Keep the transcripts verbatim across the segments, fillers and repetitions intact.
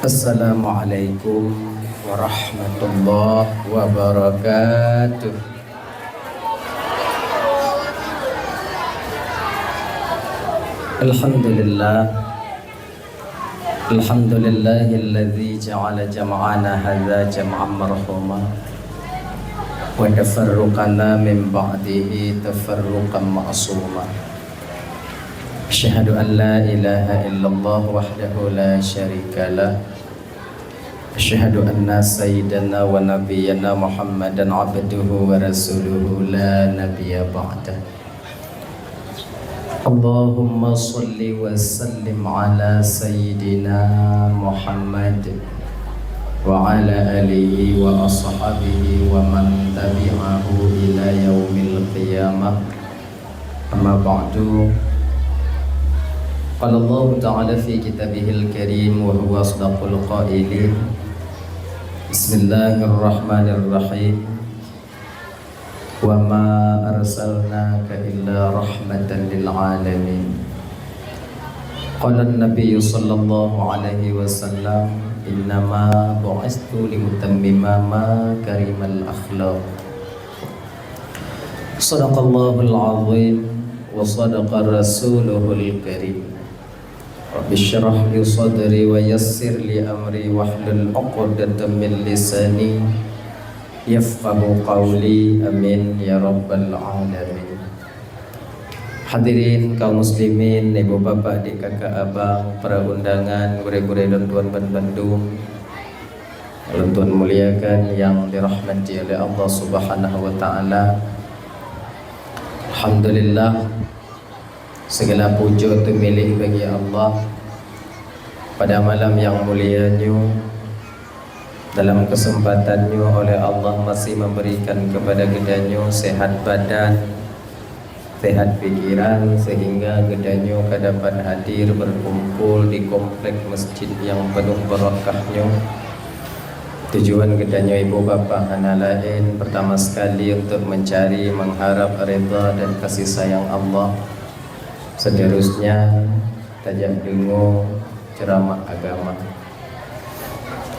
Assalamualaikum warahmatullahi wabarakatuh. Alhamdulillah. Alhamdulillahilladzi ja'ala jam'ana hadza jam'an marhuma wa tafarruqana min ba'dihi tafarruqan ma'suma. Asyhadu an la ilaha illallah wahdahu la syarikalah. Asyhadu anna sayyidana wa nabiyyana Muhammadan abduhu wa rasuluhu la nabiyya ba'dah. Allahumma shalli wa sallim ala sayyidina Muhammad wa ala alihi wa ashabihi wa man tabi'ahu ila yaumil qiyamah. Amma ba'du. Qala Allahu ta'ala fi kitabihil karim wa huwa asdaqul qailin. Bismillahirrahmanirrahim. Wa ma arsalnaka illa rahmatan lil alamin. Qala an-nabiyyu sallallahu alaihi wasallam, "Innama bu'istu liutammima makarimal akhlaq." Sadaqallahul azim wa sadaqa rasuluhul karim. Rabbi syrah li sadri wa yassir li amri wahlul uqdatam min lisani yafqahu qawli. Amin ya rabbal alamin. Hadirin kaum muslimin, ibu bapak, adik kakak abang, para undangan, gurée-gurée lôn tuan ban bandum, lôn tuan muliakan yang dirahmati oleh Allah Subhanahu wa taala. Alhamdulillah, segala puji teumilék bagi Allah. Pada malam yang mulia nyoe, dalam kesempatan nyoe oleh Allah masih memberikan kepada geutanyoe sehat badan, sehat pikiran, sehingga geutanyoe ka dapat hadir berkumpul di komplek masjid yang penuh barakah nyoe. Tujuan geutanyoe ibu bapak hana laén, pertama sekali untuk mencari, mengharap ridha dan kasih sayang Allah. Seterusnya, tajak deungoe ceramah agama.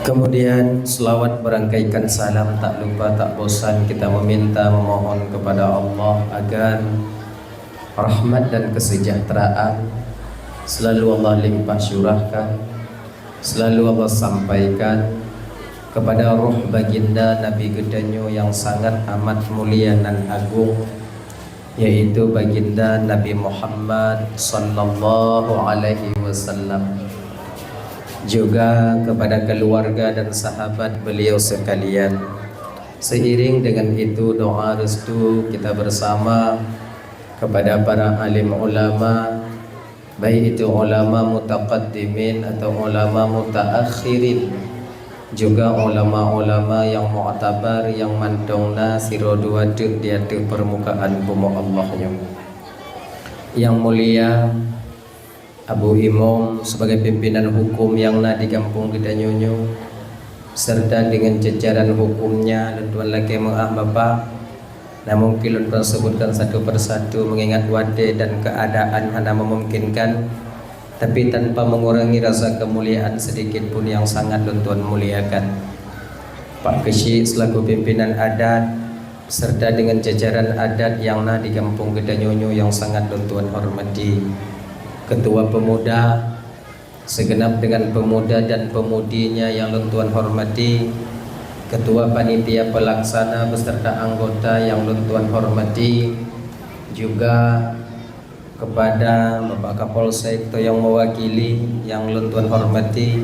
Kemudian, selawat berangkaikan salam tak lupa tak bosan kita meminta memohon kepada Allah agar rahmat dan kesejahteraan selalu Allah limpah curahkan, selalu Allah sampaikan kepada roh baginda Nabi geutanyoe yang sangat amat mulia nan agung, yaitu baginda Nabi Muhammad sallallahu alaihi wasallam, juga kepada keluarga dan sahabat beliau sekalian. Seiring dengan itu, doa restu kita bersama kepada para alim ulama, baik itu ulama mutaqaddimin atau ulama mutaakhirin, juga ulama-ulama yang mu'tabar yang mantong na sidroe dua teuk di ateueh permukaan bumoe Allah nyoe. Yang mulia Abu Imum sebagai pimpinan hukum yang na di gampông geutanyoe nyoe, serta dengan jajaran hukumnya, lôn tuan lakée meu'ah Bapak. Namun, lôn tuan sebutkan satu persatu, mengingat watée dan keadaan hana memungkinkan, tapi tanpa mengurangi rasa kemuliaan sedikit pun yang sangat lôn tuan muliakan. Pak Keuchik selaku pimpinan adat, serta dengan jajaran adat yang na di gampông geutanyoe nyoe yang sangat lôn tuan hormati. Ketua Pemuda, segenap dengan pemuda dan pemudinya yang lôn tuan hormati, Ketua Panitia Pelaksana beserta anggota yang lôn tuan hormati, juga kepada Bapak Kapolsek atau yang mewakili yang lôn tuan hormati,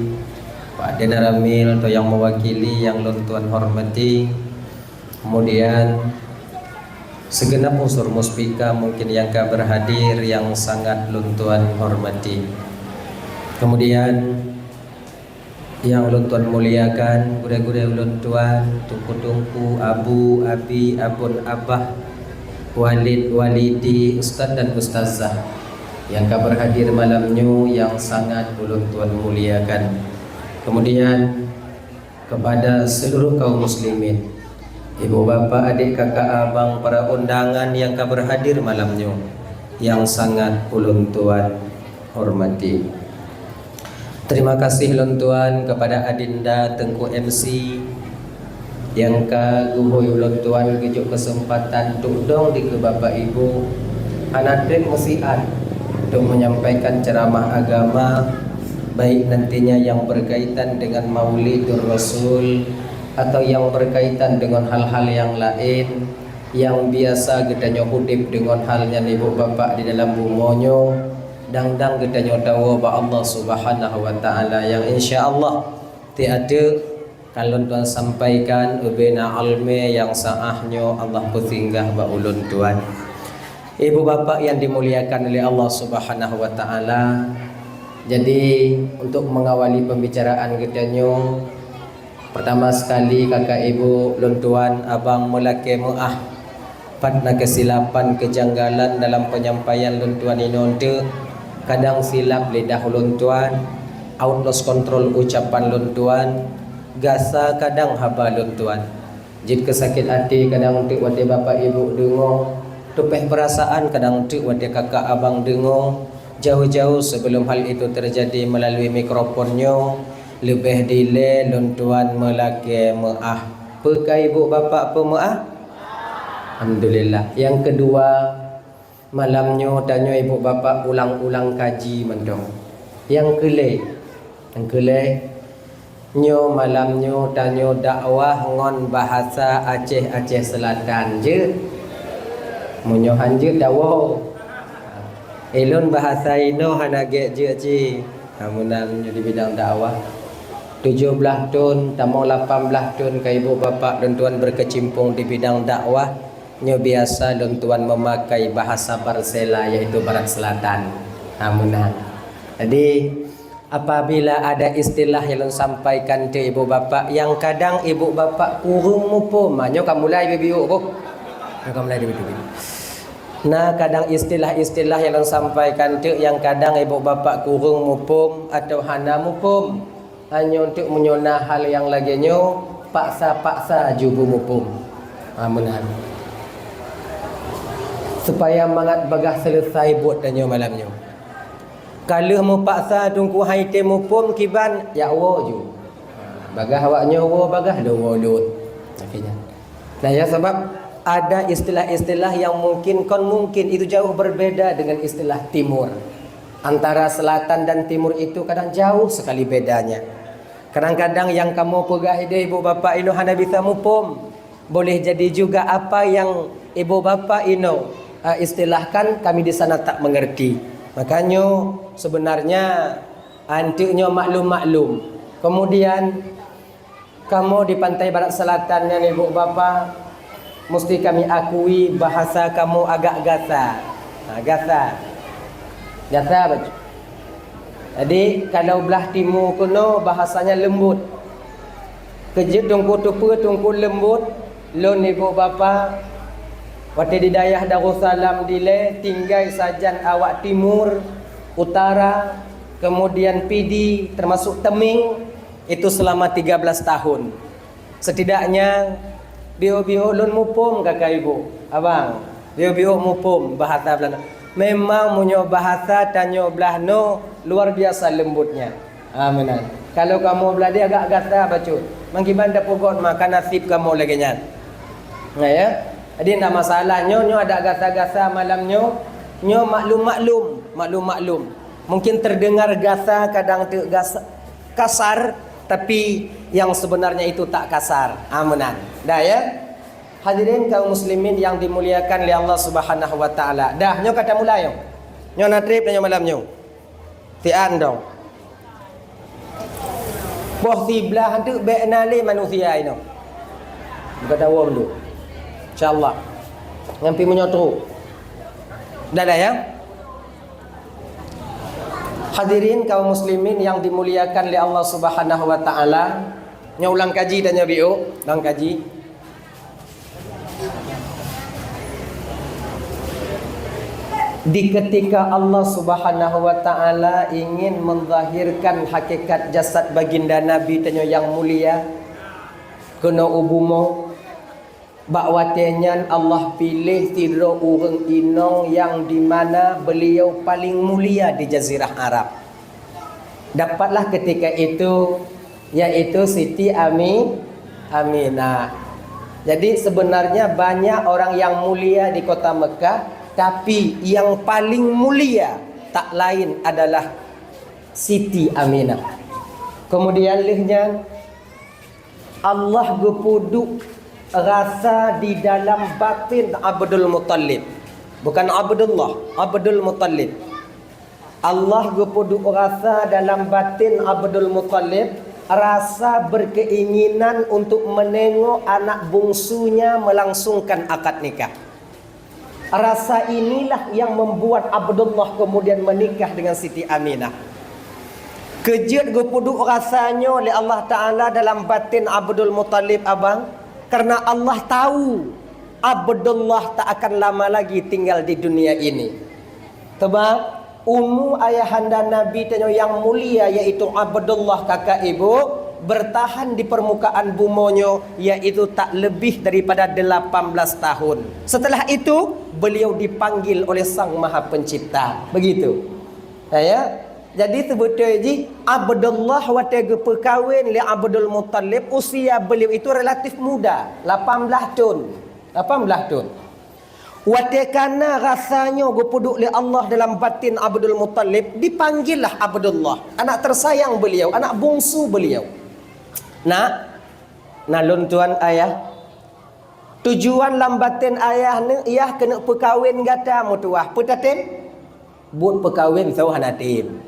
Pak Danramil atau yang mewakili yang lôn tuan hormati, kemudian segenap unsur muspika mungkin yang ka berhadir yang sangat lôn tuan hormati. Kemudian yang lôn tuan muliakan, gurée-gurée ulôn tuan, teungku-teungku, abu, abi, abon, abah, walid, walidi, ustaz dan ustazah yang ka berhadir malam nyoe yang sangat ulôn tuan muliakan. Kemudian kepada seluruh kaum muslimin, ibu bapak, adik kakak abang, para undangan yang ka berhadir malam nyoe yang sangat ulôn tuan hormati. Terima kasih lôn tuan kepada Adinda Teungku M C nyang ka geuhôi ulôn tuan geujok keuseumpatan untuk dong dikeue Bapak Ibu hana treb meusiat untuk menyampaikan ceramah agama, baik nantinya yang berkaitan dengan Maulidur Rasul atau yang berkaitan dengan hal-hal yang laén yang biasa geutanyoe udeb deungon hal nyan ibu bapak di dalam bumoe nyoe, dang-dang geutanyoe tawoe bak Allah Subhanahu wa Ta'ala nyang insya Allah tieb-tieb ka lôn tuan sampaikan ubena almé nyang sa'ah nyoe Allah peusinggah bak ulôn tuan. Ibu bapak yang dimuliakan oleh Allah Subhanahu wa Ta'ala, jadi untuk mengawali pembicaraan geutanyoe, pertama sekali kakak ibu lôn tuan abang meulakée meu'ah. Pat na keusilapan keujanggalan dalam penyampaian lôn tuan inoe teuk, kadang silap lidah ulôn tuan, out lost control ucapan lôn tuan, gasa kadang haba lôn tuan. Jeuet keu sakét até kadang teuk watée bapak ibu deungoe, teupeh peurasaan kadang teuk watée kakak abang deungoe. Jauh-jauh sebelum hal itu terjadi melalui mikrofon nyoe, leubeh dilée lôn tuan meulakée meu'ah. Peu ka ibu bapak peumeu'ah? Alhamdulillah. Nyang keudua, malam nyoe tanyoe ibu bapak ulang-ulang kaji mantong. Nyang keulhée, nyang keulhée, nyoe malam nyoe tanyoe dakwah ngon bahasa Aceh-Aceh Selatan jeuet. Meunyoe han jeuet dawoe. Ilôn bahasa inoe hana gét jeuet cit. Amun nyoe di bidang dakwah. Tujoh blaih thon, tamong lapan blaih thon ka ibu bapak lôn tuan berkecimpung di bidang dakwah. Nyoe biasa lôn tuan memakai bahasa Barsela, yaitu Barat Selatan. Ha, meunan. Jadi, apabila ada istilah nyang lôn sampaikan keu ibu bapak nyang kadang ibu bapak kureueng muphom, ha, nyoe ka mulai bibiuk boh. Nyoe ka mulai bibiuk. Na kadang istilah-istilah nyang lôn sampaikan teuk nyang kadang ibu bapak kureueng muphom atau hana muphom. Hanyoe teuk meunyoe na hal nyang lagée nyoe, paksa-paksa ju beumuphom. Ha, meunan. Supaya mangat bagaih seuleusai buet tanyoe malam nyoe. Ka lheueh meupaksa teungku han item muphom kiban, jak woe ju. Bagaih awak nyoe woe bagaih lôn woe lôn. Akhirnya. Nah, ya, sabab ada istilah-istilah yang mungkin, kon mungkin, itu jauh berbeda dengan istilah timur. Antara selatan dan timur itu kadang jauh sekali bedanya. Kadang-kadang nyang kamoe peugah ideh ibu bapak inoe hana bisa muphom. Boleh jadi juga apa yang ibu bapak inoe, eh, istilahkan, kami di sana tak mengerti. Makanya sebenarnya anteuk nyoe maklum-maklum. Kemudian kamoe di Pantai Barat Selatan nyan, ibu bapa, musti kami akui bahasa kamoe agak gasa. Ha, gasa. Gasa bacut. Jadi, kalau blah timu keunoe bahasanya lembut. Keujeuet teungku teupeue teungku lembut, lôn ibu bapa, watée di dayah Darussalam dilée tinggai sajan awak timur, utara, kemudian Pidie, termasuk Teumieng, itu selama tiga belas tahun. Setidaknya, biôh-biôh lôn muphom kaka ibu, abang. Biôh-biôh muphom bahasa Belanda. Memang meunyoe bahasa tanyoe blah noe luar biasa lembutnya. Ha, meunan. Kalau kamoe blah di agak gasa bacut. Mangkiban tapeugot ma ka nasib kamoe lagée nyan. Nah, ya. Jadi, ndak masalah nyoe, nyoe ada gasa-gasa malam nyoe. Nyoe maklum-maklum, maklum-maklum. Mungkin terdengar gasa kadang teuk gasa, kasar, tapi yang sebenarnya itu tak kasar. Ha, meunan. Dah, ya? Hadirin kaum muslimin yang dimuliakan oleh Allah Subhanahu wa Ta'ala. Dah, nyoe ka tamulai nyoe. Nyoe na treb nyoe malam nyoe. Sian dong. Poh siblaih teuk bék na lé manusia inoe. Buka tawoe dulu. Insya Allah. Ngampi meunyoe trok. Dah, dah, ya? Hadirin kaum muslimin yang dimuliakan oleh Allah Subhanahu wa Ta'ala, nyoe ulang kaji tanyoe biôh, ulang kaji. Di ketika Allah Subhanahu wa Ta'ala ingin menzahirkan hakikat jasad baginda Nabi tanyoe nyang mulia keunoe u bumoe, bak watée nyan Allah piléh sidroe ureuëng inong nyang di mana beliau paling mulia di Jazirah Arab. Dapatlah ketika itu, yaitu Siti Ami-, Aminah. Jadi, sebenarnya banyak orang yang mulia di kota Mekah, tapi yang paling mulia tak lain adalah Siti Aminah. Kemudian lheueh nyan, Allah geupeuduek rasa di dalam batin Abdul Muttalib. Bukan Abdullah, Abdul Muttalib. Allah geupeuduek rasa dalam batin Abdul Muttalib, rasa berkeinginan untuk menengok anak bungsunya melangsungkan akad nikah. Rasa inilah yang membuat Abdullah kemudian menikah dengan Siti Aminah. Keujeuet geupeuduek rasa nyoe lé Allah Ta'ala dalam batin Abdul Muttalib, abang, karena Allah tahu Abdullah tak akan lama lagi tinggal di dunia ini. Sebab umu ayahanda Nabi tanyoe nyang mulia, yaitu Abdullah, kakak ibu, bertahan di permukaan bumoe nyoe, yaitu tak lebih daripada delapan belas tahun. Setelah itu, beliau dipanggil oleh Sang Maha Pencipta. Begitu. Ya, ya. Jadi, sebetul jih, Abdullah watée geupeukawen lé Abdul Muttalib, usia beliau itu relatif muda, lapan belas thon. Lapan belas thon. Watée kana rasa nyoe geupeuduek lé Allah dalam batin Abdul Muttalib, dipanggillah Abdullah, anak tersayang beliau, anak bungsu beliau. "Nak, na lôn tuan ayah. Tujuan lam batin ayah neuh, yah keuneuk peukawen gata meutuwah. Peue tatem?" "Buet peukawen soe hana tem."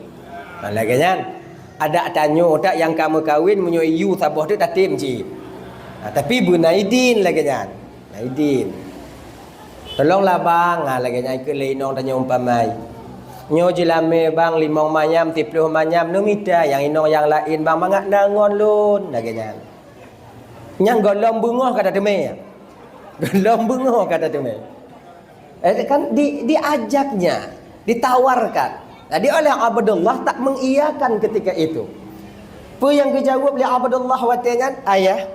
Ha, lagée nyan. Adak tanyoe that nyang ka meukawen, meunyoe yue saboh teuk tatem cit. Ha, tapi beuna idin lagée nyan. Na idin. "Tolonglah bang," ha, lagée nyan keu lé inong tanyoe umpamai. "Nyoe jilamé bang limong manyam, siplôh manyam, neumita nyang inong nyang laén bang mangat na ngon lôn," lagée nyan. Nyang gohlom beungoh ka tateumé. Gohlom beungoh ka tateumé. Eh, kan di, diajaknya, ditawarkan. Jadi oleh Abdullah tak mengiyakan ketika itu. Peue nyang geujaweueb lé Abdullah watée nyan, "Ayah,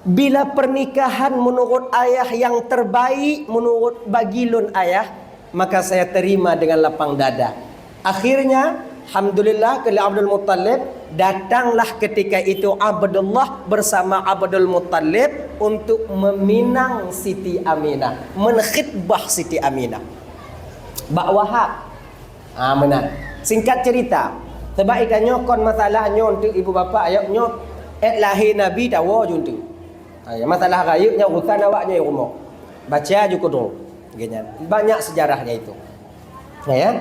bila pernikahan menurut ayah yang terbaik menurut bagi lôn ayah, maka saya terima dengan lapang dada." Akhirnya, alhamdulillah, kheun lé Abdul Muttalib, datanglah ketika itu Abdullah bersama Abdul Muttalib untuk meminang Siti Aminah, menkhitbah Siti Aminah. Bak Wahab. Ha, meunan. Singkat cerita, sebab ita nyoe kon masalah nyoe untuk ibu bapak, ayok nyoe, eh, lahé Nabi tawoe ju untuk. Ha, ya, masalah rayeuk nyan urusan awak nyoe rumoh. Baca ju keudroe. Geuhnyan. Banyak sejarahnya itu. Ya, ya.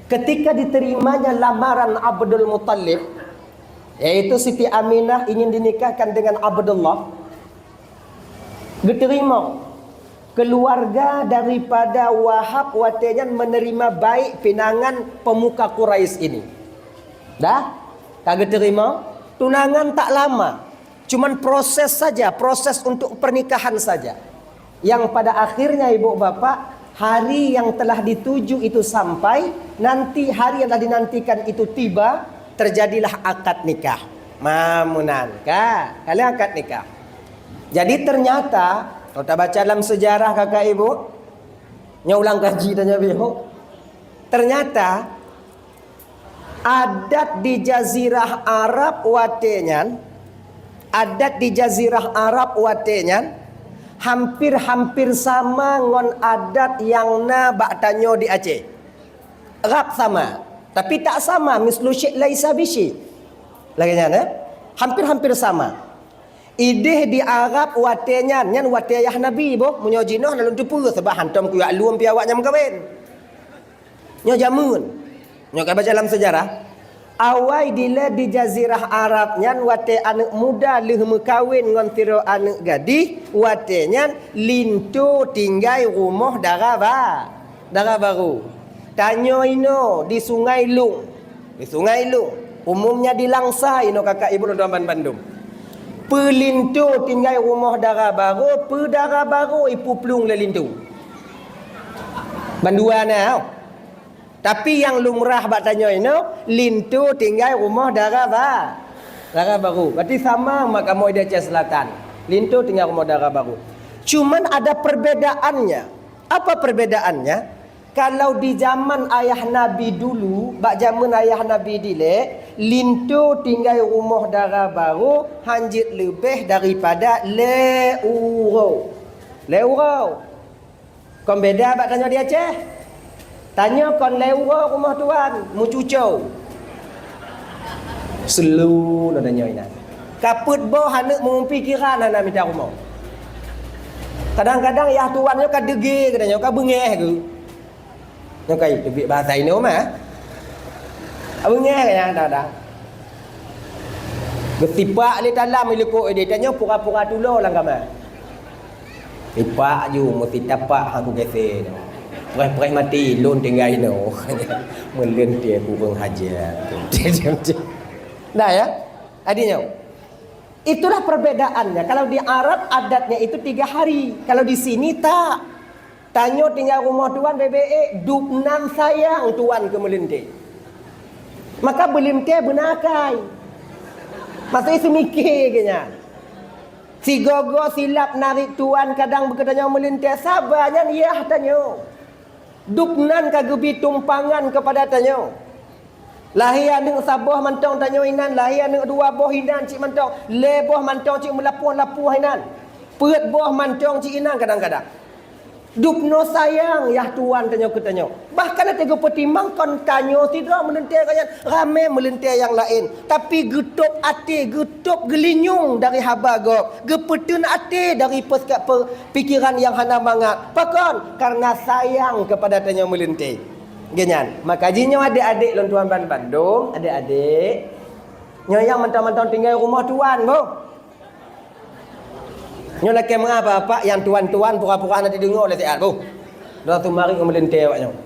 Ketika diterimanya lamaran Abdul Muttalib, yaitu Siti Aminah ingin dinikahkan dengan Abdullah, geuteurimong keuluwarga daripada Wahab watée nyan menerima baik pinangan pemuka Quraisy ini. Dah, ka geuteurimong, tunangan tak lama. Cuman proses saja, proses untuk pernikahan saja. Yang pada akhirnya, ibu bapak, hari yang telah dituju itu sampai, nanti hari yang telah dinantikan itu tiba, terjadilah akad nikah. Ma meunan, ka? Ka lheueh akad nikah. Jadi ternyata, kalau tabaca dalam sejarah kakak ibu, nyoe ulang kaji tanya bihu. Ternyata adat di jazirah Arab watée nyan, adat di jazirah Arab watée nyan hampir-hampir sama ngon adat nyang na bak tanyoe di Aceh. Rab sama, tapi tak sama, mislu syik laisa bisyik. Lagée nyan, eh? Hampir-hampir sama. Ideh di Arab watée nyan, nyan watée yah Nabi boh, meunyoe jinoe na lôn teupeue, sabab hantom kuyak lom pih awak nyan meukawen. Nyoe jameun. Nyoe ka baca lam sejarah. Awai dilée di jazirah Arab nyan watée aneuëk muda lheueh meukawen ngon sidroe aneuëk gadih, watée nyan linto tinggai rumoh dara ba-, dara barô. Tanyoe inoe di Sungai Lung. Di Sungai Lung. Umumnya di Langsa inoe kakak ibu lôn tuan ban bandum. Peue linto tinggai rumoh dara barô, peue dara barô ipuplueng lé linto. Bandua na. Tapi nyang lumrah bak tanyoe inoe, linto tinggai rumoh dara ba-, dara barô. Berarti sama mak kamoe di Aceh Selatan. Linto tinggai rumoh dara barô. Cuman ada perbedaannya. Apa perbedaannya? Kalau di zaman ayah Nabi dulu, bak zaman ayah Nabi dilée, linto tinggai rumoh dara barô hanjeuet leubeh daripada lhée uroe. Lhée uroe. Kon beda bak tanyoe di Aceh. Tanyoe kon lhée uroe rumoh tuan, meucuco. Seuleu na tanyoe inan. Ka peuet boh aneuk meumeupikiran hana mita rumoh. Kadang-kadang yah tuan nyoe ka deugée geutanyoe, ka beungéh geuh. Nyoe kai teubiet bahasa inoe mah. Ka beungéh geutanyoe kadang-kadang. Geusipak lé talam ileuko idéh, tanyoe pura-pura tulo lam kama. Sipak ju, meusitapak hana kugése nyoe. Preh-preh maté, lôn tinggai inoe. Meuleuntée kureueng hajat. Nah ya, adinyoe. Itulah perbedaannya. Kalau di Arab adatnya itu tiga hari. Kalau di sini tak. Tanyoe tinggai rumoh tuan bèk-bèk, dubnan sayang tuan keu meuleuntée. Maka meuleuntée beuna akai. Maksudnya seumiké geuh nyan. Sigoe-goe silap narit tuan kadang beugeutanyoe meuleuntée, saba nyan yah tanyoe. Dubnan ka geubi tumpangan keupada tanyoe. Lahé aneuk saboh mantong tanyoe inan, lahé aneuk dua boh inan cit mantong, lhée boh mantong cit meulapoh-lapoh inan. Peuet boh mantong cit inan kadang-kadang. Dubnoe sayang yah tuan tanyoe keu tanyoe. Bahkan até geupeutimang kon tanyoe sidroe meuleuntée gobnyan, ramé meuleuntée nyang laén. Tapi geutôb até, geutôb geulinyueng dari haba gob, geupeuteun até dari peuska-, pe-, pikiran nyang hana mangat. Pakon? Karena sayang keupada tanyoe meuleuntée. Geuhnyan. Maka jih nyoe adék-adék lôn tuan ban-, bandum, adék-adék. Nyoe nyang mantong-mantong tinggai rumoh tuan, boh. Nyoe lakée meu'ah bapak nyang tuan-tuan pura-pura hana jideungoe lé siat, boh. Dua tu marit ngon meuleuntée awak nyoe.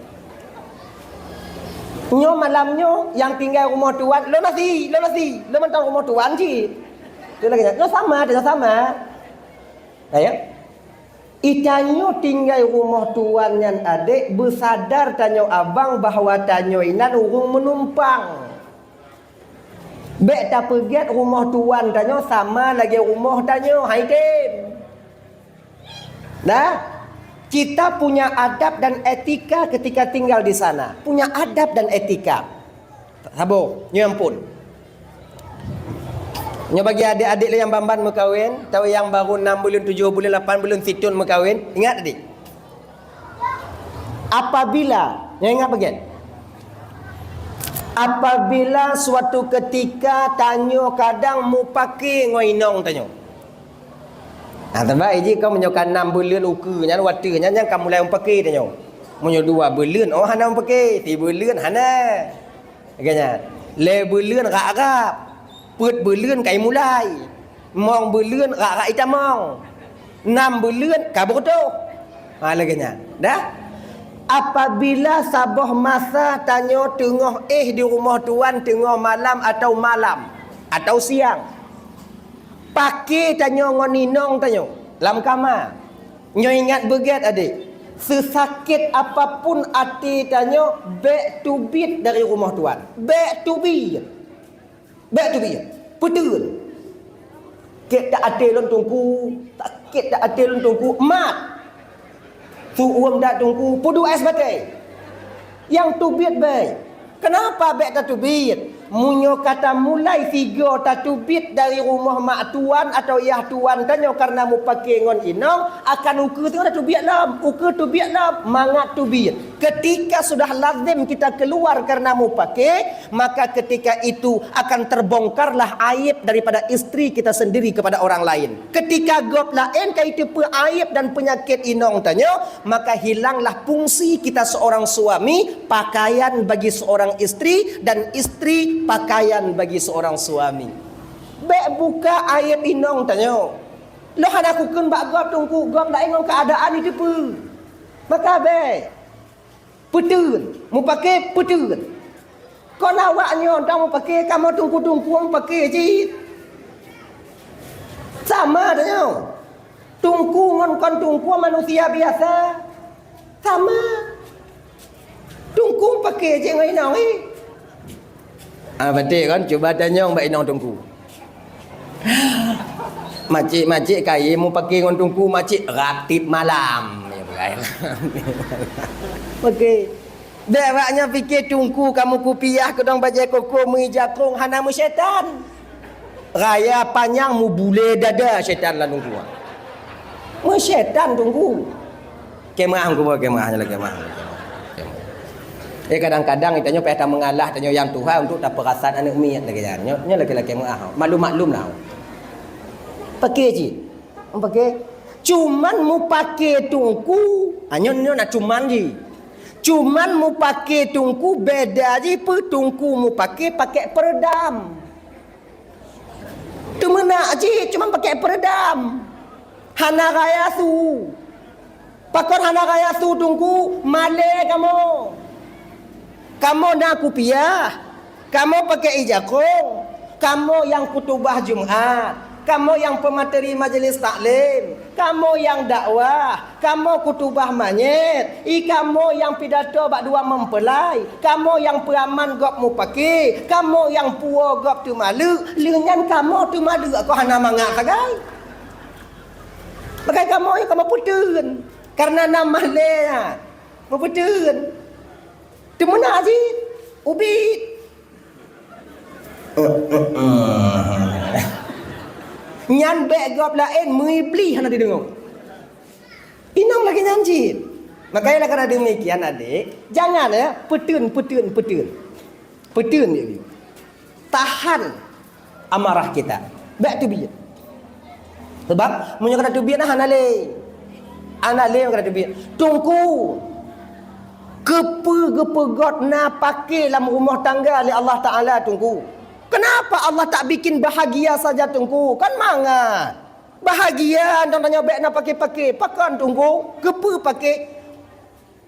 Nyoe malam nyoe nyang tinggai rumoh tuan, lôn asie, lôn asie, lôn mantong rumoh tuan cit. Tu lagée nyan. Nyoe sama, nyoe sama. Ayo. Itanyoe tinggai rumoh tuan nyan adék, beusadar tanyoe abang bahwa tanyoe inan ureuëng meunumpang. Bék tapeugét rumoh tuan tanyoe sama lagée rumoh tanyoe, hai tem. Nah, kita punya adab dan etika ketika tinggal di sana. Punya adab dan etika. Saboh, nyoe ampôn. Nyoe bagi adék-adék lé nyang ban-ban meukawen, atawa nyang baru enam buleuen, tujoh buleuen, lapan buleuen, sithon meukawen, ingat tadi. Apabila, nyoe ingat bagian. Apabila suatu ketika tanyoe kadang mupake ngon inong tanyoe. Nah, teuma iji ka meunyoe ka enam buleuen ukeue nyan, watée nyan, nyan ka mulai mupake tanyoe. Meunyoe dua buleuen, oh hana mupake, sibuleuen hana. Lagée nyan. Lhée buleuen rab-rab. Peuet buleuen kai mulai. Mong buleuen rab-rab itamong. Nam buleuen ka beureutoh. Ha, lagée nyan. Dah? Apabila saboh masa tanyoe teungoh éh di rumoh tuan teungoh malam atau malam atau siang, pake tanyoe ngon inong tanyoe lam kama. Nyoe ingat beugét, adék. Seusakét apapun até tanyoe, bék teubiet dari rumoh tuan. Bék teubiet. Bék teubiet. Peuteun. Sakét that até lôn teungku. Sakét that até lôn teungku. Mat. Su uem that teungku. Peuduek ès batée. Nyang teubiet bék. Kenapa bék tateubiet? Meunyoe ka tamulai sigoe tateubiet dari rumoh mak tuan atawa yah tuan tanyoe kareuna mupake ngon inong, akan ukeue teungoh tateubiet lom, ukeue teubiet lom, mangat teubiet. Ketika sudah lazim kita keluar kareuna mupake, maka ketika itu akan terbongkarlah aib daripada istri kita sendiri kepada orang lain. Ketika gob laén ka jiteupeue aib dan peunyakét inong tanyoe, maka hilanglah fungsi kita seorang suami, pakaian bagi seorang istri, dan istri pakaian bagi seorang suami. Bék buka aib inong tanyoe. Lôn hana kukheun bak gob teungku, gob laén ngon keuadaan jiteupeue. Maka bék. Peuteun, mupake peuteun. Kon awak nyoe dang mupake, kamoe teungku-teungku mupake cit. Sama tanyoe. Teungku ngon kon teungku manusia biasa. Sama. Teungku mupake cit ngon inong, eh. Ah, beutôi kan? Cuba tanyong bak inong teungku. Macik-macik kayém mupake ngon teungku, macik rab tiep malam. Okey. Bék awak nyan pike teungku kamoe kupiah keudong bajée koko meuija krong hana meusyaitan. Raya panyang mubulée dada syaitan lam teungku. Meusyaitan teungku. Kemah teungku, kemah, kemah. Eh, kadang-kadang tanyoe payah tameungalah tanyoe nyang tuha untuk tapeurasat aneuk miet lagée nyan. Nyoe, nyoe lagée-lagée meuah. Maklum-maklum lah. Pike cit. Pike. Cuman mupake teungku. Ah, nyoe, nyoe na cuman jih. Cuman mupake teungku beda jih peue teungku mupake pakek peredam. Teumeunak cit cuman pakek peredam. Hana raya su. Pakon hana raya su teungku? Malée kamoe. Kamoe na kupiah, kamoe pakek ija krong, kamoe nyang kutubah Jumat, kamoe nyang peumateri majelis taklim, kamoe nyang dakwah, kamoe kutubah manyét, i kamoe nyang pidato bak dua meupeulai, kamoe nyang peuaman gob mupake, kamoe nyang puwoe gob teumaleuek, lheueh nyan kamoe teumaleuek kon hana mangat sagai. Pakai kamoe nyang kamoe peuteun, kareuna na malée nyan. Meupeuteueun. Teumeunak jih, ubit. Nyan bék gob laén meuiblih hana dideungoe. Inong lagée nyan cit. Makanya lah karena demikian adek, jangan ya, peuteueun, peuteueun, peuteueun. Peuteueun dia. Tahan amarah kita. Bék teubiet. Sebab meunyoe ka teubiet nah hana lé. Hana lé ka teubiet. Teungku, keupeue geupeugét na pake lam rumoh tangga lé Allah Taala teungku? Kenapa Allah tak bikin bahagia saja teungku? Kan mangat. Bahagia dan tanyoe bék na pake-pake. Pakon teungku? Keupeue pake?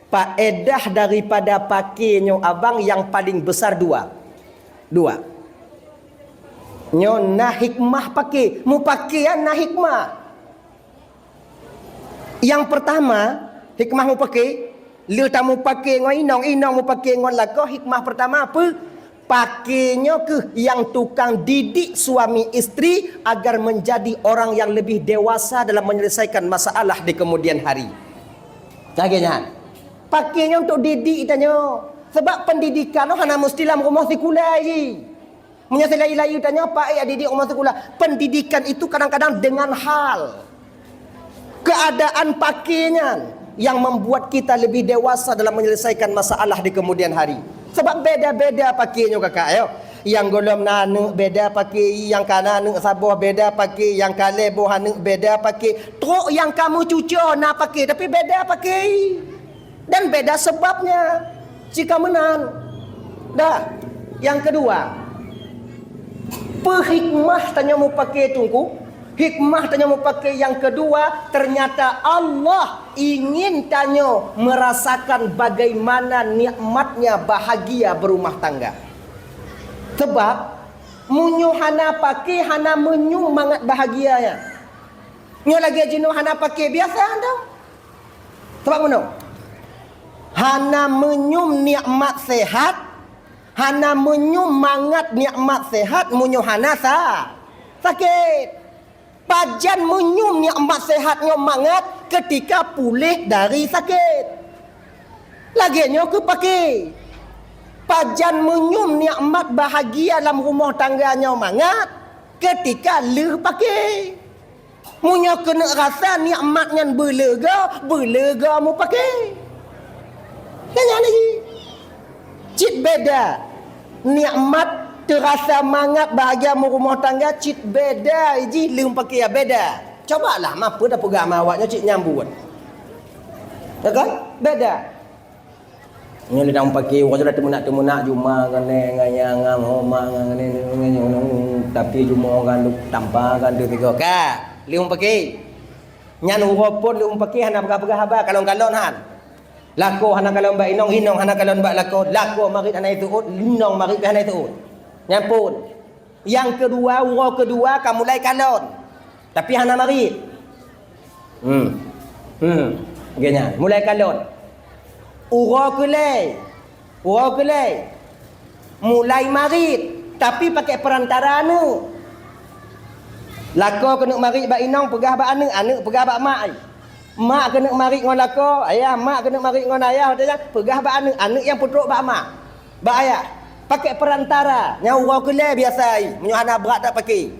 Paedah daripada pake nyoe abang nyang paling besar dua. Dua. Nyoe na hikmah pake, mupake na hikmah. Nyang pertama, hikmah mupake, lheueh tamupake ngon inong, inong mupake ngon lakoe, hikmah pertama peue? Pake nyoe keuh nyang tukang didik suami istri agar menjadi orang yang lebih dewasa dalam menyelesaikan masalah di kemudian hari. Lagée nyan. Pake nyoe untuk didik tanyoe. Sebab pendidikan nyoe hana meusti lam rumoh sikula jih. Meunyoe silayeue-layeue tanyoe, paék didik rumoh sikula. Pendidikan itu kadang-kadang dengan hal. Keadaan pake nyan yang membuat kita lebih dewasa dalam menyelesaikan masalah di kemudian hari. Sebab beda-beda pake nyoe kakak yo. Nyang gohlom na aneuk beda pake, nyang ka na aneuk saboh beda pake, nyang ka lhée boh aneuk beda pake. Trok nyang ka meucuco na pake, tapi beda pake. Dan beda sebabnya. Cika meunan. Dah. Yang kedua, peue hikmah tanyoe mupake teungku? Hikmah tanyoe mupake yang kedua, ternyata Allah ingin tanyoe merasakan bagaimana nikmatnya bahagia berumah tangga. Sebab meunyoe hana pake, hana meunyum mangat bahagia nyan. Nyoe lagée jinoe hana pake, biasa anda. Sebab meunoe, hana meunyum nikmat sehat, hana meunyum mangat nikmat sehat meunyoe hana sa-, sakét. Pajan meunyum nikmat sehat ngon mangat ketika puléh dari sakét. Lagée nyoe keuh pake. Pajan meunyum nikmat bahagia lam rumoh tangga nyoe mangat ketika lheueh pake. Meunyoe keuneuk rasa nikmat nyan beulega, beulega mupake. Nyan, nyan jih. Cit beda. Nikmat teurasa mangat bahagia meurumoh tangga cit beda jih lheueh pake ya beda. Cobalah mapeue tapeugah ma awak nyoe cit nyang buet. Ya kan? Beda. Nyoe lé dang pake, uroe nyoe teumeunak-teumeunak juma ngon nyan ngon nyan ngon homa ngon nyan, tapi juma kan tampa kan teuh tiga ka. Lheueh pake. Nyan uroe phon lheueh pake hana peugah-peugah haba, kalon-kalon han. Lakoe hana kalon bak inong, inong hana kalon bak lakoe, lakoe marit hana iteuôt, inong marit pih hana iteuôt. Nyan phon. Nyang keudua, uroe keudua ka mulai kalon. Tapi hana marit. Hmm. Hmm. Lagée nyan, mulai kalon. Uroe keulhée, uroe keulhée mulai marit, tapi pakek peurantara aneuk. Lakoe keuneuk marit bak inong peugah bak aneuk, aneuk peugah bak mak. Mak keuneuk marit ngon lakoe, ayah, mak keuneuk marit ngon ayah, watèe nyan peugah bak aneuk, aneuk nyang peutrok bak mak, bak ayah. Pakai perantara, nyang uroe keu lhèe biasa ai, meunyoe hana brat tapaké.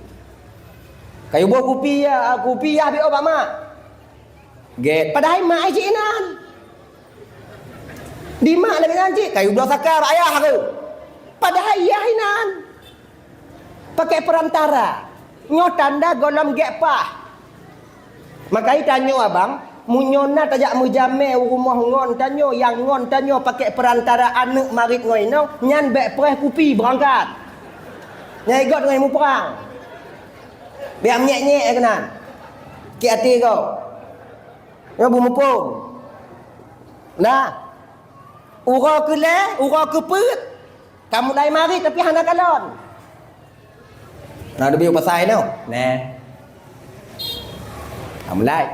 Kayue boh kupi, ya, kupi yah B O bak mak. Gèt, padahai mak ai cit inan. Di mak lagèe nyan cit, kayue bloe saka bak ayah keuh. Padahai yah inan. Pakai perantara. Nyoe tanda gohlom gèt paih. Maka i tanyoe abang, meunyoe na tajak meujamè u rumoh ngon tanyoe, nyang ngon tanyoe pakai perantara aneuk marit ngon inong, nyan bèk preh kupi beurangkat. Nyan i göt ngon muprang. Bèk meunyèk-nyèk keunan. Sakét até gob. Nyoe beumuphom. Nah, uroe keu lhèe, uroe keu peuet, ka mulai marit tapi hana kalon. Na teubiet u pasai nyoe. Nah. Ka mulai.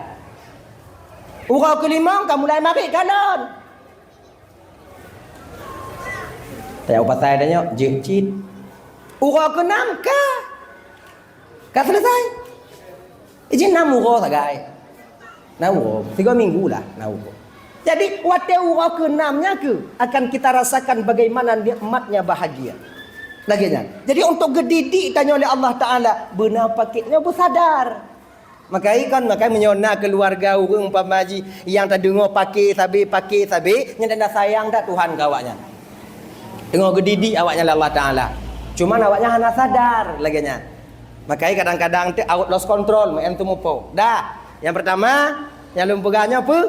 Uroe keu limong ka mulai marit kalon. Tajak u pasai tanyoe, jeuet cit. Uroe keu nam ka. Ka selesai. Ijin nam uroe sagai. Nam uroe. Tiga minggu lah, nam uroe. Jadi, watèe uroe keu nam nyan keuh akan kita rasakan bagaimana nikmatnya bahagia. Lagèe nyan. Jadi, untuk geudidik tanyoe lé Allah Taala, beuna paké nyoe beusadar. Maka i kan, maka meunyoe na keuluwarga ureueng umpama jih nyang tadeungoe paké sabé, paké sabé, nyan tanda sayang that Tuhan keu awaknyan. Teungoh geudidik awaknyan lé Allah Taala. Cuman awaknyan hana sadar lagèe nyan. Maka i kadang-kadang teuk awak lost control, meu'en teumuphom. Dah, nyang peurtama, nyang lôn peugah nyoe peue?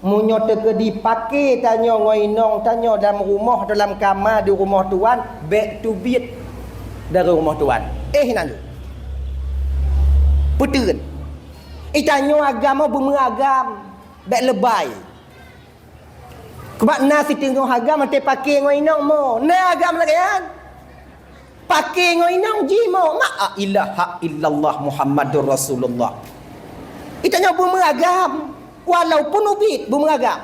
Meunyoe teukeudi paké tanyoe ngon inong tanyoe lam rumoh, dalam kama di rumoh tuan, bèk teubiet dari rumoh tuan. Eh, inan tu. Peuteun. I tanyoe agam, beumeuagam, bèk leubèi. Keubah na siteungoh agam até paké ngon inong mo. Na agam lagèe nyan. Paké ngon inong jih mo. Ma, la ilaha illallah Muhammadur Rasulullah. I tanyoe beumeuagam, walaupun ubit beumeuagam.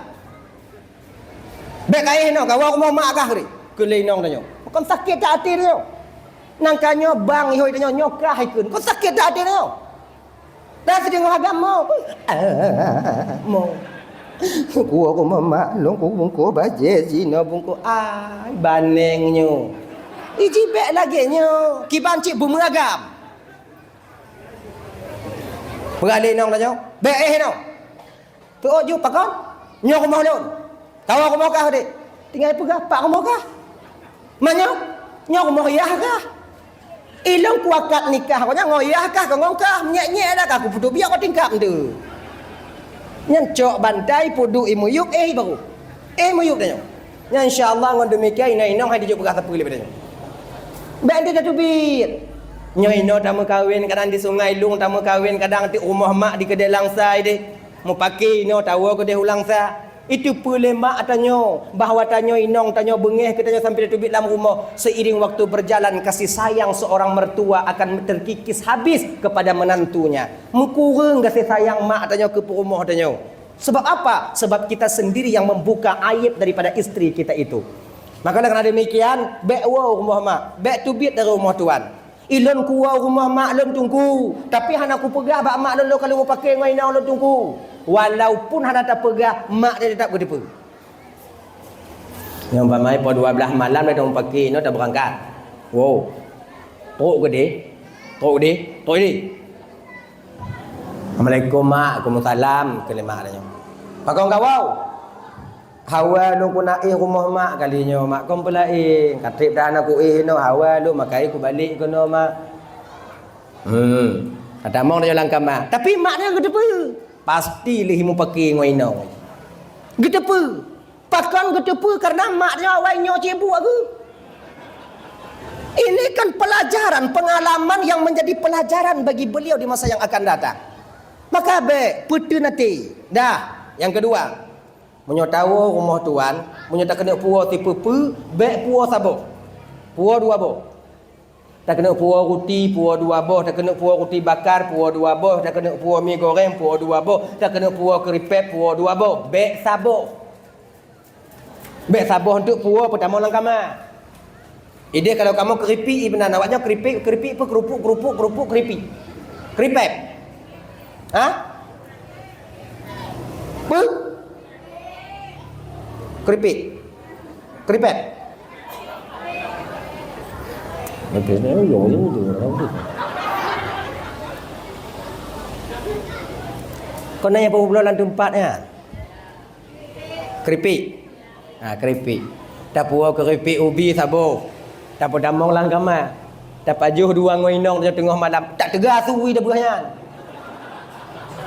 Bèk ka éh nyoe, kawoe rumoh mak kah ré. Keu lé inong tanyoe. Kon sakét that até tanyoe. Nang ka nyoe bang ihôi tanyoe, nyoe kah ikheun. Kon sakét that até tanyoe. Dah siteungoh agam mo. Ah, mo. Kuwoe rumoh mak lôn, ku bungkôh bajèe jinoe bungkôh. Ai, baneng nyoe. Iji bèk lagèe nyoe. Kiban cit beumeuagam. Peugah lé inong tanyoe. Bèk éh nyoe. Teuôt ju pakon? Nyoe rumoh lôn. Kawoe rumoh kah udép? Tinggai peugah, pat rumoh kah? Meunyoe, nyoe rumoh yah kah? Ilôn kuakad nikah, awaknyan ngon yah kah, kon ngon kah? Nyèk-nyèk dah kah, kupeuteubiet kah tingkap nyoe. Nyan cok bantai, peuduek i miyueb, éh baru. Éh miyueb tanyoe. Nyan insya Allah ngon demikian inong-inong hai dijok peugah sapeue lé tanyoe. Bèk ente tateubiet. Nyoe inoe tameukawen kadang di Sungai Lung, tameukawen kadang di rumoh mak di keudè Langsa idéh. Meupaké inoe tawoe keudéh u Langsa. Iteupeue lé mak tanyoe bahwa tanyoe inong tanyoe beungéh keu tanyoe sampai tateubiet lam rumoh. Seiring waktu berjalan, kasih sayang seorang mertua akan terkikis habis kepada menantunya. Meukureueng gaséh sayang mak tanyoe keu peurumoh tanyoe. Sebab apa? Sebab kita sendiri yang membuka aib daripada istri kita itu. Maka karena demikian, bèk woe rumoh mak, bèk teubiet dari rumoh tuan. Ilôn kuwoe rumoh mak lôn teungku, tapi hana kupeugah bak mak lôn lôn ka lôn meupaké ngon inong lôn teungku. Walaupun hana tapeugah, mak dia tetap geuteupeue. Nyoe umpama poh dua belas malam dah meupaké, inoe tabeurangkat. Wow. Trok keudéh. Trok keudéh. Trok keudéh. Assalamualaikum, Mak. Waalaikumsalam. Keu lé mak tanyoe. Pakon kawoe? Hawa lôn keuneuk éh rumoh mak kali nyoe, Mak. Kon peulaén. Ka trép dah na kuéh inoe, hawa lôn, maka kubalek keunoe, Mak. Hmm. Ka tamong tanyoe lam kama. Tapi mak tanyoe geuteupeue. Pasti lheuh meupaké ngon inong. Geuteupeue. Pakon geuteupeue? Karena mak tanyoe awai nyoe cit buet geuh. Ini kan pelajaran, pengalaman yang menjadi pelajaran bagi beliau di masa yang akan datang. Maka bèk peuteun até. Dah, nyang keudua, meunyoe tawoe rumoh tuan, meunyoe takeuneuk puwoe sipeue-peue, bèk puwoe saboh. Puwoe dua boh. Takeuneuk puwoe ruti, puwoe dua boh. Takeuneuk puwoe ruti bakar, puwoe dua boh. Takeuneuk puwoe mi goreng, puwoe dua boh. Takeuneuk puwoe keuripèk, puwoe dua boh. Bèk saboh. Bèk saboh eunteuk puwoe peutamong lam kama. Idéh kalau kamoe keuripik, ié meunan awak nyoe keuripik, keuripik peue keurupuk, keurupuk, keurupuk, keuripik. Keuripèk. Ha? Apa? Keripik. Keripik. Kau nanya apa pula lam tempat ya? Keripik. Ha, keripik. Tapuwoe keripik ubi saboh. Tapeudamong lam kama. Tapajoh dua ngon inong teungoh malam. Tak teuga su ubi tabuih nyan.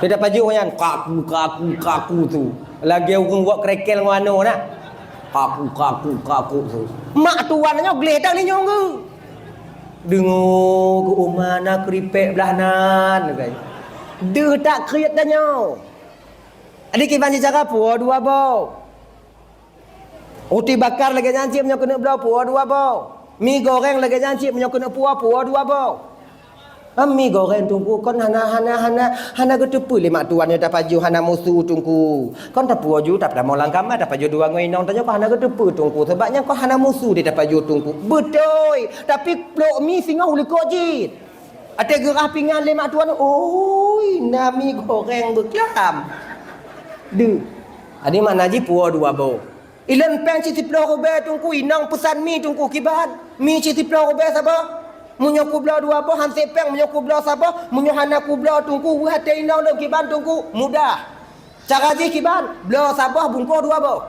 Tapajoh nyan, kaku, kaku, kaku su. Lagèe ureueng buet krekel ngon anu nah. Kaku, kaku, kaku su. Mak tuan nyoe gleh that linyueng geuh. Deungoe keu uma na keripik blah nan. Deuh that kriet tanyoe. Adak kiban cara puwoe dua boh. Ruti bakar lagèe nyan cit meunyoe keuneuk bloe puwoe dua boh. Mi goreng lagèe nyan cit meunyoe keuneuk puwoe, puwoe dua boh. Ah, mi goreng Teungku kon hana, hana, hana, hana geuteupeue lé mak tuan nyoe tapajoh hana musu Teungku. Kon tapuwoe ju tapeudamong lam kama tapajoh dua ngon inong tanyoe kon hana geuteupeue Teungku. Sabab nyan kon hana musu di tapajoh Teungku. Beutôi, tapi plôk mi singoh u likot jih. Até geurah pingan lé mak tuan, oi, na mi goreng beuklam. Deuh. Jadi makna jih puwoe dua boh. Ilôn péng cit siploh rubée Teungku, inong peusan mi Teungku kiban. Mi cit siploh rubée saboh. Meunyoe kubloe dua boh han sép péng, meunyoe kubloe saboh, meunyoe hana kubloe Teungku, weueh até inong lôn kiban Teungku. Mudah. Cara jih kiban, bloe saboh bungkôh dua boh.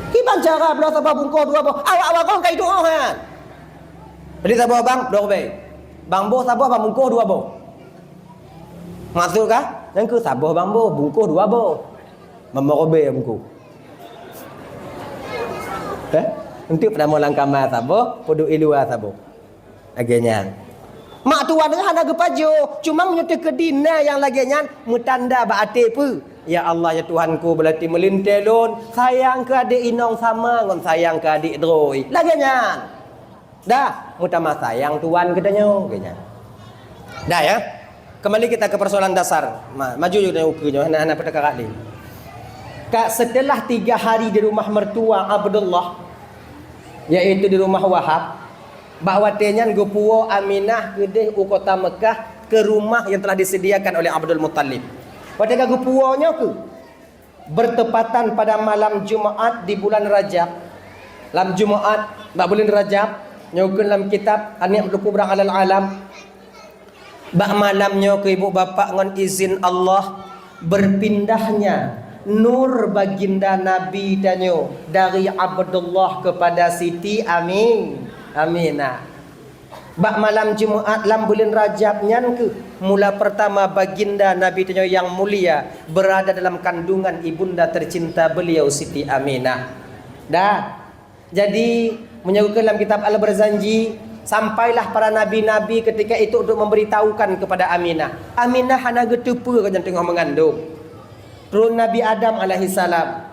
Kiban cara bloe saboh bungkôh dua boh. Awak-awak kon ka iduek nyan. Jadi saboh bang, bloe rubée. Bang boh saboh bang bungkôh dua boh. Maksud kah? Nyang keu saboh bang boh, bungkôh dua boh. Mama rubée bungkôh. Eh? Untuk peudamong lam kama saboh, peuduek i luwa saboh. Lagèe nyan. Mak tuan hana geupajoh, cuma meunyoe teukeudi na nyang lagèe nyan meutanda bak até peue? Ya Allah, ya Tuhanku, beulati meulintèe lôn, sayang keu adék inong sama ngon sayang keu adék droe. Lagèe nyan. Dah, meutamah sayang tuan geutanyoe, lagèe nyan. Dah ya. Kembali kita ke persoalan dasar. Ma-, maju ju ukeue nyoe, hana, hana peuteuka lé. Ka setelah tiga hari di rumah mertua Abdullah, yaitu di rumah Wahab, bak watèe nyan geupuwoe Aminah keudeh u kota Mekah ke rumah yang telah disediakan oleh Abdul Muttalib. Watèe ka geupuwoe nyoe keuh bertepatan pada malam Jumaat di bulan Rajab. Lam Jumaat bak buleuen Rajab, nyoe keuh lam kitab An-Ni'matul Kubra 'alal Alam. Bak malam nyoe keu ibu bapak ngon izin Allah, berpindahnya nur baginda Nabi tanyoe dari Abdullah kepada Siti Amin, Aminah. Bak malam Jumaat lam buleuen Rajab nyan keuh mula pertama baginda Nabi tanyoe yang mulia berada dalam kandungan ibunda tercinta beliau Siti Aminah. Dah. Jadi, meunyoe geukheun lam kitab Al-Barzanji, sampailah para nabi-nabi ketika itu untuk memberitahukan kepada Aminah. Aminah hana geuteupeue gobnyan teungoh meungandong. Turun Nabi Adam alaihissalam.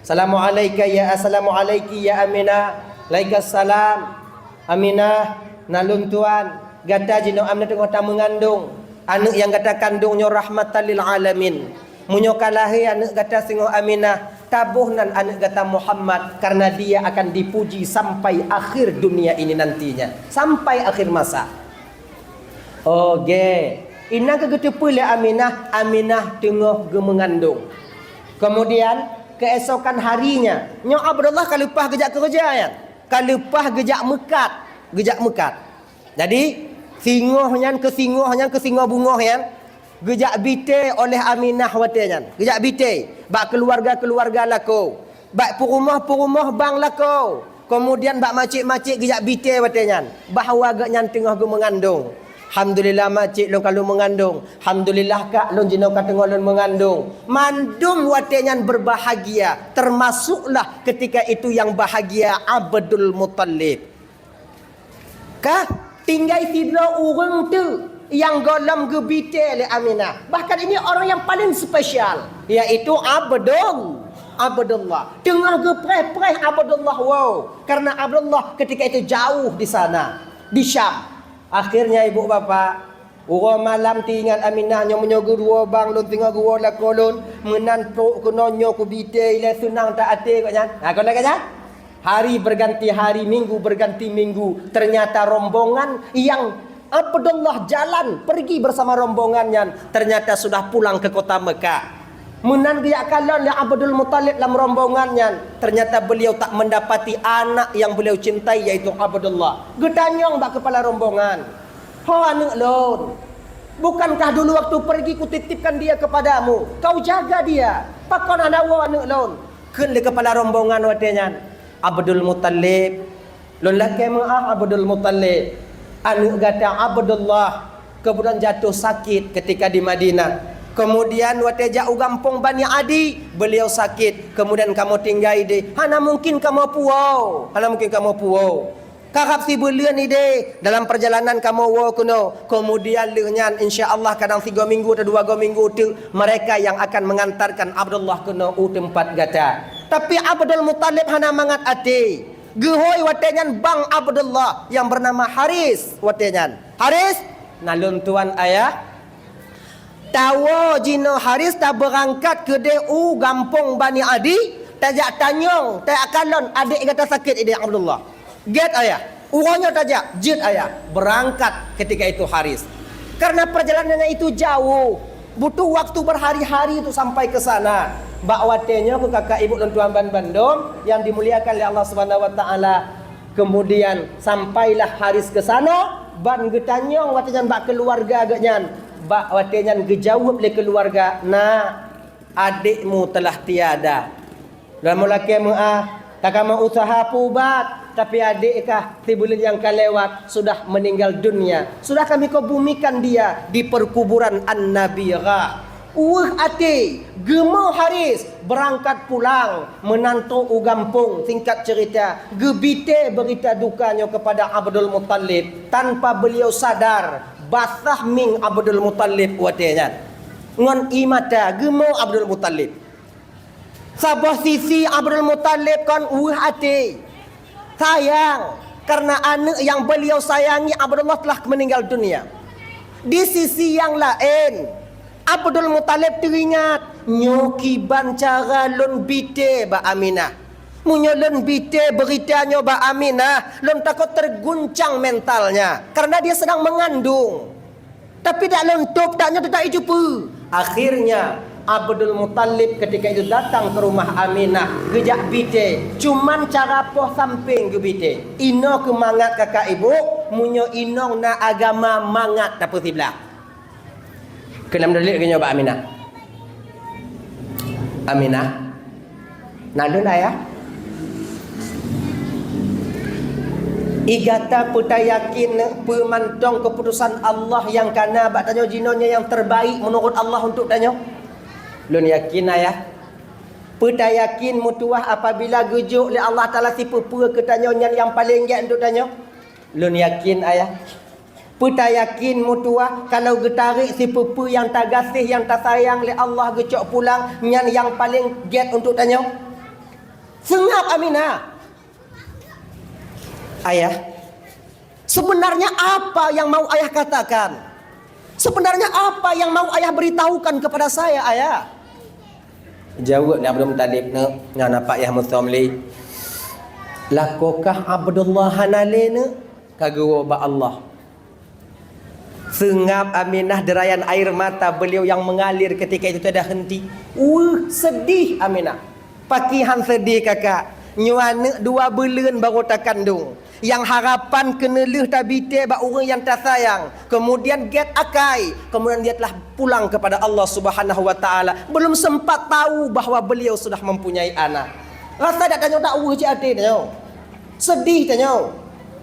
"Assalamualaika ya, assalamualaiki ya Aminah." "Alaikassalam. Aminah, na lôn tuan. Gata jinoe Aminah teungoh tameungandong. Aneuk nyang gata kandong nyoe rahmatan lil alamin. Meunyoe ka lahé aneuk gata singoh Aminah, taboh nan aneuk gata Muhammad, karena dia akan dipuji sampai akhir dunia ini nantinya, sampai akhir masa." Oke. Inan keuh geuteupeue lé Aminah, Aminah teungoh geumeungandong. Kemudian, keesokan harinya, nyoe Abdullah ka leupah geujak keureuja nyan. Ka leupah geujak meukat, geujak meukat. Jadi, singoh nyan keu singoh nyan keu singoh beungoh nyan, geujak bite oleh Aminah watée nyan. Geujak bite bak keuluwarga-keuluwarga lakoe, bak peurumoh-peurumoh bang lakoe, keumudian bak macet-macet geujak bite watée nyan, bahwa gobnyan teungoh geumeungandong. "Alhamdulillah, macet lôn ka lôn meungandong. Alhamdulillah, kak, lôn jinoe ka teungoh lôn meungandong." Mandum watée nyan beubahgia, teumasuklah keutika itu nyang bahgia Abdul Muthalib. Ka tinggai sidroe ureuëng teuk nyang gohlom geubite lé Aminah. Bahkan ini orang yang paling spesial, yaitu Abdul, Abdullah. Teungoh geupreh-preh Abdullah, wow, karena Abdullah ketika itu jauh di sana, di Syam. Akhirnya ibu bapak, uroe malam teuingat Aminah, nyoe meunyoe geuduwoe bang lôn teungoh geuwoe lakoe lôn, meunan trok keunoe nyoe kubite ilée seunang that até gobnyan. Ha, kon lagée nyan? Hari berganti hari, minggu berganti minggu, ternyata rombongan yang Abdullah jalan pergi bersama rombongan nyan ternyata sudah pulang ke kota Mekah. Meunan geujak kalon lé Abdul Muthalib lam rombongan nyan, ternyata beliau tak mendapati anak yang beliau cintai, yaitu Abdullah. Geutanyong bak kepala rombongan, "Ho aneuëk lôn, bukankah dulu waktu pergi kutitipkan dia kepadamu, kau jaga dia? Pakon hana woe aneuëk lôn?" Kheun lé kepala rombongan watée nyan, "Abdul Muthalib, lôn lakée meuáh Abdul Muthalib, aneuëk gata Abdullah kemudian jatuh sakit ketika di Madinah. Kemudian watée jak u gampông Bani Adi, beliau sakit, kemudian kamoe tinggai ideh. Hana mungkin kamoe puwoe, hana mungkin kamoe puwoe. Karab sibuleuen ideh, dalam perjalanan kamoe woe keunoe. Kemudian lheueh nyan, insya Allah, kadang sigoe minggu atau dua goe minggu teuk, mereka yang akan mengantarkan Abdullah keunoe u teumpat gata." Tapi Abdul Muthalib hana mangat até. Geuhôi watée nyan bang Abdullah yang bernama Haris watée nyan. "Haris, na lôn tuan ayah. Tawoe jinoe Haris, tabeurangkat keudeh u gampông Bani Adi, tajak tanyong, tajak kalon adék gata sakét ideh Abdullah. Gét ayah, uroe nyoe tajak, jeuet ayah." Berangkat ketika itu Haris. Karena perjalanannya itu jauh, butuh waktu berhari-hari untuk sampai ke sana. Bak watée nyoe keu kakak ibu lôn tuan ban bandum yang dimuliakan lé Allah Subhanahu wa Taala, kemudian sampailah Haris ke sana, ban geutanyong watée nyan bak keuluwarga geuhnyan. Bak watée nyan geujaweueb lé keuluwarga, "Na, adékmu telah tiada. Lôn lakée meuáh, ka kamoe usaha peuubat, tapi adék kah sibuleuen nyang ka lewat sudah meninggal dunia. Sudah kami kubumikan dia di perkuburan An-Nabirah." Uweuh até, geumo Haris, beurangkat pulang, meunan trok u gampông. Singkat cerita, geubitée beurita duka nyoe kepada Abdul Muthalib. Tanpa beliau sadar, basah mieng Abdul Muthalib watée nyan. Ngon ie mata, geumo Abdul Muthalib. Saboh sisi Abdul Muthalib kon uweuh até, sayang, karena aneuëk yang beliau sayangi Abdullah telah meninggal dunia. Di sisi yang laén, Abdul Muthalib teuingat, "Nyoe kiban cara lôn bitée bak Aminah. Meunyoe lôn bitée beurita nyoe bak Aminah, lôn takot terguncang mentalnya, karena dia sedang mengandung. Tapi dak lôn tôb, dak nyoe teutab icupeue." Akhirnya, Abdul Muthalib ketika itu datang ke rumah Aminah, geujak bitée, cuman cara poh sampéng geubitée. Inoe keu mangat kakak ibu, meunyoe inong na agama mangat tapeusiblah. Keulam dalik geunyoe bak Aminah. "Aminah, na lôn ayah. I gata peue tayakin peue mantong keuputosan Allah nyang kana bak tanyoe jinoe nyoe nyang terbaik meunurot Allah untuk tanyoe?" "Lôn yakin ayah." "Peue tayakin meutuwah apabila geujok lé Allah Taala sipeue-peue keu tanyoe nyan nyang paleng gét untuk tanyoe?" "Lôn yakin ayah." "Peue tayakin meutuwah kalau geutarek sipeue-peue nyang tagaséh nyang tasayang lé Allah geucok pulang nyan nyang paleng gét untuk tanyoe?" Seungab Aminah. "Ayah, sebenarnya apa yang mau ayah katakan? Sebenarnya apa yang mau ayah beritahukan kepada saya, ayah?" Jaweueb Nabi Muthalib, "Neuk, nyan apak yah musom lé. Lakoe kah Abdullah hana lé, neuk, ka geuwoe bak Allah." Seungab Aminah, derayan air mata beliau yang mengalir ketika itu tiada henti. Weueh, sedih Aminah. "Pakriban sedih kakak. Nyoe aneuëk dua buleuen baru takandong. Nyang harapan keuneulheueh tabitée bak ureuëng nyang tasayang. Kemudian gét akai. Kemudian dia telah pulang kepada Allah Subhanahu wa Taala. Belum sempat tahu bahwa beliau sudah mempunyai anak." Rasa dak tanyoe dak weueh cit até tanyoe? Sedih tanyoe.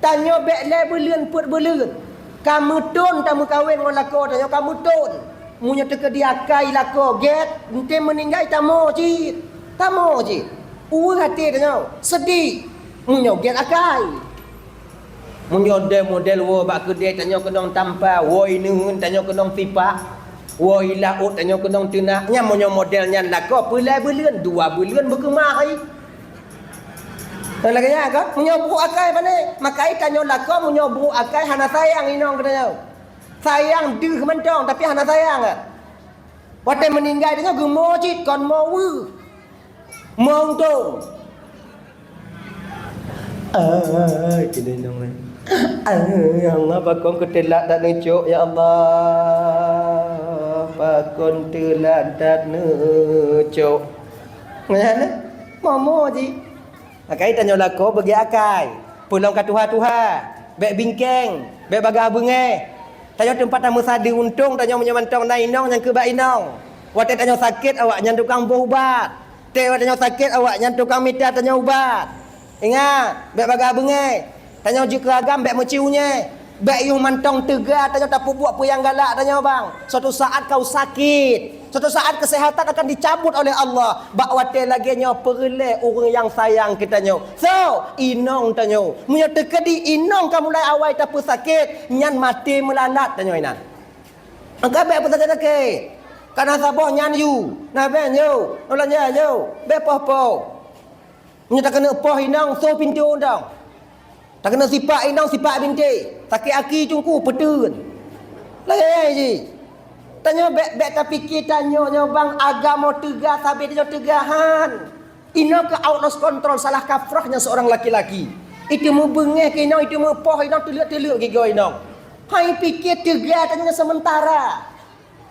Tanyoe bék lhée buleuen peuet buleuen. Ka meuthon tameukawen ngon lakoe tanyoe, ka meuthon. Meunyoe teukeudi akai lakoe gét, enteuk meuninggai tamoe cit. Tamoe cit. Weueh até tanyoe, sedih. Meunyoe gét akai. Meunyoe deh model woe bak keudée tanyoe keunong tampa, woe ineuen tanyoe keunong sipak, woe ilaôt tanyoe keunong teunak. Nyan meunyoe model nyan lakoe peulai buleuen, dua buleuen beukeumah ai. Lagée nyan ka, meunyoe brok akai pane, makai tanyoe lakoe meunyoe brok akai hana sayang inong keu tanyoe. Sayang deuh mantong tapi hana sayang ka. Watée meuninggai tanyoe geumo cit kon mo weueh. Mo untông. Ai, keudeunong ai. Ai, ya Allah, pakon keuteulak dak neucok, ya Allah. kon teulantat neucok. Nyan, momo jih. Akai tanyoe lakoe beugét akai. Peulom ka tuha-tuha, bék bingkeng, bék bagah beungéh. Tanyoe teumpat tameusadeue untông tanyoe meunyoe mantong na inong nyang keu bak inong. Watée tanyoe sakét, awaknyan tukang boh ubat. Watée tanyoe sakét, awaknyan tukang mita tanyoe ubat. Ingat, bék bagah beungéh. Tanyoe jeuet keu agam bék meuciunyée. Bék yoh mantong teuga tanyoe tapeubuet peue nyang galak tanyoe bang. Suatu saat kau sakét. Suatu saat kesehatan akan dicabut oleh Allah. Bak watée lagée nyoe peureulée ureuëng nyang sayang keu tanyoe. So, inong tanyoe. Meunyoe teukeudi inong ka mulai awai tapeusakét, nyan maté meulalat tanyoe inan. Angka bék peusakét-sakét. Kana saboh nyan yue, na bék yue, ulôn nyan yue, bék poh-poh. Meunyoe takeuneuk poh inong, soe pintoe dong. Takeuneuk sipak inong, sipak bintéh. Sakét aki cungku, peuteun. Lagée jih. Tanyoe bék, bék tapike tanyoe nyoe bang agama teuga, sabe tanyoe teuga han. Inong keu out of control, salah kaprah nyan seorang laki-laki. Itu meubeungéh keu inong, itu meupoh inong, teuleuk-teuleuk gigoe inong. Hai pike teuga tanyoe sementara.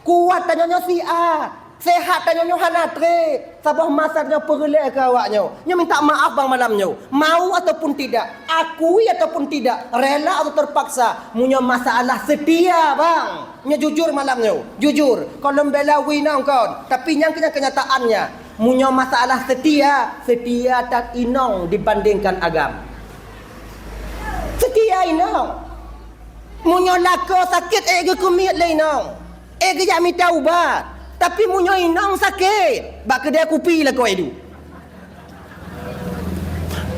Kuat tanyoe nyoe siat, sehat tanyoe nyoe hana treb. Saboh masa tanyoe peureulée keu awak nyoe. Nyoe minta maaf bang malam nyoe. Mau ataupun tidak, akui ataupun tidak, rela atau terpaksa. Meunyoe masalah setia bang, nyoe jujur malam nyoe. Jujur, kon lôn bela wui inong kon. Tapi nyang keu-, nyang kenyataannya, meunyoe masalah setia, setia that inong dibandingkan agam. Setia inong. Meunyoe lakoe sakét, ék geukeumiet lé inong. Ék geujak mita ubat. Tapi meunyoe inong sakét, bak keudée kupi lakoe iduek.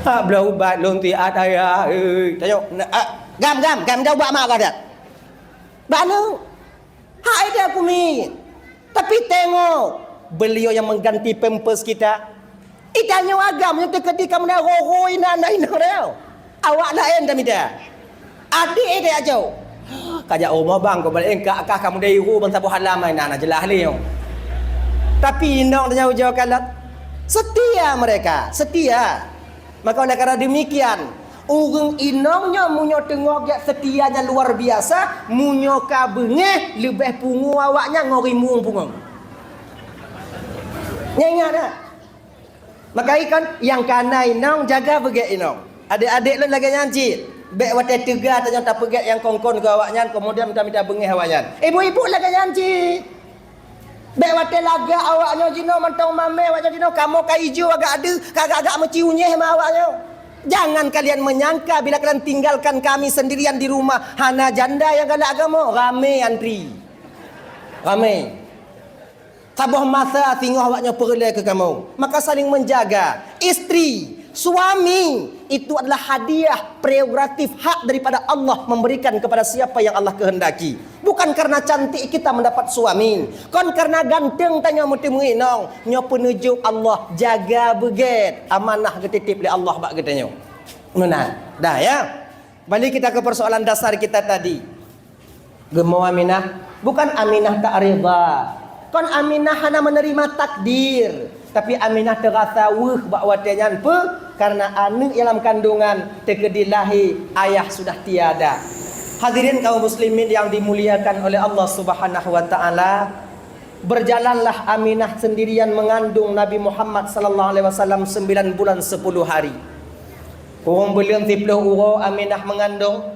Hak bloe ubat lôn siat ayah, eh. Tanyoe, na, ah, gam, gam, gam mita ubat mak kah that. Bak aneuk. Hai dia kumi. Tapi tengok, beliau yang mengganti pampers kita. Itanyoe agam nyang teukeudi kamoe na roh-roh inan na inong nyoe. Awak laén tamita. Adik dia ajo. Kajak rumah bang, kau balik engkak kah kamoe dari ru bang saboh halam ai na, na jeulaih lé nyoe. Tapi inong tanyoe ujoe kalon. Setia mereka, setia. Maka oleh karena demikian, ureuëng inong nyoe meunyoe teungoh gét setia nyang luar biasa, meunyoe ka beungéh leubeh pungo awaknyan ngon rimueng pungo. Nyan ingat dah. Maka ikon nyang kana inong jaga beugét inong. Adik-adik lôn lagée nyan cit. Bék watée teuga tanyoe tapeugét nyang kon-kon keu awaknyan, keumudian mita-mita beungéh awaknyan. Ibu-ibu lagée nyan cit. Bék watée lagak awaknyoe jinoe mantong mamé, awaknyoe jinoe kamoe ka ijo agak deuh, ka agak-agak meuciunyéh ma awaknyoe. Jangan kalian menyangka bila kalian tinggalkan kami sendirian di rumah, hana janda nyang galak kamoe, ramé antri. Ramé. Saboh masa singoh awaknyoe peureulée keu kamoe. Maka saling menjaga. Istri, suami, itu adalah hadiah prerogatif hak daripada Allah memberikan kepada siapa yang Allah kehendaki. Bukan karena cantik kita mendapat suami, kon karena ganteng tanyoe meuteumé inong. Nyoe peuneujok Allah jaga beugét amanah geutitip lé Allah bak geutanyoe. Meunan. Dah ya. Balik kita ke persoalan dasar kita tadi. Geumoe Aminah, bukan Aminah tak reda. Kon Aminah hana menerima takdir, tapi Aminah terasa weueh bak watée nyan peue? Karena aneuk dalam kandungan teukeudi lahé, ayah sudah tiada. Hadirin kaum muslimin yang dimuliakan oleh Allah Subhanahu wa taala, berjalanlah Aminah sendirian mengandung Nabi Muhammad sallallahu alaihi wasallam sembilan bulan sepuluh hari. Kureueng buleuen siplôh uroe Aminah mengandung.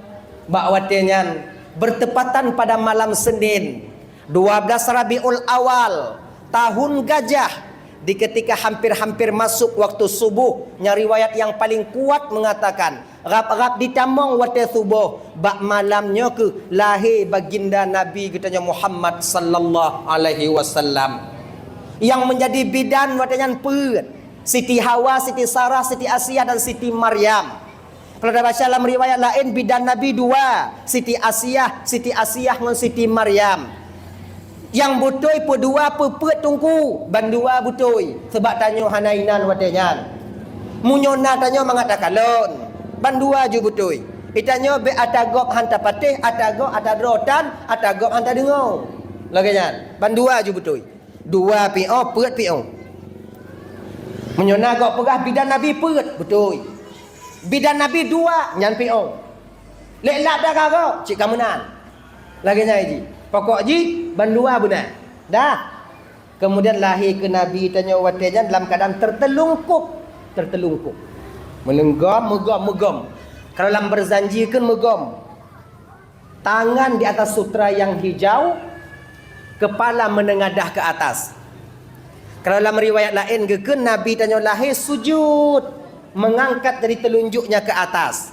Bak watée nyan, bertepatan pada malam Senin, dua belas Rabiul Awal, tahun gajah, di ketika hampir-hampir masuk waktu subuh, nyang riwayat yang paling kuat mengatakan, rab-rab ditamong watée suboh, bak malam nyoe keuh lahé baginda Nabi geutanyoe Muhammad sallallahu alaihi wasallam. Nyang menjadi bidan watée nyan peuet, Siti Hawa, Siti Sarah, Siti Asiah, dan Siti Maryam. Kalau tabaca lam riwayat laén, bidan Nabi dua, Siti Asiah, Siti Asiah ngon Siti Maryam. Nyang beutôi peudua peupeuet teungku, bandua beutôi, seubab tanyoe hana inan watée nyan. Meunyoe na tanyoe mangat takalon, bandua ju beutôi. Itanyoe bék ata gob han tapatéh, ata gob ata droe tan, ata gob han tadeungoe. Lagée nyan, bandua ju beutôi. Dua piôh, peuet piôh. Meunyoe na gob peugah bidan Nabi peuet, beutôi. Bidan Nabi dua, nyan piôh. Lé lap dah ka gob, cit ka meunan. Lagée nyan jih. Pokok jih, bandua beuna. Dah. Kemudian lahé keu Nabi tanyoe watée nyan dalam keadaan tertelungkup, tertelungkup. Meuneueng gom, meugom, meugom. Kalau lam berjanji kan meugom. Tangan di atas sutra yang hijau, kepala menengadah ke atas. Kalau lam riwayat laén geukheun Nabi tanyoe lahé sujud, mengangkat jari telunjuknya ke atas.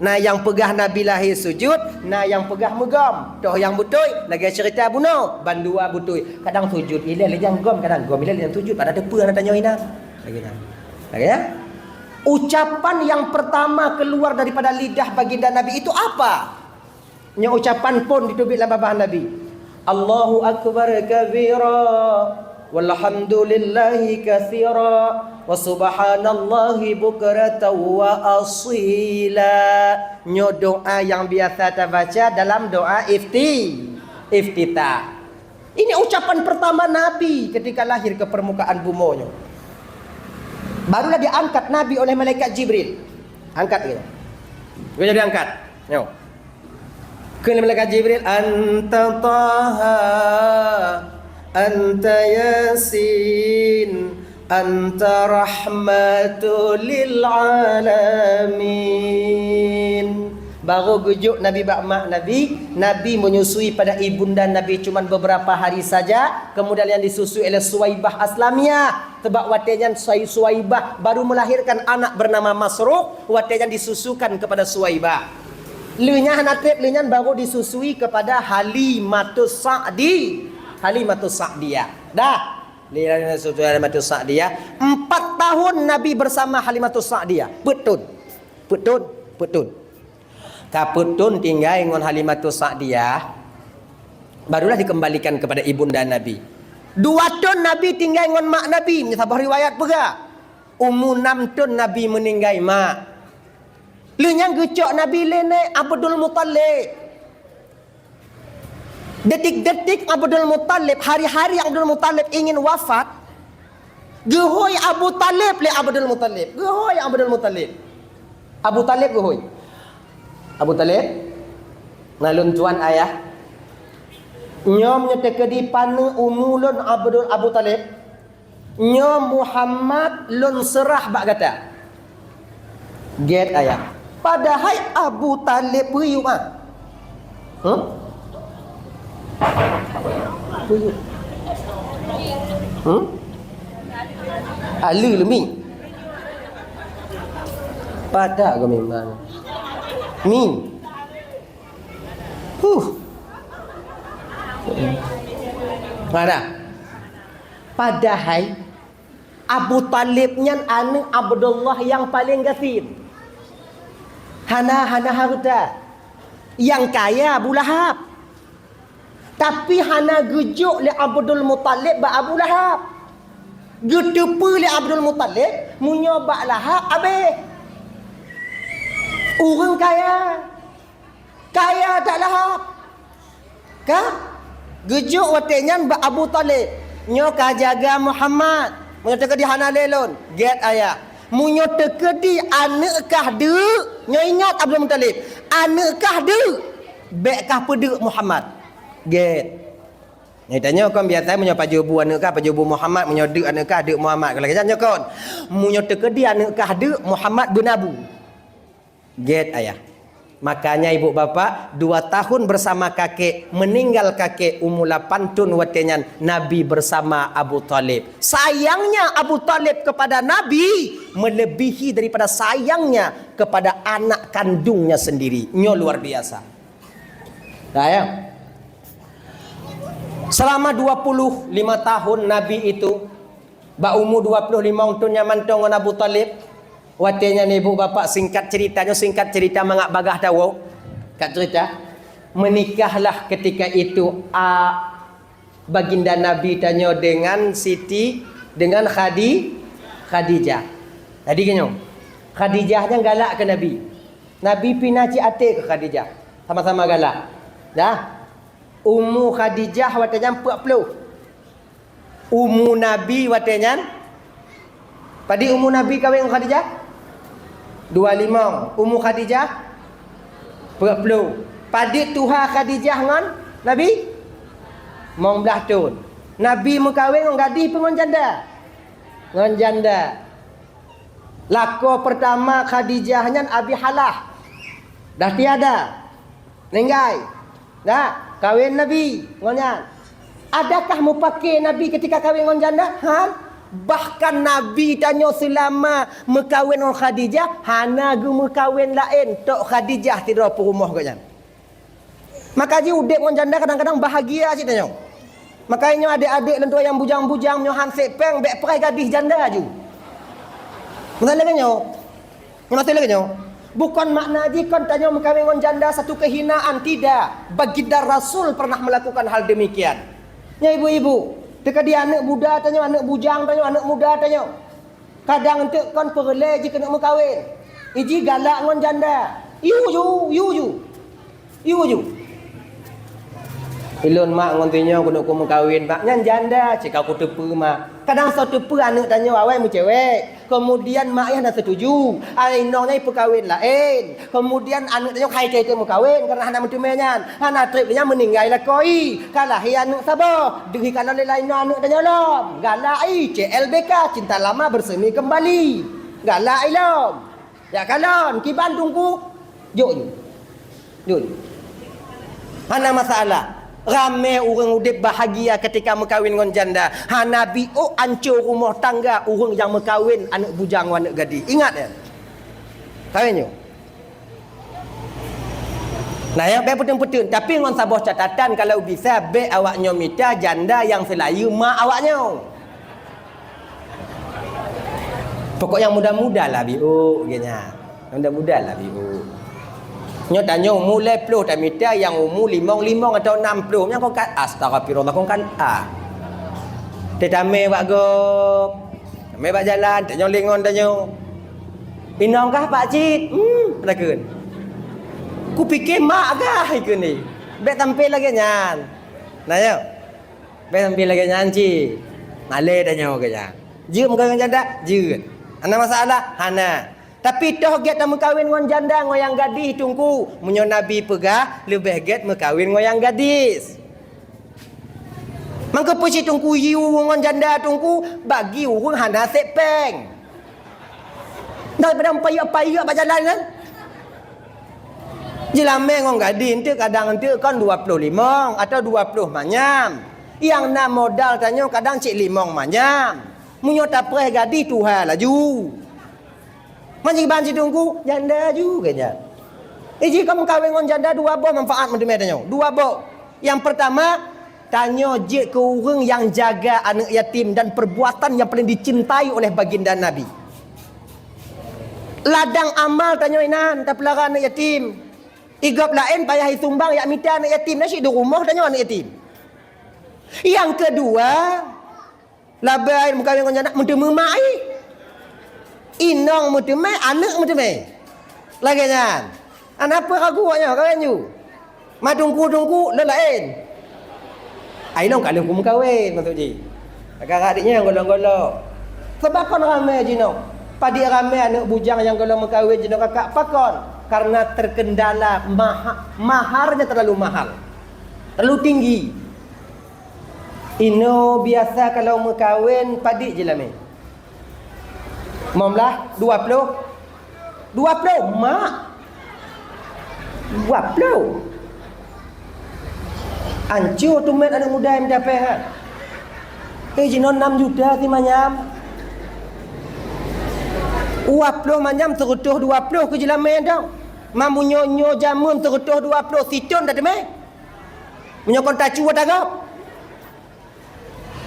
Na nyang peugah Nabi lahé sujud, na nyang peugah meugom. Toh nyang beutôi, lagée cerita bunoe, bandua beutôi. Kadang sujud ilée lé nyang gom, kadang gom ilée lé nyang sujud, padahai teupeue na tanyoe inan. Lagée nyan. Lagée nyan. Ucapan yang pertama keluar daripada lidah baginda Nabi itu apa? Nyoe ucapan phon jiteubiet lam babah Nabi. Allahu akbar kabira, walhamdulillahi katsira, wa subhanallahi bukratan wa asila. Nyoe doa nyang biasa tabaca dalam doa ifti-, iftitah. Ini ucapan pertama Nabi ketika lahir ke permukaan bumoe nyoe. Barulah diangkat Nabi oleh malaikat Jibril. Angkat gitu. Bukan jadi angkat. Nyoe. Kheun lé malaikat Jibril, "Anta Taha, anta Yasin, anta rahmatu lil alamin." Baru geujok Nabi bak mak Nabi, Nabi menyusui pada ibunda Nabi cuman beberapa hari saja, kemudian yang disusui oleh Suwaibah Aslamiyah. Sebab watée nyan Suwai-, Suwaibah baru melahirkan anak bernama Masruq, watée nyan disusukan kepada Suwaibah. Lheueh nyan hana treb, lheueh nyan baru disusui kepada Halimatus Sa'di. Halimatus Sa'diyah. Dah. Lheueh nyan disusui Halimatus Sa'diyah. Empat tahun Nabi bersama Halimatus Sa'diyah. Peuet thon. Peuet thon. Peuet thon. Ka peuet thon tinggai ngon Halimatus Sa'diyah, barulah dikembalikan kepada ibunda Nabi. Dua thon Nabi tinggai ngon mak Nabi, meunyoe saboh riwayat peugah. Umu nam thon Nabi meuninggai mak. Lheueh nyan geucok Nabi lé nèk Abdul Muthalib. Detik-detik Abdul Muthalib, hari-hari Abdul Muthalib ingin wafat, geuhôi Abu Thalib lé Abdul Muthalib. Geuhôi Abdul Muthalib. Abu Thalib geuhôi. Abu Thalib, na lôn tuan ayah. Nyoe meunyoe teukeudi paneuk umu lôn Abdul, Abu Thalib, nyoe Muhammad lôn seurah bak gata. Gét ayah. Padahai Abu Thalib peuyuek ah. Huh? Peuyuek. Hmm? Aleu leumi. Pada ke memang. Mi. Huh. Mana? Padahai Abu Thalib nyan aneuk Abdullah nyang paleng gasien. Hana, hana hareuta. Nyang kaya Abu Lahab. Tapi hana geujok lé Abdul Muthalib bak Abu Lahab. Geuteupeue lé Abdul Muthalib, meunyoe bak Lahab abéh. Ureuëng kaya. Kaya that Lahab. Ka? Geujok watée nyan bak Abu Thalib. Nyoe ka jaga Muhammad. Meunyoe teukeudi hana lé lôn, gét ayah. Meunyoe teukeudi aneuk kah deuk, nyoe ingat Abdul Muthalib. Aneuk kah deuk, bék kah peudeuk Muhammad. Gét. Nyoe tanyoe kon biasa meunyoe pajoh bu aneuk kah, pajoh bu Muhammad, meunyoe deuk aneuk kah, deuk Muhammad. Kalau kita nyoe kon. Meunyoe teukeudi aneuk kah deuk, Muhammad beuna bu. Gét ayah. Makanya ibu bapak, dua tahun bersama kakek, meninggal kakek umur lapan tahun watée nyan Nabi bersama Abu Thalib. Sayangnya Abu Thalib kepada Nabi melebihi daripada sayangnya kepada anak kandungnya sendiri. Nyoe luar biasa. Dah ya. Selama dua puluh lima tahun Nabi itu Bak umu dua ploh limong thon nyan mantong ngon Abu Thalib. Watée nyan ibu bapak, singkat cerita, nyoe singkat cerita mangat bagaih tawoe. Singkat cerita, menikahlah ketika itu a baginda Nabi tanyoe dengan Siti, dengan Khadi-, Khadijah. Jadi geutanyoe, Khadijah nyan galak keu Nabi. Nabi pih na cit até keu Khadijah. Sama-sama galak. Dah. Umu Khadijah watée nyan peuet ploh. Umu Nabi watée nyan, padit umu Nabi kawén ngon Khadijah? Dua limong. Umu Khadijah? Peuet ploh. Padit tuha Khadijah ngon Nabi? Limong blaih thon. Nabi meukawen ngon gadih peue ngon janda? Ngon janda. Lakoe peurtama Khadijah nyan Abi Halah. Dah tiada. Ninggai. Dah, kawen Nabi ngon nyan. Adakah mupake Nabi keutika kawen ngon janda? Han. Bahkan Nabi tanyoe seulama meukawen ngon Khadijah, hana geumeukawen laén, tok Khadijah sidroe peurumoh geuh nyan. Maka jih udeb ngon janda kadang-kadang bahagia cit tanyoe. Maka nyoe adek-adek lôn tuan nyang bujang-bujang, nyoe han sép péng, bék preh gadih janda aju. Meusalah lagée nyoe. Meusalah lagée nyoe. Bukon makna jih kon tanyoe meukawen ngon janda satu kehinaan, tidak. Baginda Rasul pernah melakukan hal demikian. Nyoe ibu-ibu, teuka di aneuëk muda tanyoe, aneuëk bujang tanyoe, aneuëk muda tanyoe. Kadang eunteuk kon peureulée jikeuneuk meukawen. Iji galak ngon janda. Yu ju, yu ju. Yu ju. Ilôn mak ngon sinyoe keuneuk kumeukawen, mak. Nyan janda, cit ka kuteupeue, mak. Kadang soe teupeue aneuëk tanyoe awai meucewek. Keumudian mak yah na seutuju. Ai inong nyan ipeukawen laén. Keumudian aneuëk tanyoe hai teu-teu meukawen, kareuna hana meuteumé nyan. Hana treb nyan meuninggai lakoe i. Ka lahé aneuëk saboh. Deuh ikalon lé laén nyoe aneuëk tanyoe lom. Galak i, C L B K, cinta lama bersemi kembali. Galak i lom. Jak kalon, kiban teungku. Jok ju. Jok ju. Hana masalah. Ramé ureuëng udeb bahagia keutika meukawen ngon janda. Hana biôk anco rumoh tangga ureuëng nyang meukawen aneuëk bujang ngon aneuëk gadih. Ingat ya. Kawen nyoe. Nah, nyang bék peuteun-peuteun, tapi ngon saboh catatan, kalau bisa bék awak nyoe mita janda nyang seulayeue mak awak nyoe. Pokok nyang muda-muda lah biôk, geuh nyan. Nyang muda-muda lah biôk. Nyoe tanyoe umu lhée ploh tamita nyang umu limong-limong atau nam ploh. Nyang kon ka, astagfirullah, kon ka, ah. Teutamé bak gob. Mé bak jalan, tanyoe lé ngon tanyoe. Inong kah pak cit? Hmm, takheun. Kupike mak kah ikheun ni. Bék tampé lagée nyan. Nah, nyoe. Bék tampé lagée nyan cit. Malée tanyoe keu nyan. Jeuet meukawen ngon janda? Jeuet. Hana masalah? Hana. Tapi toh gét tameukawen ngon janda ngon nyang gadih teungku. Meunyoe Nabi peugah, leubeh gét meukawen ngon nyang gadis. Mangkeupeu cit teungku yue ngon janda teungku bagi ureuëng hana sép péng. Daripada payek-payek bak jalan kan? Jilamé ngon gadih eunteuk kadang eunteuk kon dua ploh limong atau dua ploh manyam. Nyang na modal tanyoe kadang cit limong manyam. Meunyoe tapreh gadih tuha laju. Manjiban cit teungku, janda juga nyan. Iji kamoe meukawen ngon janda dua boh manfaat meuteumé tanyoe. Dua boh. Nyang peurtama, tanyoe jeuet keu ureuëng nyang jaga aneuëk yatim dan perbuatan nyang paléng dicintai oleh baginda Nabi. Ladang amal tanyoe inan tapeulara aneuëk yatim. Igob laén payah isumbang jak mita aneuëk yatim, na cit di rumoh tanyoe aneuëk yatim. Nyang keudua, Labai meukawen ngon janda meuteumé mak i. Inong meuteumé, aneuëk meuteumé. Lagée nyan. Hana peue ragu awaknyoe kawen ju. Ma teungku-teungku lôn laén. Ai lôn ka lheueh kumeukawen maksud jih. Kakak adik nyan golom-golom. Sebab kon ramé jinoe. Padit ramé aneuëk bujang nyang golom meukawen jinoe kakak pakon? Karena terkendala maha-, maharnya terlalu mahal. Terlalu tinggi. Inoe biasa kalau meukawen padit jilamé? Limong blaih, dua ploh. Dua ploh, mak. Dua ploh. Anco teumé aneuëk muda nyang meucapée ha. Eh, jinoe enam juta si manyam. Dua ploh manyam, seureutôh dua ploh keu jilamé dong. Mamunyo nyoe jameun seureutôh dua ploh sithon dak teumé. Meunyoe kon tacu ata gob.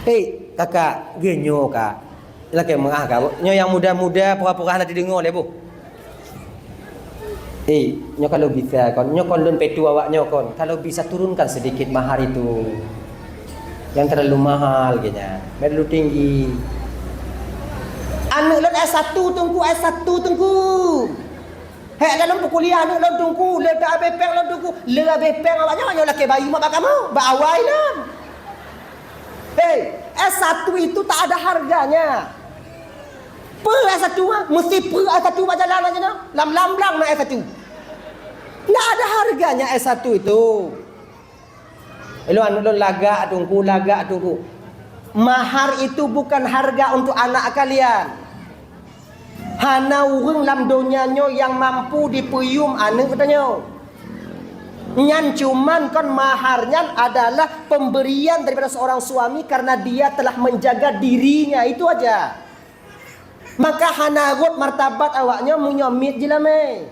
Hei, kakak, geuh nyoe ka. Lakée meuáh ka. Nyoe nyang muda-muda pura-pura hana teudeungoe lé boh. Hei, nyoe kalau bisa kon, nyoe kon lôn peue awak nyoe kon. Kalau bisa turunkan sedikit mahar itu. Yang terlalu mahal kayaknya. Terlalu tinggi. Aneuëk lôn S satu teungku, S satu teungku. Hék, dalam peukuliah aneuëk lôn teungku, le ta abéh péng lôn teungku, le abéh péng awak nyoe, nyoe lakée bayeue mak bak kamoe, bak awai lôn. Hei, S satu itu tak ada harganya. Peue S satu ha? Meusti peue S satu bak jalan aja nah. Lam lam blang na S satu. Ndak ada harganya S satu itu. Ilôn aneuk lôn lagak teungku, lagak teungku. Mahar itu bukan harga untuk anak kalian. Hana ureuëng lam donya nyoe nyang mampu jipeuyuem aneuk tanyoe. Nyan cuman kon mahar nyan adalah pemberian daripada seorang suami karena dia telah menjaga dirinya, itu aja. Maka hana rhot martabat awaknyoe meunyoe miet jilamé.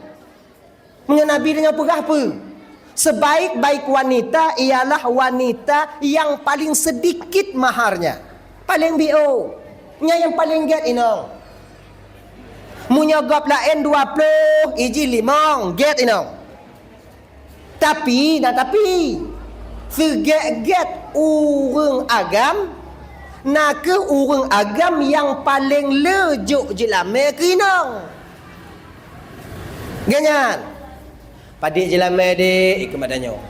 Meunyoe Nabi tanyoe peugah peue? Sebaik-baik wanita ialah wanita yang paling sedikit maharnya. Paling biôh. Nyan nyang paling gét inong. Meunyoe gob laén dua ploh, iji limong, gét inong. Tapi, na tapi, seugét-gét ureuëng agam, na kheueh ureuëng agam nyang paleng le jok jilamé keu inong. Gét nyan. Padit jilamé dek, ikeu mata nyoe.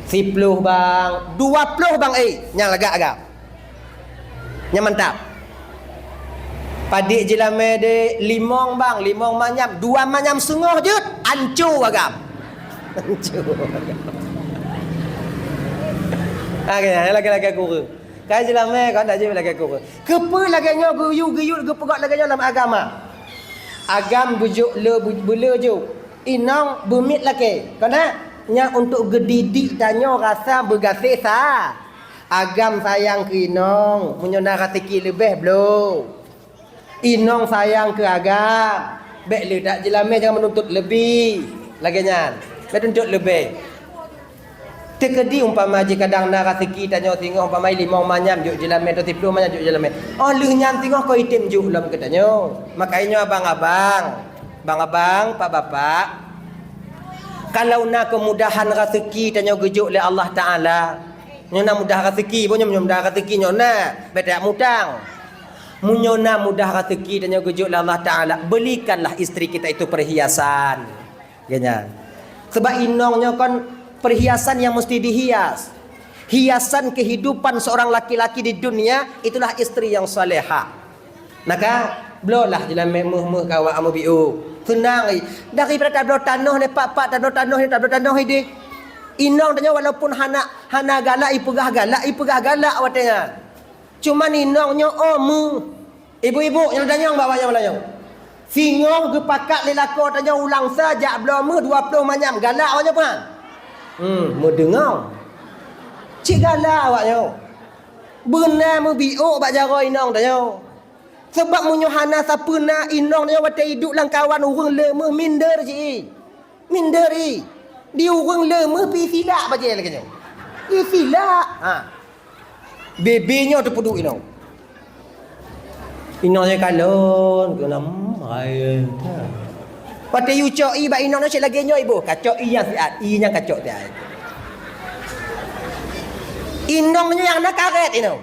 Siploh bang, dua ploh bang, eh, nyang lagak agam. Nyang mantap. Padit jilamé dek, limong bang, limong manyam, dua manyam seungoh jeuet, anco agam. Anco agam. Oke, lagak-lagak kureueng. Kai jilamé, kon dak jeuet lagak kureueng. Keupeue lagée nyoe geuyue-geuyue geupeugah lagée nyoe lam agama? Agam beujok le, beule jok. Inong beumiet lakée. Keuneuk nyan untuk geudidik tanyoe rasa beugaséh sa. Agam sayang keu inong, meunyoe na raseuki leubeh bloe. Inong sayang keu agam, bék le that jilamé jangan meununtut leubeh. Lagée nyan, bék tuntut leubeh. Teukeudi umpama jih kadang na raseuki tanyoe singoh umpama limong manyam jok jilamé atau siploh manyam jok jilamé. Oh lheueh nyan singoh keu item jok lom keu tanyoe. Makajih nyoe abang-abang, abang-abang, pak-bapak, kalau na keumudahan raseuki tanyoe geujok lé Allah Taala, nyoe na mudah raseuki, boh nyoe mudah raseuki nyoe na, bék tajak mutang. Meunyoe na mudah raseuki tanyoe geujok lé Allah Taala, belikanlah istri kita itu perhiasan. Geuhnyan. Sebab inong nyoe kon perhiasan yang mesti dihias. Hiasan kehidupan seorang laki-laki di dunia itulah istri yang salehah. Maka, bloelah jilamé meuh-meuh keu awak amu biu. Seunang, daripada tabloe tanoh lé pak-pak, tabloe tanoh lé, tabloe tanoh ideh. Inong tanyoe walaupun hana, hana galak, ipeugah galak, ipeugah galak watée nyan. Cuman inong nyoe oh meuh. Ibu-ibu nyang tanyong bak awaknyan malam nyoe. Singoh geupakat lé lakoe tanyoe u Langsa jak bloe meuh dua ploh manyam, galak awaknyan peue? Hmm, meudeungoe. Cit galak awaknyan. Beuna meubiôk bak jaroe inong tanyoe. Sabab meunyoe hana sapeue na inong tanyoe watée iduek lam kawan ureuëng le meuh minder jih. Minder i. Di ureuëng le meuh pih silak bajée lagée nyoe. Isilak. Ha. Bebe nyoe teupeuduek inong. Inong nyoe kalon keu nam hai. Watée yue cok i bak inong nyoe cit lagée nyoe iboh, kacok i nyang siat, i nyang kacok siat. Inong nyoe nyang na karet inong.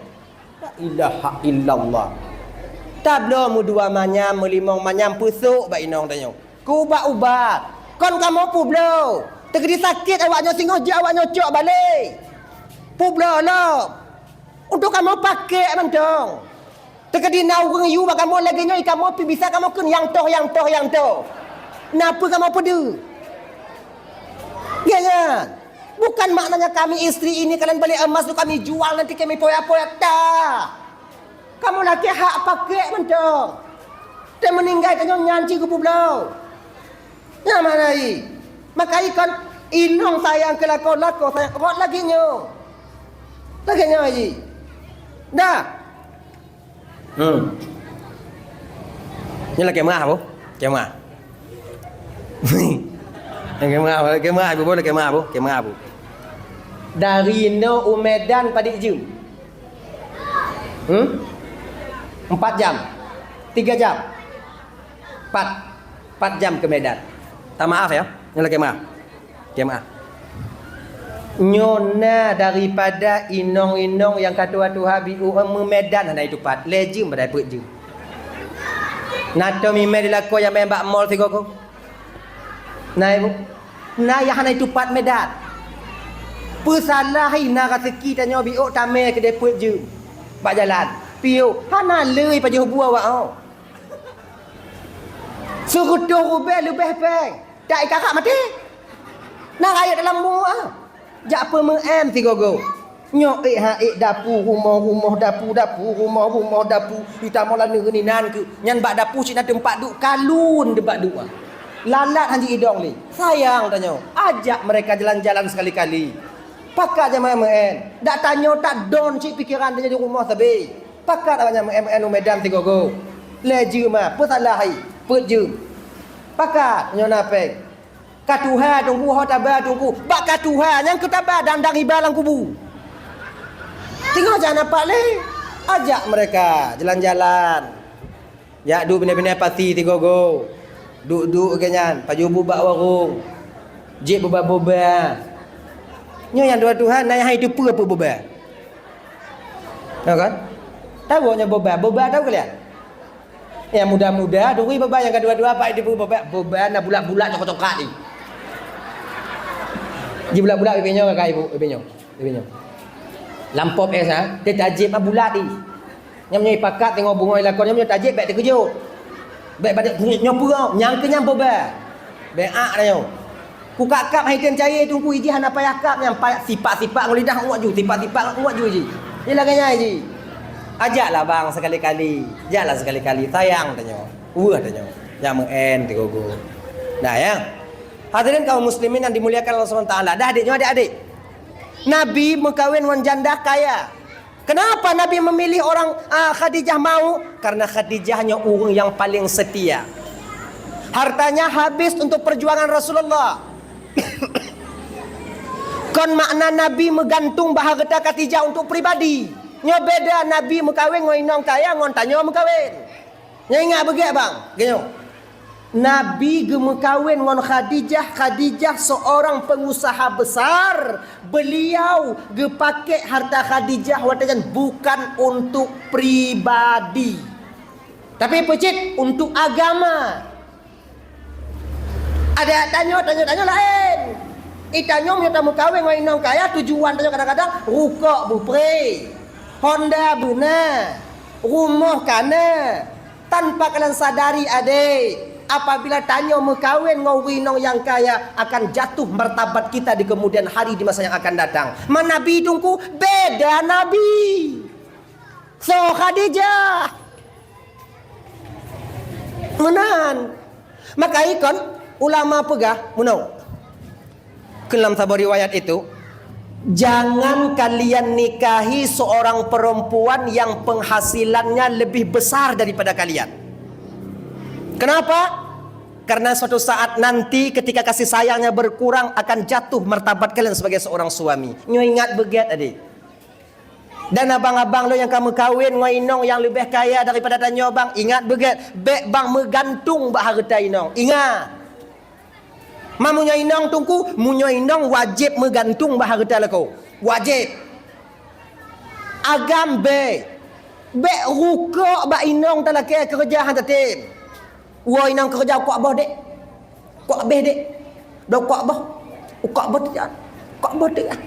La ilaha illallah. Tabloe meudua manyam, meulimong manyam peusok bak inong tanyoe. Keu ubat-ubat. Kon kamoe peubloe. Teukeudi sakét awaknyoe singoh jeuet awaknyoe cok balek. Peubloe lom. Untuk kamoe pakék mantong. Teukeudi na ureuëng yue bak kamoe lagée nyoe, kamoe pih bisa kamoe kheun nyang toh, nyang toh, nyang toh. Na peue kamoe peudeuh? Gét nyan. Bukan maknanya kami istri ini kalian beli emas tu kami jual nanti kami poya-poya. Tak. Kamoe lakée hak pakék mantong. Teumeuninggai tanyoe nyan cit geupubloe. Nyang mana i? Maka i kon inong sayang keu lakoe, lakoe sayang rot lagée nyoe. Lagée nyoe i. Dah. Hmm. Nyoe lakée meuah, Bu. Lakée meuah. Lakée meuah, lakée meuah, Bu, lakée meuah, Bu. Lakée meuah, Bu. Dari inoe u Medan padit jeuem? Hmm? Empat jam. Tiga jam. Empat. Empat jam ke Medan. Tak maaf ya. Nyoe lakée meuah. Jamaah. Nyoe na daripada inong-inong nyang ka tuha-tuha biôh meumedan hana itupat. Lé jeuem padahai peuet jeuem. Na tom imé di lakoe nyang meu'en bak mall sigoe-goe. Na ibu. Na nyang hana itupat medan. Peusalah i na raseuki tanyoe biôh tamé keudeh peuet jeuem. Bak jalan. Piôh. Hana lé pajoh bu awak oh. Seureutôh rubée leubeh péng. Tak ikarak maté. Na rayeuk dalam mua. Jak peumeu'en sigogo. Nyoe ék ha ék dapu rumoh-rumoh dapu, dapu rumoh-rumoh dapu. Itamong lam neugui nan keuh. Nyan bak dapu cit na teumpat duek kalon teubat duek. Lalat han ji idong lé. Sayang tanyoe. Ajak mereka jalan-jalan sekali-kali. Pakat jak meu'en-meu'en. Dak tanyoe tak don cit pikeran tanyoe di rumoh sabe. Pakat awaknyan meu'en-meu'en u Medan sigogo. Lé jeuem ah, peusalah hai, peuet jeuem. Pakat nyoe na péng. Ka tuha Teungku, ho taba Teungku. Bak ka tuha nyang keu taba dang-dang iba lam kubu. Teungoh jak na pat lé. Ajak mereka jalan-jalan. Jak duek binéh-binéh pasi sigogo. Duek-duek lagèe nyan, pajoh buet bak warong. Jép boba-boba. Nyoe nyang tuha-tuha na nyang hai teupeue peue boba. Ya kan? Tahu nyoe boba, boba tahu kalian? Nyang muda-muda, turi boba, nyang ka tuha-tuha, pat teupeue boba, boba na bulat-bulat coklat-coklat ni. Ji bulat-bulat bibée nyoe kakak ibu, bibée nyoe. Bibée nyoe. Lam pop es ha, teutajép ah bulat ni. Nyoe meunyoe ipakat teungoh beungoh ilakon, nyoe meunyoe tajép bèk teukeujot. Bèk bak nyoe peue, nyang keu nyan boba. Bèk ak nyoe. Kukab-kab hai tem cayée Teungku, ijih hana payah kab nyan, payah sipak-sipak ngon lidah uek ju, sipak-sipak uek ju ji. Ji lagèe nyan ji. Ajaklah bang sekali-kali. Jaklah sekali-kali. Sayang tanyoe. Weueh tanyoe. Jak meu'en sigogo. Nah ya. Hadirin kaum muslimin yang dimuliakan Allah Subhanahu wa taala. Dah adik nyoe adik-adik. Nabi meukawen ngon janda kaya. Kenapa Nabi memilih orang, ah, Khadijah mau? Karena Khadijah nyoe ureueng yang paling setia. Hartanya habis untuk perjuangan Rasulullah. Kon makna Nabi meugantung bak hareuta Khadijah untuk pribadi. Nyoe beda Nabi meukawen ngon inong kaya ngon tanyoe meukawen. Nyoe ingat beugèt bang, geutanyoe. Nabi geumeukawen ngon Khadijah. Khadijah seorang pengusaha besar. Beliau geupakèk harta Khadijah watèe nyan bukan untuk pribadi, tapi peucit untuk agama. Ada tanyoe, tanyoe, tanyoe laén. Itanyoe meunyoe tameukawen ngon inong kaya, tujuan tanyoe kadang-kadang rukok beupre, Honda beuna, rumoh kana. Tanpa kalian sadari, adek, apabila tanyoe meukawen ngon ureueng inong nyang kaya, akan jatuh martabat kita di kemudian hari di masa yang akan datang. Ma Nabi Teungku, beda Nabi. Soe Khadijah? Meunan. Maka ikon ulama peugah meunoe. Keu lam saboh riwayat itu, jangan kalian nikahi seorang perempuan yang penghasilannya lebih besar daripada kalian. Kenapa? Karena suatu saat nanti ketika kasih sayangnya berkurang akan jatuh martabat kalian sebagai seorang suami. Nyoe ingat beugèt, adek. Dan abang-abang lôn nyang ka meukawen ngon inong nyang leubeh kaya daripada tanyoe bang, ingat beugèt, bèk bang meugantung bak hareuta inong. Ingat! Ma meunyoe inong Teungku, meunyoe inong wajéb meugantung bak hareuta lakoe. Wajéb. Agam bèk. Bèk rukok bak inong talakèe keureuja han tatem. Woe inong keureuja, "Ukoe boh, Dek. Ukoe abéh, Dek. Dok ukoe boh. Ukoe boh teuh. Ukoe boh teuh."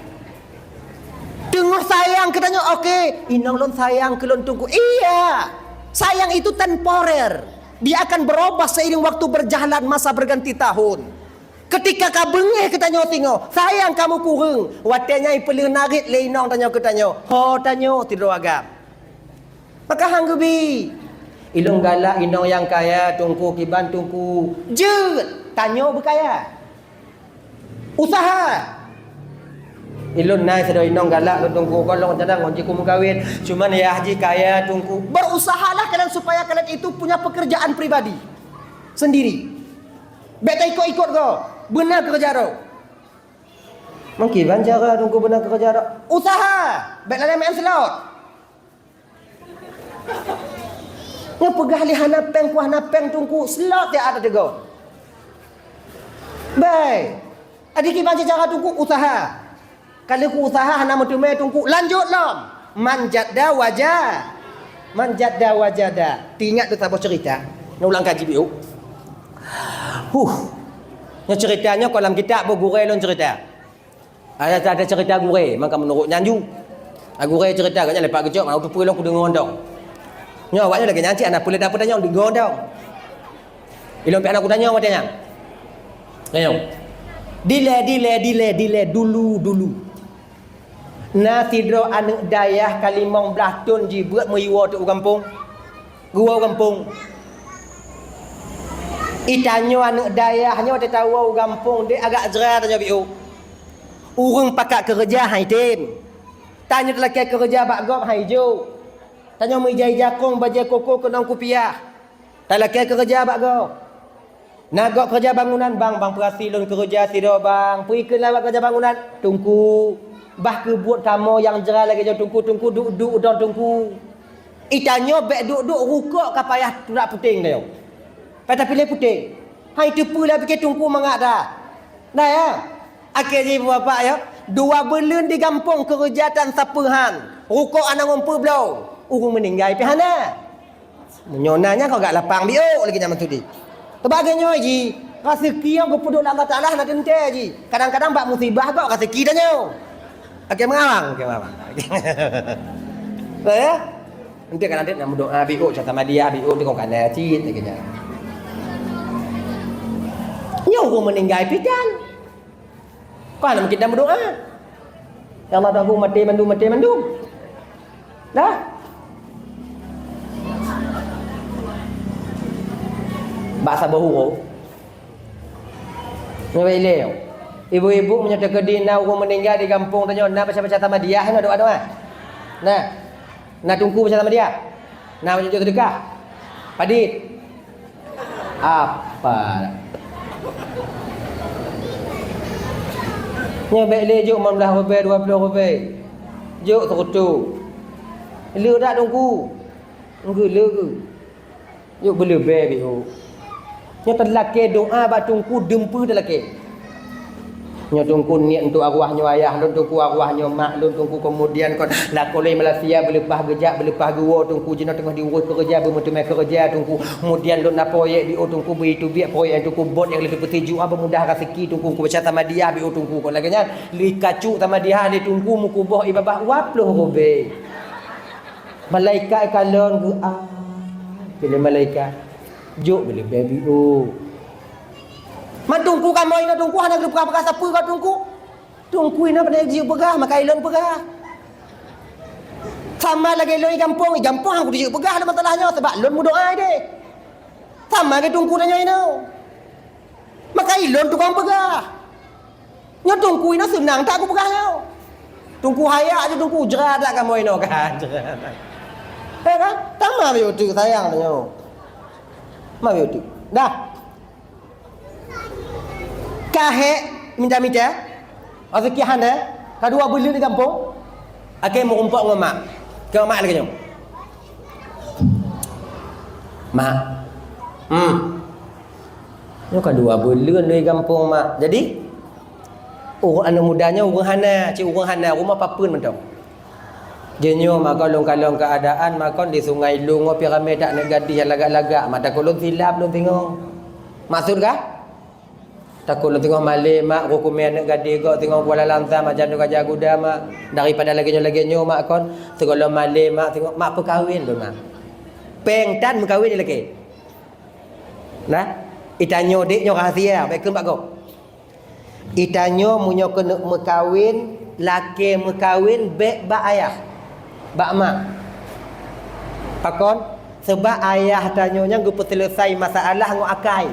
Teungoh sayang keu tanyoe, oke. "Inong lôn sayang keu lôn Teungku." Iya. Sayang itu temporer. Dia akan berubah seiring waktu berjalan, masa berganti tahun. Ketika ka beungéh keu tanyoe singoh, sayang ka meukureueng, watèe nyan ipeuleueh narit lé inong tanyoe keu tanyoe. Ho tanyoe sidroe agam. Maka han geubi. "Ilôn galak inong nyang kaya Teungku, kiban Teungku." Jeuet, tanyoe beukaya. Usaha. "Ilôn na sidroe inong galak lôn Teungku, kon lôn rencana ngon jih kumeukawen. Cuman yah jih kaya Teungku." Berusahalah kalian supaya kalian itu punya pekerjaan pribadi sendiri. Bèk taikot-ikot gob. Beuna keureuja droe. Mungkin ban cara Teungku beuna keureuja droe. Usaha. Bèk lalai main slot. Nyoe peugah lé hana péng, ku hana péng Teungku, slot ya ada teugok. Bèk. Adak kiban cara Teungku usaha. Ka lheueh ku usaha hana meuteumé Teungku, lanjut lom. Man jadda waja-, man jadda wajada. Teuingat teuh saboh cerita. Neulang kaji biôh. Huh. Nyoe cerita nyoe kon lam kitab, boh gurèe lôn cerita. Ada, ada cerita gurèe, maka meunurot nyan ju. Ah, gurèe cerita, gobnyan lepak geucok, mau teupeue lôn kudeungoe dong. Nyoe awaknyan lagèe nyan cit, hana peue lé dapeuet tanyoe, deungoe dong. Ilôn pih hana kutanyong watèe nyan. Tanyong. Dilèe, dilèe, dilèe, dilèe, dulu, dulu. Na sidroe aneuëk dayah ka limong blaih thon jibeuet meuyue teuk u gampông. Geuwoe u gampông. Itanyoe aneuëk dayah nyoe teuka woe u gampông dek agak jra tanyoe biôh. Ureuëng pakat keureuja hai tem. Tanyoe talakée keureuja bak gob hai jok. Tanyoe meuija-ija kong bajée koko keunong kupiah. Talakée keureuja bak gob. Na gob keureuja bangunan, "Bang, bang peurasi lôn keureuja sidroe, bang." "Peue keuh na bak keureuja bangunan?" "Teungku, bah keuh buet kamoe nyang jra lagée nyoe, Teungku, Teungku, duek-duek u droe, Teungku." Itanyoe bék duek-duek rukok ka payah turak puténg tanyoe. Payah tapiléh puténg. Hai teupeue lé pike Teungku mangat dah. Nah ya. Akhé jih bapak ya, dua buleuen di gampông keureuja tan sapeue han. Rukok hana ngon peue bloe. Ureuëng meuninggai pih hana. Meunyoe na nyan kok gak lapang biôk lagée nyan Mansudi. Teubagée nyoe jih, raseuki nyang geupeuduek lé Allah Taala hana teuntée jih. Kadang-kadang bak musibah gob raseuki tanyoe. Oke, mengawang, oke, mengawang. Betul ya? Nanti kan nanti nak meudoa biôk, cara Ahmadiyah biôk, nanti kong kana cit lagée nyan. Nyoe ureuëng meuninggai pih tan. Kon mungkin dah meudoa. Ya Allah, dah maté mandum, maté mandum. Dah. Bak saboh uroe. Nyoe ilée. Ibu-ibu meunyoe teukeudi na ureuëng meuninggai di gampông tanyoe, na baca-baca Ahmadiyah, na doa-doa. Nah. Na teungku baca Ahmadiyah? Na meunyoe jok seudeukah? Padit. Apa? Nyoe bék lé jok limong blaih ribée, dua ploh ribée. Jok seureutôh. Le dak teungku? Enggak le geuh. Jok beuleubée biôh. Nyoe talakée doa bak teungku dum peue talakée. Nyoe teungku niet untuk arwah nyoe ayah lôn, teungku arwah nyoe mak lôn, teungku keumudian kon lakoe lôn Malaysia beuleupah geujak, beuleupah geuwoe teungku jinoe teungoh diurôh keureuja, beumeuteumé keureuja teungku. Keumudian lôn na proyek biôh teungku, beuitu biek proyek teungku bot nyang leuti peusijuek, beumudah raseuki teungku, kubaca Ahmadiyah biôh teungku. Kon lagée nyan, likacu Ahmadiyah lé teungku meukuboh ié babah dua ploh ribée. Malaikat kalon geu a. Keu lé malaikat. Jok beuleubée biôh. Man teungku kamoe inoe teungku hana geupeugah-peugah sapeue keu teungku. Teungku inoe pandai jiyue peugah, maka ilôn peugah. Sama lagée lôn i gampông, i gampông hana kujiyue peugah lé masalah nyoe, sabab lôn meudoa ideh. Sama lagée teungku tanyoe inoe. Maka ilôn tukang peugah. Nyoe teungku inoe seunang that kupeugah nyoe. Teungku hayak je teungku, jra that kamoe inoe kan. Jra that. Eh kan? Tama biôh teuk sayang tanyoe. Ma biôh teuk. Dah. Ka hék mita-mita. Raseuki hana. Ka dua buleuen di gampông. Akhé meurumpok ngon mak. Keu mak lagée nyoe. Mak. Hmm. Nyoe ka dua buleuen lôn i gampông, mak. Jadi, ureuëng aneuëk muda nyoe ureuëng hana, cit ureuëng hana, rumoh papeuen mantong. Jih nyoe makon lôn kalon keuadaan makon di Sungai Lung nyoe pih ramé that aneuëk gadih nyang lagak-lagak, mak takot lôn silap lôn singoh. Maksud kah? Takot lôn singoh malée, mak, kukumé aneuëk gadih gob singoh Kuala Langsa macam tu Gajah Guda, mak. Daripada lagée nyoe lagée nyoe, mak, kon sigohlom malée, mak, singoh mak peukawen lôn, mak. Péng tan meukawen ilakée. Nah, itanyoe dek nyoe rahsia, bék kheun bak gob. Itanyoe meunyoe keuneuk meukawen, lakée meukawen bék bak ayah, bak mak. Pakon? Sabab ayah tanyoe nyan geupeuseuleusoe masalah ngon akai.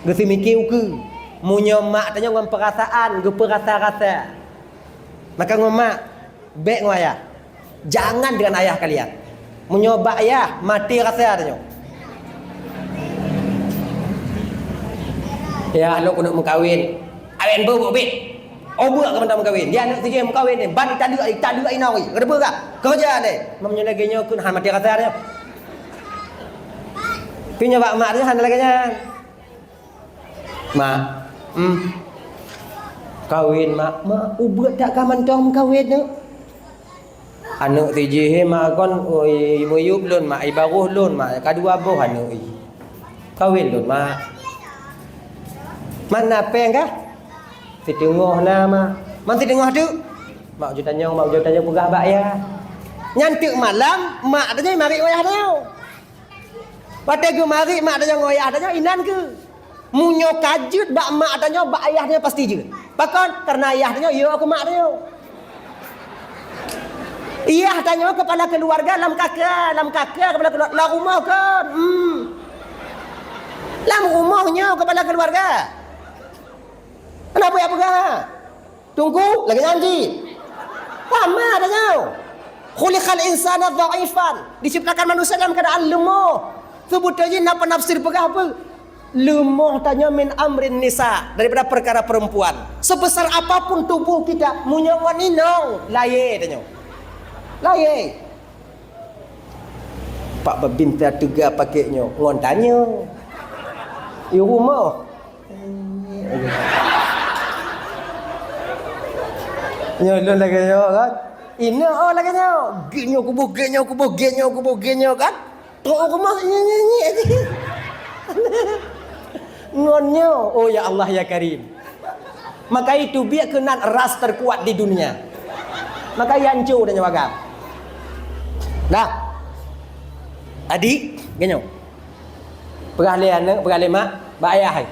Geuseumiké ukeue. Meunyoe mak tanyoe ngon peurasaan, geupeurasa-rasa. Maka ngon mak, bék ngon ayah. Jangan dengan ayah kalian. Meunyoe bak ayah, maté rasa tanyoe. Ya, lôn keuneuk meukawen. Awen bu, bu, bit. Oh, buet keu mantong meukawen. Dia aneuëk sijih meukawen ni. Ban taleuek, taleuek inong. Kata peue kah? Keureuja deh. Meunyoe lagée nyoe keuneuk han maté rasa tanyoe. Pi nyoe bak mak tanyoe hana lagée nyan. Mak, hmm. Kawen, mak. Mak, ubeut that ka mantong meukawen tu. Aneuëk sijih, mak, kon, oi, meuyueb lôn, mak, i baroh lôn, mak, ka dua boh aneuëk, i. Kawen lôn, mak. Mak na péng kah? Siteungoh na, mak. Man siteungoh teuk? Mak ujoe tanyong, mak ujoe tanyong peugah bak ayah. Nyan teuk malam, mak tanyoe marit ngon ayah tanyoe. Watée geumarit mak tanyoe ngon ayah tanyoe inan keuh. Meunyoe ka jeuet bak mak tanyoe, bak ayah tanyoe pasti jeuet. Pakon? Kareuna ayah tanyoe yo keu mak tanyoe. Iyah tanyoe kepala keluarga lam kaka, lam kaka kepala keluarga, lam rumoh kon. Hmm. Lam rumoh nyoe kepala keluarga. Kenapa ya peugah? Teungku, lagèe nyan cit. Sama tanyoe. Khuliqal insana dha'ifan. Diciptakan manusia dalam keadaan lemah. Seubeutoe jih na penafsir peugah apa? Lemah tanyoe min amrin nisa, daripada perkara perempuan. Sebesar apapun tubuh kita, meunyoe ngon inong, layé tanyoe. Layé. Pak Babinsa teuga paké nyoe ngon tanyoe. I rumoh. Nyoe lôn lagèe nyoe kan. Inoe oh lagèe nyoe. Gèt nyoe kuboh, gèt nyoe kuboh, gèt nyoe kuboh, gèt nyoe kan. Trok u rumoh, nyi, nyi, nyi. Ngon nyoe, oh ya Allah ya Karim. Maka itu biet keunan ras terkuat di dunia. Maka ianco dan nyawa agam. Dah. Adik, ganyo. Peugah lé aneuk, peugah lé mak, bak ayah hai.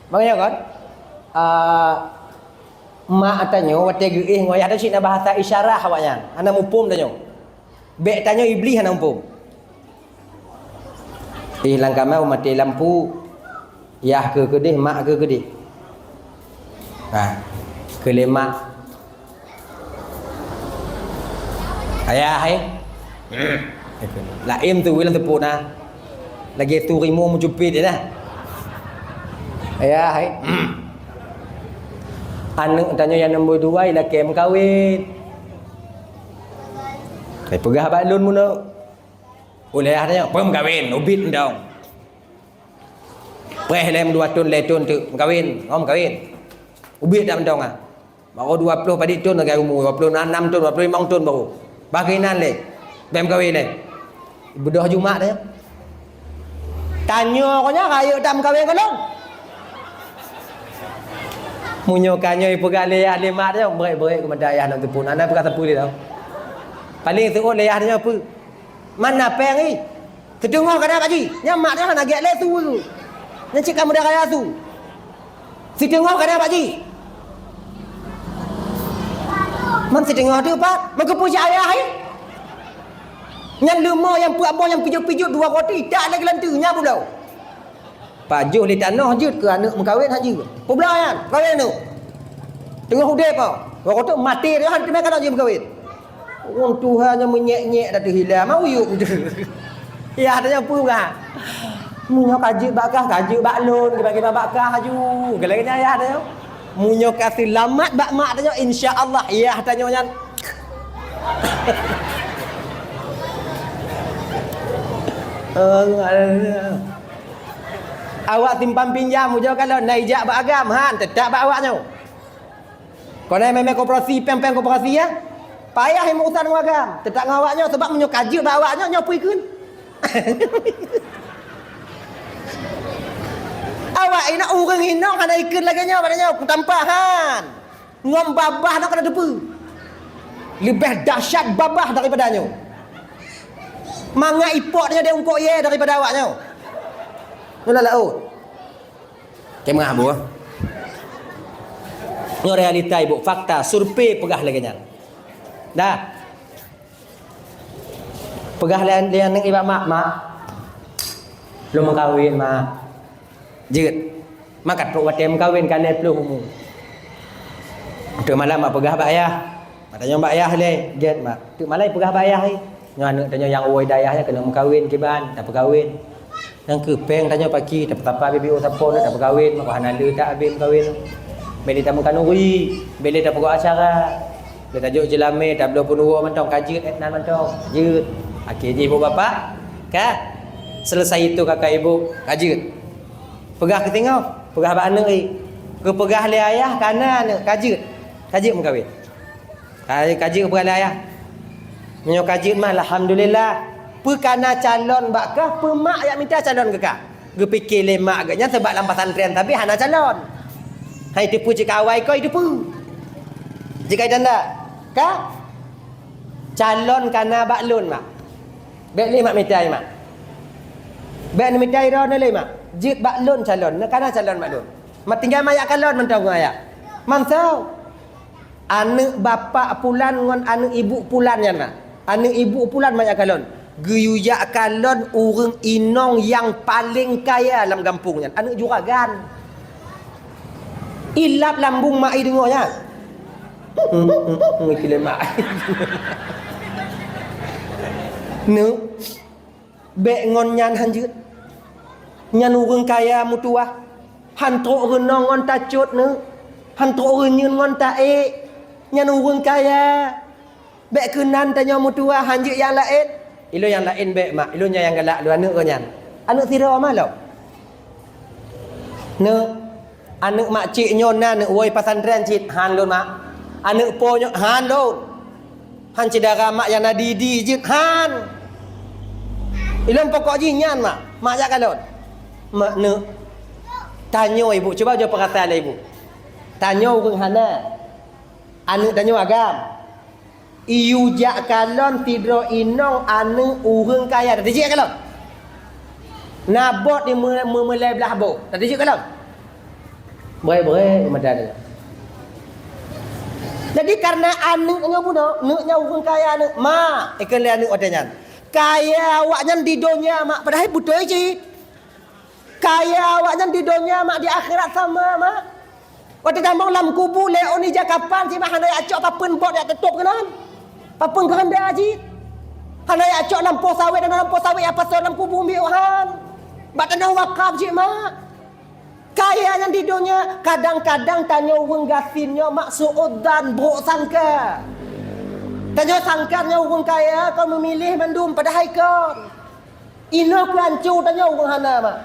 Bang ya kan? Ah, mak tanyoe watèe geuéh ngon ayah tanyoe cit na bahasa isyarah awaknyan. Hana muphom tanyoe. Bèk tanyoe Iblih hana muphom. Ih lam kama maté lampu, yah keu keudeh, mak keu keudeh. Ha, keu lé mak. Ayah hai. Laén tu wilan teupeue na. Lagèe tu rimu meucupit dah. Ayah hai. Aneuk tanyoe nyang nombor dua ilakèe meukawen. Kai peugah bak lôn meunoe. Ulèe ayah tanyoe, "Peue meukawen, ubit mantong." Preh lé dua thôn, lhèe thôn teuk meukawen, ngon meukawen. Ubit dak mantong ah. Baru dua ploh padit thôn lagèe umu, dua ploh nam thôn, dua ploh limong thôn baru. Bah keunan lé. Bèk meukawen lé. Beudôh ju mak tanyoe. Tanyoe ko nyan rayeuk that meukawen ngon lôn. Meunyoe ka nyoe ipeugah lé ayah lé mak tanyoe, beurék-beurék keu mata ayah lam teupon. Hana peugah sapeue lé tau. Paléng seuôt lé ayah tanyoe peue? Man na péng ih? Siteungoh kana bak jih. Nyan mak tanyoe hana gèt lé su. Nyan cit ka meudarah su. Siteungoh kana bak jih. Man siteungoh teuh pat, man keupeue cit ayah ih? Nyan leumo nyang peuet boh nyang pijuet-pijuet dua roti, tak lé geulanteue, nyan peubloe. Pajoh lé tanoh jeuet keu aneuk meukawen hana jeuet. Peubloe nyan, kawen aneuk. Teungoh udép oh. Dua roti maté teuh han teumé kana jeuet meukawen. Ureueng tuha nyan meunyék-nyék dah teuhila, mau yub teuh. Yah tanyoe peue kah? Meunyoe ka jeuet bak kah, ka jeuet bak lôn, kiban-kiban bak kah laju. Keu lagèe nyan yah tanyoe. Meunyoe ka seulamat bak mak tanyoe, insya Allah yah tanyoe nyan. Awak simpan pinjam, ujoe kalon na ijak bak agam, han, teutap bak awak nyoe. Kon na mé-mé koperasi, péng-péng koperasi, ya? Payah nyang meurusan ngon agam. Teutap ngon awak nyoe, sabab meunyoe ka jeuet bak awak nyoe, nyoe peue ikheun? Awak inong ureueng inong hana ikheun lagèe nyoe, bak nyoe, kutampak han. Ngon babah nyoe kana teupeue. Leubeh dahsyat babah daripada nyoe. Mangat ipok nyoe deh eungkôt ie daripada awak nyoe. Nyoe laôt. Keumah buah. Nyoe realita ibu, fakta, survei peugah lagèe nyan. Dah. Peugah lé, lé aneuk ibak mak, "Mak, lôn meukawen, Mak." "Jeuet." "Mak, ka trok watèe meukawen, ka lhèe ploh umu." Teuk malam mak peugah bak ayah. Mak tanyong bak ayah lé, "Jeuet, Mak." Teuk malam peugah bak ayah, "Nyoe aneuk tanyoe nyang woe dayah nyan keuneuk meukawen kiban, tapeukawen." Nyang keu péng tanyoe paki, tapeusapa B B O sapo nyoe tapeukawen, mako hana le that abéh meukawen. Bèk lé tameukanuri, bèk lé tapeugot acara. Lé tajok jeulamé, tabloe peunuwoe mantong, ka jeuet, eh, nan mantong. Jeuet. Akhé jih ibu bapak, ka selesai itu kakak ibu, ka jeuet. Peugah keu singoh, peugah bak aneuk, eh. Keu peugah lé ayah, ka na aneuk, ka jeuet. Ka jeuet meukawen. Ka, ka jeuet peugah lé ayah. Meunyoe ka jeuet mah, alhamdulillah. Peue ka na calon bak kah, peue mak jak mita calon keu kah? Geupike lé mak geuh nyan sabab lam pesantren sabe hana calon. Hai teupeu cit ka awai koi teupeu. Jika tanda, ka calon ka na bak lôn, Mak. Bèk lé mak mita, Mak. Bèk neumita droeneuh lé, Mak. Jeuet bak lôn calon, na ka na calon bak lôn. Mak tinggai mak jak kalon mantong ngon ayah. Mansoe. Aneuk bapak pulan ngon aneuk ibu pulan nyan na. Aneuk ibu pulan banyak kalon. Geuyue jak kalon ureuëng inong nyang paleng kaya lam gampông nyan. Aneuk juragan. Ilap lambung mak i deungoe nyan. Ikilé mak. Neuk, bék ngon nyan hanjeuet. Nyan ureuëng kaya meutuwah. Han trok reunong ngon tacot neuk. Han trok reunyeun ngon taék. Nyan ureuëng kaya. Bék keunan tanyoe meutuwah hanjeuet nyang laén. Ilôn nyang laén bék mak. Ilôn nyang galak lôn aneuk geuh nyan. Aneuk sidroe mah lom. Neuk, aneuk mak cik nyoe na neuk woe pesantren cit, han lôn mak. Aneuk po nyoe han lôn. Han syedara mak nyang na di-di jeuet han. Ilôn pokok jih nyan mak, mak jak kalon. Mak neuk. Tanyoe ibu, cuba jok peurasaan lé ibu. Tanyoe ureuëng hana. Aneuk tanyoe agam. Iyue jak kalon sidroe inong aneuk ureuëng kaya. Tadi jeuet kalon. Na bot di me-, meumulai blah boh. Tadi jeuet kalon. Beureh-beureh mata dia. Jadi karena aneuk nyoe bunoe, neuk nyoe ureuëng kaya aneuk. Ma, ikheun lé aneuk watée nyan. Kaya awaknyan di donya mak, padahai beutôi cit. Kaya awaknyan di donya mak, di akhirat sama mak. Watée tamong lam kubu lé ôn ija kapan cit mak, hana jak cok papeuen bot jak teutôb keunan. Papeuen keureunda cit. Hana jak cok lampôh sawét, dan lampôh sawét jak pasoe lam kubu miôh han. Bak tanoh wakaf cit mak. Kaya nyan di donya, kadang-kadang tanyoe ureuëng gasien nyoe mak su'udzan, brok sangka. Tanyoe sangka nyoe ureuëng kaya kon meumiléh mandum, padahai kon. Inoe keu anco tanyoe ureuëng hana mak.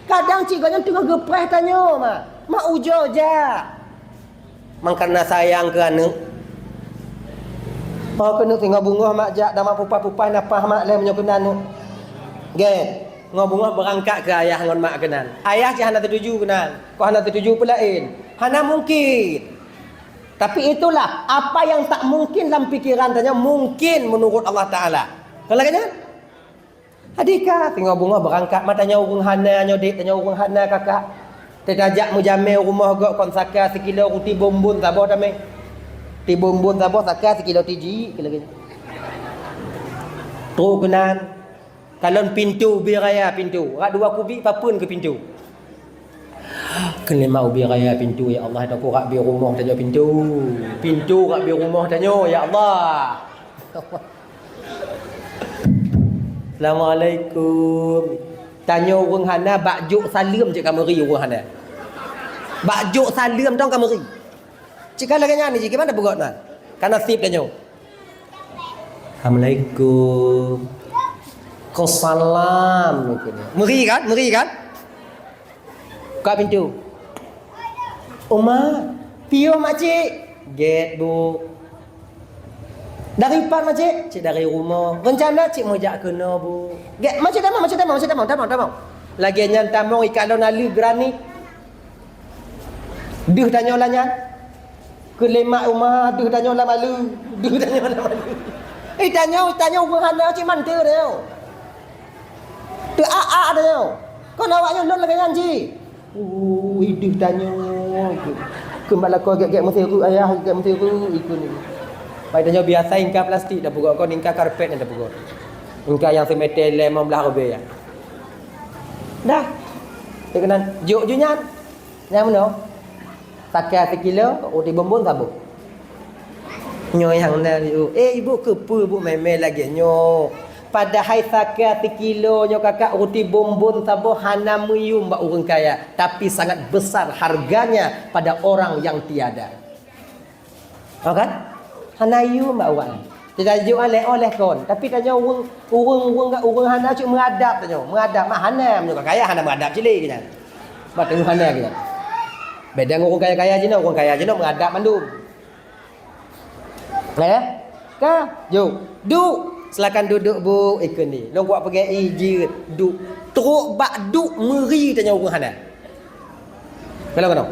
Kadang cit gobnyan teungoh geupreh tanyoe mak. Mak ujoe jak. Mangkana sayang keu aneuk. Oh keuneuk singoh beungoh mak jak dama pupah-pupah napah mak lé meunyoe keunan neuk. Gét, singoh beungoh beurangkat keu ayah ngon mak keunan. Ayah cit hana setuju keunan. Kok hana setuju peulaén. Hana mungkin. Tapi itulah apa yang tak mungkin lam pikiran tanyoe mungkin menurut Allah Taala. Kon lagée nyan? Adika, singoh beungoh beurangkat, ma tanyoe ureuëng hana nyoe dék, tanyoe ureuëng hana kakak. Teutajak meujamé u rumoh gok kon saka sikilo ruti bonbon saboh tamé. Ruti bonbon saboh saka sikilo tiji, kira-kira. Trok keunan, kalon pintoe ubé raya pintoe, rak dua kubik papeuen keu pintoe. Keuneuk mak ubé raya pintoe, ya Allah, dak kurak bie rumoh tanyoe pintoe. Pintoe rak bie rumoh tanyoe, ya Allah. Assalamualaikum. Tanyoe ureuëng hana, bak jok saleuem cit ka meuri ureuëng hana. Bak jok saleuem dong ka meuri. Cit ka lagée nyan jih, gimana peugah nan? Ka naseb tanyoe. Assalamualaikum. Waalaikumsalam. Meuri kan? Meuri kan? Buka pintu. Uma, piôh makcik. Gét, Bu. Dari pat makcik? Cit dari rumoh. Rencana cit meujak keunoe, Bu. Gét, makcik tamong, makcik tamong, makcik tamong, tamong, tamong. Lagée nyan tamong ikalon aleue granit. Deuh tanyoe lanyat. Keu lé mak uma, deuh tanyoe lam aleue. Deuh tanyoe lam aleue. Eh, tanyoe, tanyoe ureuëng hana cit mantöng tanyoe. Teu a-a tanyoe. Kon awak nyoe lôn lagée nyan cit. Ui, deuh tanyoe. Keu mak lakoe gét-gét meusireuk ayah, gét meusireuk ikeu ni. Pai tanyoe biasa ingka plastik dak peugot kon, ingka karpet nyang dak peugot. Ingka nyang seumeter limong blaih rubée ya. Dah. Dikeunan jok ju nyan. Nyang meunoe, saka sikilo, ruti bonbon saboh. Nyoe nyang na, eh, ibu keupeue bu mé-mé lagée nyoe? Padahai saka sikilo nyoe kakak ruti bonbon saboh hana meuyum bak ureuëng kaya, tapi sangat besar harganya pada orang yang tiada. Oh kan? Hana yum bak awak nyan. Teutajok aleh oleh kon. Tapi tanyoe ureuëng, ureuëng, ureuëng, ureuëng hana cok meuadab tanyoe. Meuadab mah hana, meunyoe ka kaya hana meuadab cili keu nyan. Bah teungoh hana keu nyan. Beda ngon ureuëng kaya-kaya jinoe, ureuëng kaya jinoe meuadab mandum. Eh? Ka? Jok. Duk. Silakan duduk, Bu. Ikeu ni. Lôn kuat peugah i jeuet. Duk. Trok bak duk meuri tanyoe ureuëng hana. Kalau kena.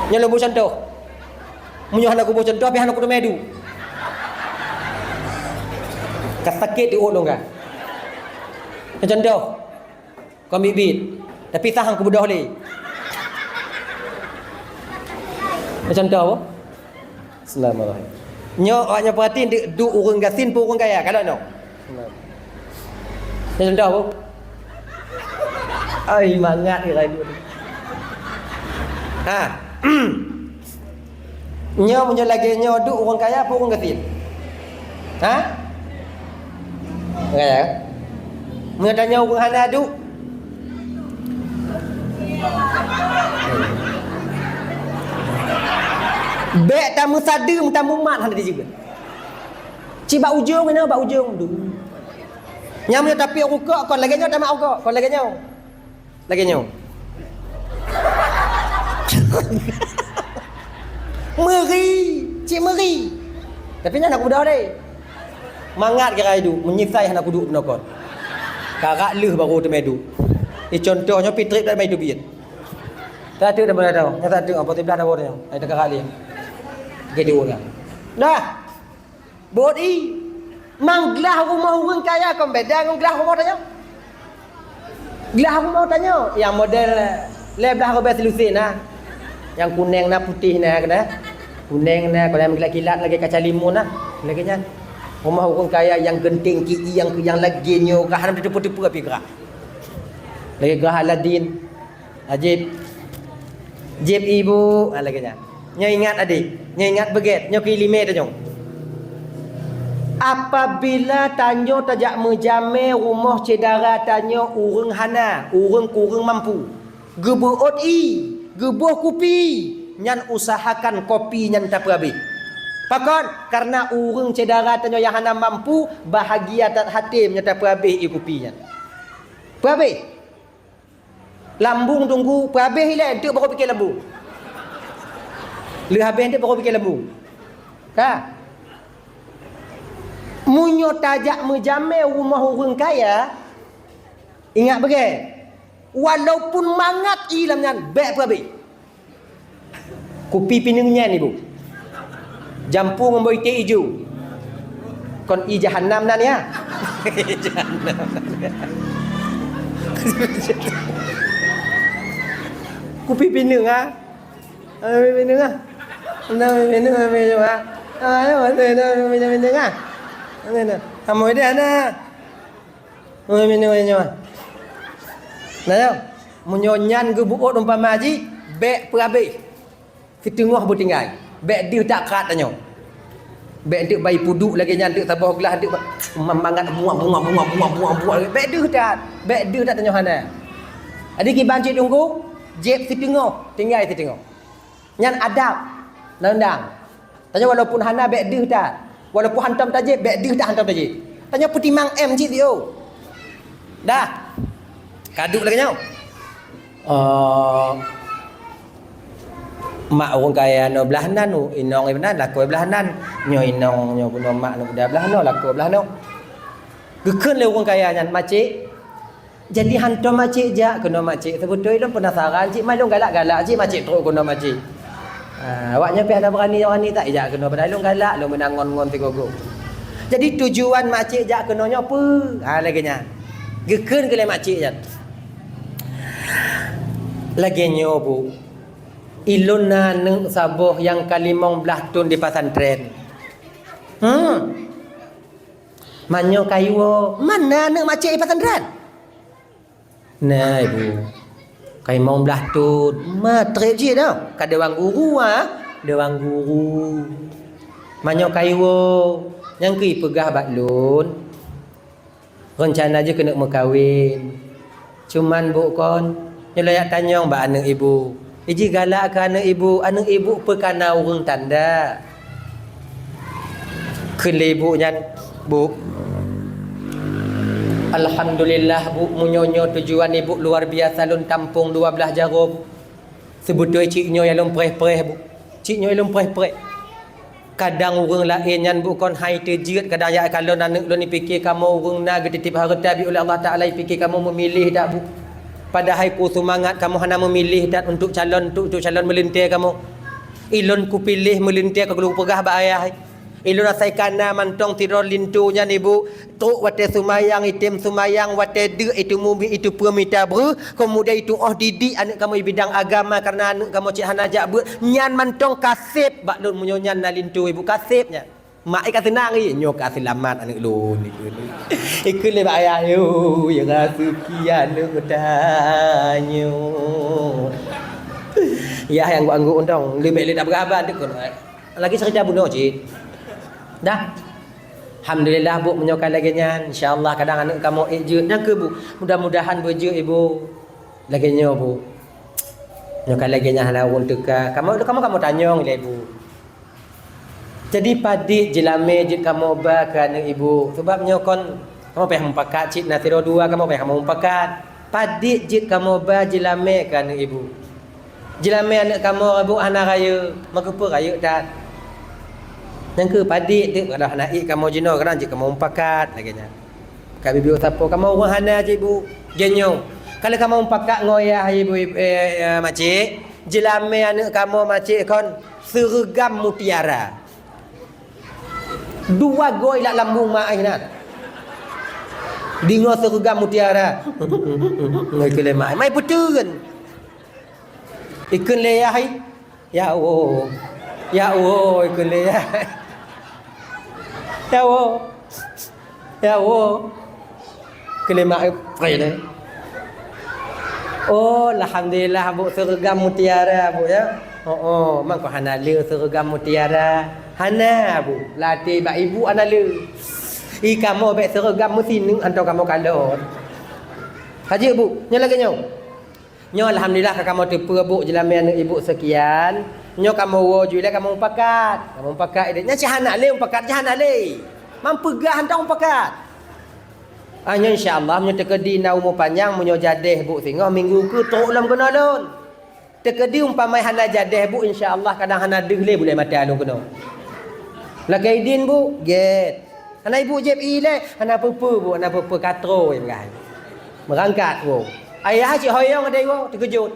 Nyoe lôn beucontoh. Meunyoe hana kuboh contoh, pih hana kuteumé du. Ka sakét di ôt lôn ka. Contoh. Kon biet-biet. Tapi sah han kubeudôh lé. Contoh apa? Bismillahirrahmanirrahim. Nyoe awak nyoe perhati, duek ureuëng gasien pun ureuëng kaya, kalau nyoe. Nyoe contoh apa? Ai, mangat ke rayu. Ha. Nyoe meunyoe lagée nyoe duek ureuëng kaya pun ureuëng gasien? Ha? Kaya? Meunyoe tanyoe ureuëng hana duek, bék tameusadeuem tamumat hana dijeuet. Cit bak ujong inoe, bak ujong du. Nyang meunyoe tapi rukok kon lagée nyoe tamat rukok, kon lagée nyoe. Lagée nyoe. Meuri, cit meuri. Tapi nyan aku beudôh deh. Mangat kira iduek, menyisai hana kuduek peunoh kon. Karak leuh baru teumé duek. Eh, contoh nyoe pitrip dak mai teubiet. Satu dah boleh tahu. Nyata tu apa tiblah dah boleh. Ai teukarak lé. Oke, dua orang. Dah. Bot i. Mang glah rumoh ureuëng kaya kon beda ngon glah rumoh tanyoe. Glah rumoh tanyoe nyang model lhèe blaih ribèe silusin na. Nyang kuneng na, putéh na, keunan. Kuneng na, keunan meukilat-kilat lagèe kaca limon na. Lagèe nyan. Rumoh ureuëng kaya nyang geunteng ki nyang, nyang lagèe nyoe, gah hana teupeue-teupeue pih gah. Lagèe gah Aladin. Ajib. Jib ibu, ha, lagèe nyan. Nyoe ingat adék, nyoe ingat beugèt, nyoe keuiéleumé tanyoe. Apabila tanyoe tajak meujamé rumoh syedara tanyoe ureuëng hana, ureuëng kureueng mampu, geubeuôt ié, geuboh kupi, nyan usahakan kopi nyan tapeuhabéh. Pakon? Kareuna ureuëng syedara tanyoe nyang hana mampu bahagia that haté meunyoe tapeuhabéh ié kupi nyan. Peuhabéh. Lambung tunggu, peuhabéh ilèe, enteuk baru piké lambung. Lheueh habéh enteuk baru piké lambung. Ka? Meunyoe tajak meujamé rumoh ureuëng kaya, ingat beugèt, walaupun mangat ié lam nyan, bèk peuhabéh. Kupi pineung nyan, ibu. Jampu ngon boh iték ijo. Kon ié jahannam nan ya. Ié jahannam nan ya. Kupi pineung, ha? Kupi pineung, ha? Nah, kupi pineung, kupi pineung, ha? Ah, ya, betul, betul, kupi pineung, ha? Betul, betul. Kamu dia ada? Oh, minum, minum. Nah, nyoe. Meunyoe nyan geubeuôt umpama jih, bèk peuhabéh. Siteungoh beutinggai. Bèk deuh that krat tanyoe. Bèk enteuk bai puduk lagèe nyan, enteuk saboh glah, enteuk ba-, ma-, mangat buah, buah, buah. Bèk deuh that. Bèk deuh that tanyoe hana. Jadi kiban cit tunggu, jieb siteungoh, tinggai siteungoh. Nyan adab. Nandang. Tanyoe walaupun hana bèk deuh that. Walaupun hantom tajieb, bèk deuh that hantom tajieb. Tanyoe peutimang M cit yo. Dah. Kaduek lagèe nyoe. Oh. Mak ureuëng kaya nyoe blah nan, inong inan lakoe blah nan. Nyoe inong, nyoe bunoe mak nyoe blah nan, lakoe blah nan. Geukheun lé ureuëng kaya nyan, "Macik, jadi hantom macik jak keunoe macik. Seubeutôi lôn peunasaran cit, mai lôn galak-galak cit macik trok keunoe macik." Ha, awak nyan pih hana beurani-beurani that jak keunoe, padahai lôn galak, lôn meunan ngon-ngon sigogo. Jadi tujuan macik jak keunoe nyoe peue? Ha, lagèe nyan. Geukheun keu lé macik nyan. Lagèe nyoe, Bu. Ilôn na aneuk saboh nyang ka limong blaih thon di pesantren. Hmm. Manyoe kayue, mana aneuk macik di pesantren? Nah, ibu. Ka limong blaih thon, ma trép jih dah. Ka dewan guru, ha? Dewan guru. Manyoe kayue, nyang keu ipeugah bak lôn. Reuncana jih keuneuk meukawen. Cuman, Bu, kon, nyoe lôn jak tanyong bak aneuk ibu. Iji galak keu aneuk ibu, aneuk ibu peue ka na ureuëng tanda. Kheun lé ibu nyan, "Bu, alhamdulillah, Bu, meunyoe nyoe tujuan ibu luar biasa lôn tampong dua blaih jaroe, Bu. Seubeutôi cit nyoe nyang lôn preh-preh, Bu. Cit nyoe nyang lôn preh-preh." Kadang ureuëng laén nyan, Bu, kon hai teujeuet, kadang jak kalon aneuk lôn, ipike kamoe ureuëng na geutitip hareuta bit uleh Allah Taala, ipike kamoe meumiléh that, Bu. Padahai ku seumangat kamoe hana meumiléh that untuk calon, untuk, untuk calon meulintèe kamoe. Ilôn kupiléh meulintèe ka lôn peugah bak ayah. Ilôn asai kana mantong sidroe linto nyan, Ibu. Trok watée seumayang, item seumayang, watée deuk itu mubi itu peue mita breuh, keumudian itu óh didik aneuëk kamoe bidang agama, kareuna aneuëk kamoe cit hana jak beuet. Nyan mantong ka sép bak lôn meunyoe nyan na linto, Ibu, ka sép nyan. Mak ka seunang, "Ih, nyoe ka seulamat aneuëk lôn," ikheun. Ikheun lé bak ayah, "Yo, ya raseuki aneuëk tanyoe." Yah nyang angguk-angguk untông, leubeh lé dak beuraba deuk keunoe. Lagi cerita bunoe cit. Dah. Alhamdulillah, Bu, meunyoe ka lagée nyan, insya Allah kadang aneuëk kamoe ék jeuet. Nyang keu, Bu, mudah-mudahan beujeuet, Ibu. Lagée nyoe, Bu. Nyoe ka lagée nyan hana ureuëng teuka. Kamoe, kamoe, kamoe tanyong ilée, Bu. Jadi padit jeulamé jeuet kamoe ba keu aneuëk Ibu. Sabab nyoe kon kamoe payah mupakat cit na sidroe dua kamoe payah kamoe mupakat. Padit jeuet kamoe ba jeulamé keu aneuëk Ibu. Jeulamé aneuëk kamoe, Bu, hana rayeuk, meukeupeu rayeuk that. Nyang keu padit teuk, kadang hana ék kamoe jinoe, kadang jeuet kamoe mupakat lagée nyan. Ka bibiu sapo kamoe ureuëng hana cit, Bu. Jeuet nyoe. Ka lheueh kamoe mupakat ngon yah Ibu, eh, eh, makcik, jeulamé aneuëk kamoe makcik kon seureugam mutiara. Dua goe ilat lambung mak ai nan. Deungoe seureugam mutiara. Ngon ikheun lé mak ai. Mai peuteun. Ikheun lé yah ai. Ya Allah. Ya Allah, ikheun lé yah ai. Ya Allah. Ya Allah. Keulemak preh deh. Oh, alhamdulillah, Bu, seureugam mutiara, Bu, ya. Oh, oh, mangko hana le seureugam mutiara. Hana, Bu. Latih bak ibu hana le. I kamoe bék seureugam meusineuk hantom kamoe kalon. Hajeuet, Bu, nyoe lagée nyoe. Nyoe alhamdulillah ka kamoe teupeue, Bu, jeulamé aneuëk ibu seukian. Nyoe kamoe woe ju ilée kamoe mupakat. Kamoe mupakat idéh. Nyan cit hana lé mupakat, cit hana lé. Mampeugah hantom mupakat. Ah, nyoe insya Allah meunyoe teukeudi na umu panyang, meunyoe jadéh, Bu, singoh minggu keu trok lom keunoe lôn. Teukeudi umpama hana jadéh, Bu, insya Allah kadang hana deuh lé bulée mata lôn keunoe. Lakée idin, Bu, gét. Hana ibu jieb ilée, hana peue-peue, Bu, hana peue-peue, ka troh, ya, beugai. Meurangkat, Bu. Ayah cit hoyong ada iwoe, teukeujot.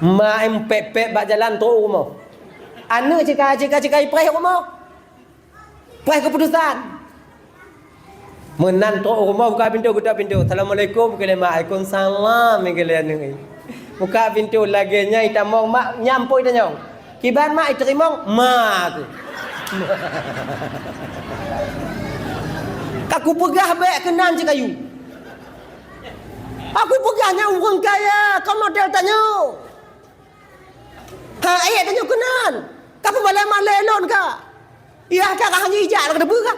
Ma em pép-pép bak jalan trok u rumoh. Aneuëk cit ka, cit ka, cit ka ipreh u rumoh. Preh keuputusan. Meunan trok u rumoh buka pintoe, geutok pintoe. "Assalamualaikum," keu lé mak. "Waalaikumsalam," keu lé aneuëk. Buka pintoe lagée nyan itamong mak nyampoi tanyong. "Kiban mak iteurimong?" "Ma," keu. "Ka kupeugah bék keunan cit kayu. Aku peugah nyan ureuëng kaya, kon model tanyoe." "Ha, ayek tanyoe keunan. Ka peubalai malée lôn ka. Yah ka, ka hana ijak lôn ka teupeue ka."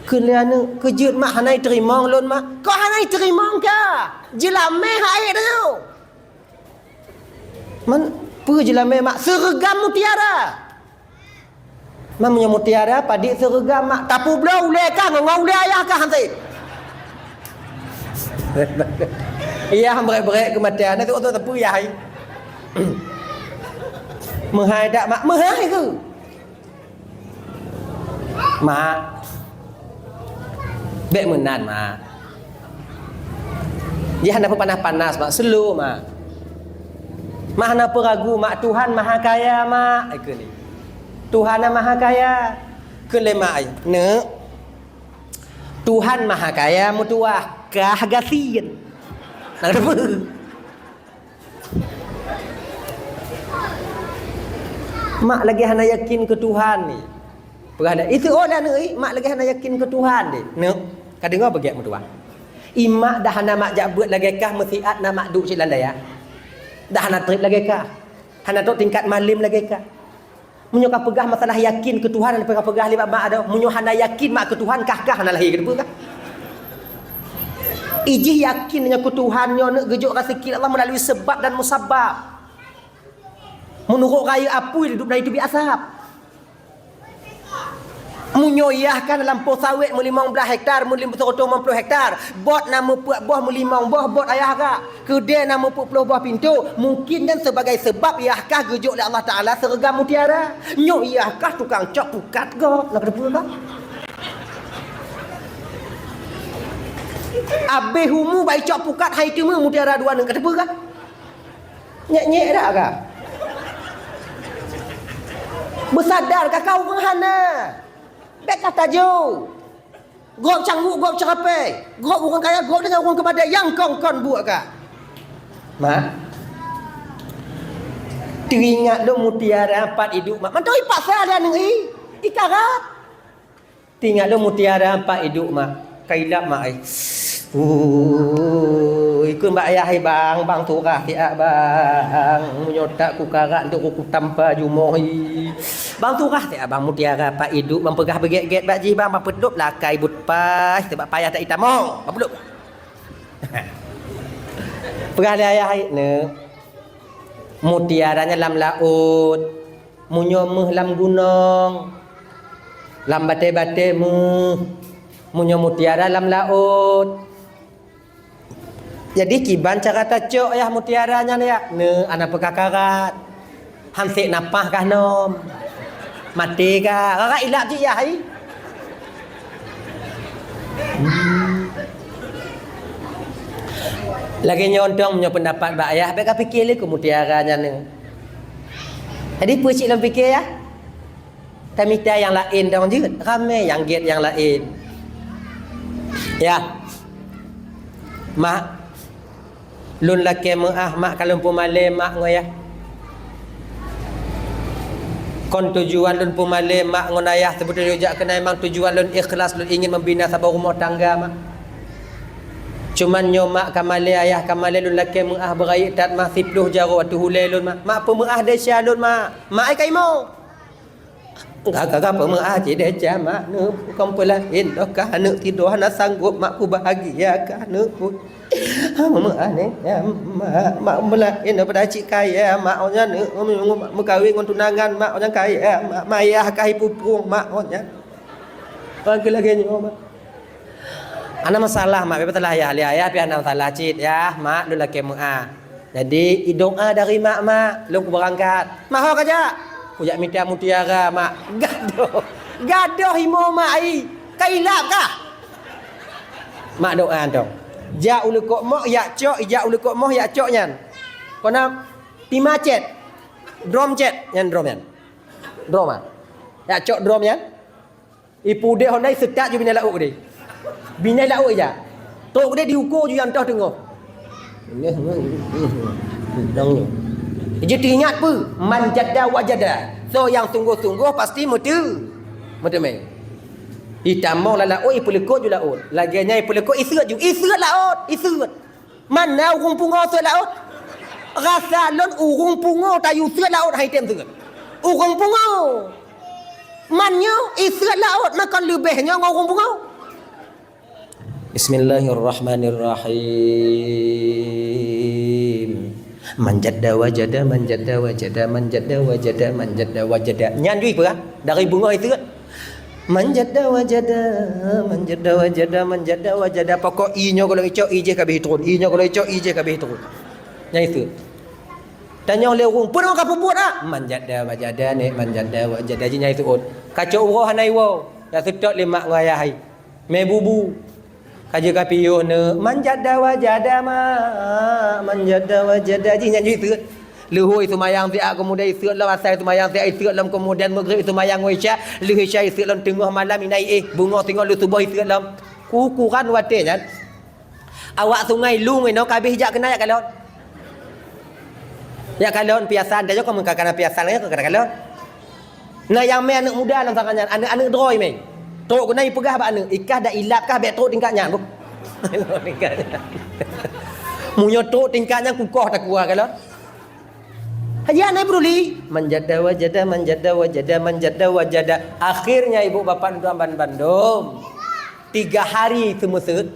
Keu lé aneuëk, "Keujeuet mak hana iteurimong lôn mak." "Kon hana iteurimong ka. Jeulamé ha ayek tanyoe." "Man, peue jeulamé mak?" "Seureugam mutiara." "Man, meunyoe mutiara, padit seureugam mak, tapeubloe ulée kah ngon, ngon ulée ayah kah hantom." Yah brek-brek keu mata, na tu, tu teupeu yah ai. "Meuhai dak mak?" "Meuhai keu." "Mak, bék meunan, Mak. Jih hana peupanas-panas, Mak. Slow, Mak. Mak hana peuragu, Mak. Tuhan Mahakaya, Mak." Ai keu lé. "Tuhan nyang Mahakaya." Keu lé mak ai, "Neuk, Tuhan Mahakaya meutuwah, kah gasien." Nah, kenapa? Mak lagée hana yakin keu Tuhan ni. Peugah dak, "Itu oh dah neuk, mak lagée hana yakin keu Tuhan deh." Neuk, ka deungoe beugét meutuah. I mak dah hana mak jak beuet lagée kah, meusiat na mak duek cit lam dayah. Dah hana treb lagée kah. Hana trok tingkat malem lagée kah. Meunyoe ka peugah masalah yakin keu Tuhan, hana peugah lé bak mak dah. Meunyoe hana yakin mak keu Tuhan, kah, kah hana lahé keu teupeue kah. Ijih yakin nyoe keu Tuhan nyoe neuk geujok raseuki Allah meulalu seubab dan musabab. Meunurot rayeuk apui, duek na itu bi asab. Meunyoe yah kah na lampôh sawét meulimong blaih hektar, meulim-, seureutôh limong ploh hektar, bot na meupeuet boh meulimong boh bot ayah kah, keudée na meupeuet ploh boh pintoe, mungkin nyan sebagai seubab yah kah geujok lé Allah Taala seureugam mutiara. Nyoe yah kah tukang cok pukat gob, na keuteupeu kah? Abéh umu bai cok pukat hai teumé mutiara dua neuk, keuteupeu kah? Nyek-nyek dak kah? Beusadar ka kah ureuëng hana. Bék ka tajok. Gob cangguk, gob ceurapée. Gob ureuëng kaya, gob deungon ureuëng keumadée nyang kon-kon buet ka. Mak. Teuingat lôn mutiara pat iduek, Mak. Mantong ipaksa lé aneuk i. Ikarat. Teuingat lôn mutiara pat iduek, Mak. Ka ilap, Mak, ai. Ui, kheun bak ayah, "Hai bang, bang surah siat bang. Meunyoe tak kukarat untuk kutampa jumoh i." Bang surah siat bang mutiara pat iduek, bang peugah beugét-gét bak jih bang, bang peudôb lakai buet paih, sabab payah that itamong. Bang peudôb. Peugah lé ayah, "Hai neuk, mutiara nyan lam laôt." Meunyoe méuh lam gunong, lam batée-batée méuh, meunyoe mutiara lam laôt. Jadi kiban cara tacok yah mutiara nyan ya? Neu, hana peukakarat. Hansék napah kah nom? Maté kah? Rarak ilap cit yah, hai. Hmm. Lagée nyoe tong, meunyoe peundapat bak yah, bék ka piké lé keu mutiara nyan neu. Jadi peue cit lôn piké, ya? Tamita nyang laén dong jeuet, ramé nyang gét nyang laén. Ya. Mak, lôn lakée meuáh, Mak, ka lôn peumalée, Mak, ngon yah. Kon tujuan lôn peumalée, Mak, ngon ayah, seubeutôi jak keunan memang tujuan lôn ikhlas, lôn ingin membina saboh rumoh tangga, Mak. Cuman nyoe, Mak, ka malée, ayah ka malée, lôn lakée meuáh beurayeuk that, Mak, siplôh jaroe ateueh ulée lôn, Mak. Mak, peumeuáh desya lôn, Mak. Mak, ai ka imo. Ka, ka, ka peumeuáh cit desya, Mak, neu, kon peulaén doh kah aneuk tidoe hana sanggob, Mak, peubahgia kah aneuk pun. Meuáh neh, ya, Mak, Mak, peulaén doh pada cit kaya, Mak, oh nyan, neu, meukawen ngon tunangan, Mak, oh nyan kaya, Mak, mayah kah ipupung, Mak, oh nyan. Lagée-lagée nyoe, Mak. Hana masalah, Mak, beubalah yah, lé ayah pih hana masalah cit, yah, Mak, lôn lakée meuáh. Jadi, idoa dari Mak, Mak, lôn kubeurangkat. Mak, ho kajak? Kujak mita mutiara, Mak. Gadoh. Gadoh imo, Mak, ai. Ka ilap kah? Mak doa dong. Jak u leukok moh, yak cok, ijak u leukok moh, yak cok nyan. Kona pima cet. Drom cet, nyan drom nyan. Drom ah. Yak cok drom nyan. Ipeudeh hondai seutat ju binai laôt keudeh. Binai laôt ija. Trok keudeh diuko ju nyang toh teungoh. Dong nyoe. Jadi teuingat peue? Man jadda wajada. Soe nyang sunggoh-sunggoh pasti meute-, meuteumé. Itamong lam laôt, ipeuleukot ju laôt. Lagée nyan ipeuleukot iseuet ju. Iseuet laôt, iseuet. Man na ureuëng pungo seuet laôt? Rasa lôn ureuëng pungo tayue seuet laôt hai tem seuet. Ureuëng pungo. Man nyoe iseuet laôt makon leubeh nyoe ngon ureuëng pungo. Bismillahirrahmanirrahim. Man jadda wajada, man jadda wajada, man jadda wajada, man jadda wajada. Nyan jui peugah dari beungoh iseuet. Man jadda wajada, man jadda wajada, man jadda wajada. Pokok i nyoe kalau icok, i jih ka bih turun. I nyoe kalau icok, i jih ka bih turun. Nyang itu. Tanyong lé ureuëng, "Peue ka peubuet ah?" Man jadda wajada ni, man jadda wajada jih nyang itu. Kacok uroe hana iwoe. Dak seutôt lé mak ngon ayah hai. Mé bubu. Ka jeuet ka piôh neuk, man jadda wajada mak, man jadda wajada jih nyan jih iseuet. Leuhô iseumayang siat keumudian iseuet lom, asai iseumayang siat iseuet lom, keumudian meugrib iseumayang ngon isya, lheueh isya iseuet lom, teungoh malam inai éh, beungoh singoh lheueh suboh iseuet lom. Kukuran watée nyan. Awak sungai Lueng inoe ka abéh jak keunan jak kalon. Jak kalon piasan, tanyoe kon meuka kana piasan, ka kana kalon. Na nyang mé aneuëk muda lam sangka nyan, aneuëk-aneuëk droe mé. Trok keunan ipeugah bak aneuëk, "Ikah dak ilap kah bék trok tingkat nyan, boh." Meunyoe trok tingkat nyan kukoh takue kalon. Haji hana peuduli. Man jadda wajada, man jadda wajada, man jadda wajada. Akhirnya ibu bapak tuan bandum. Tiga hari teumeuseut.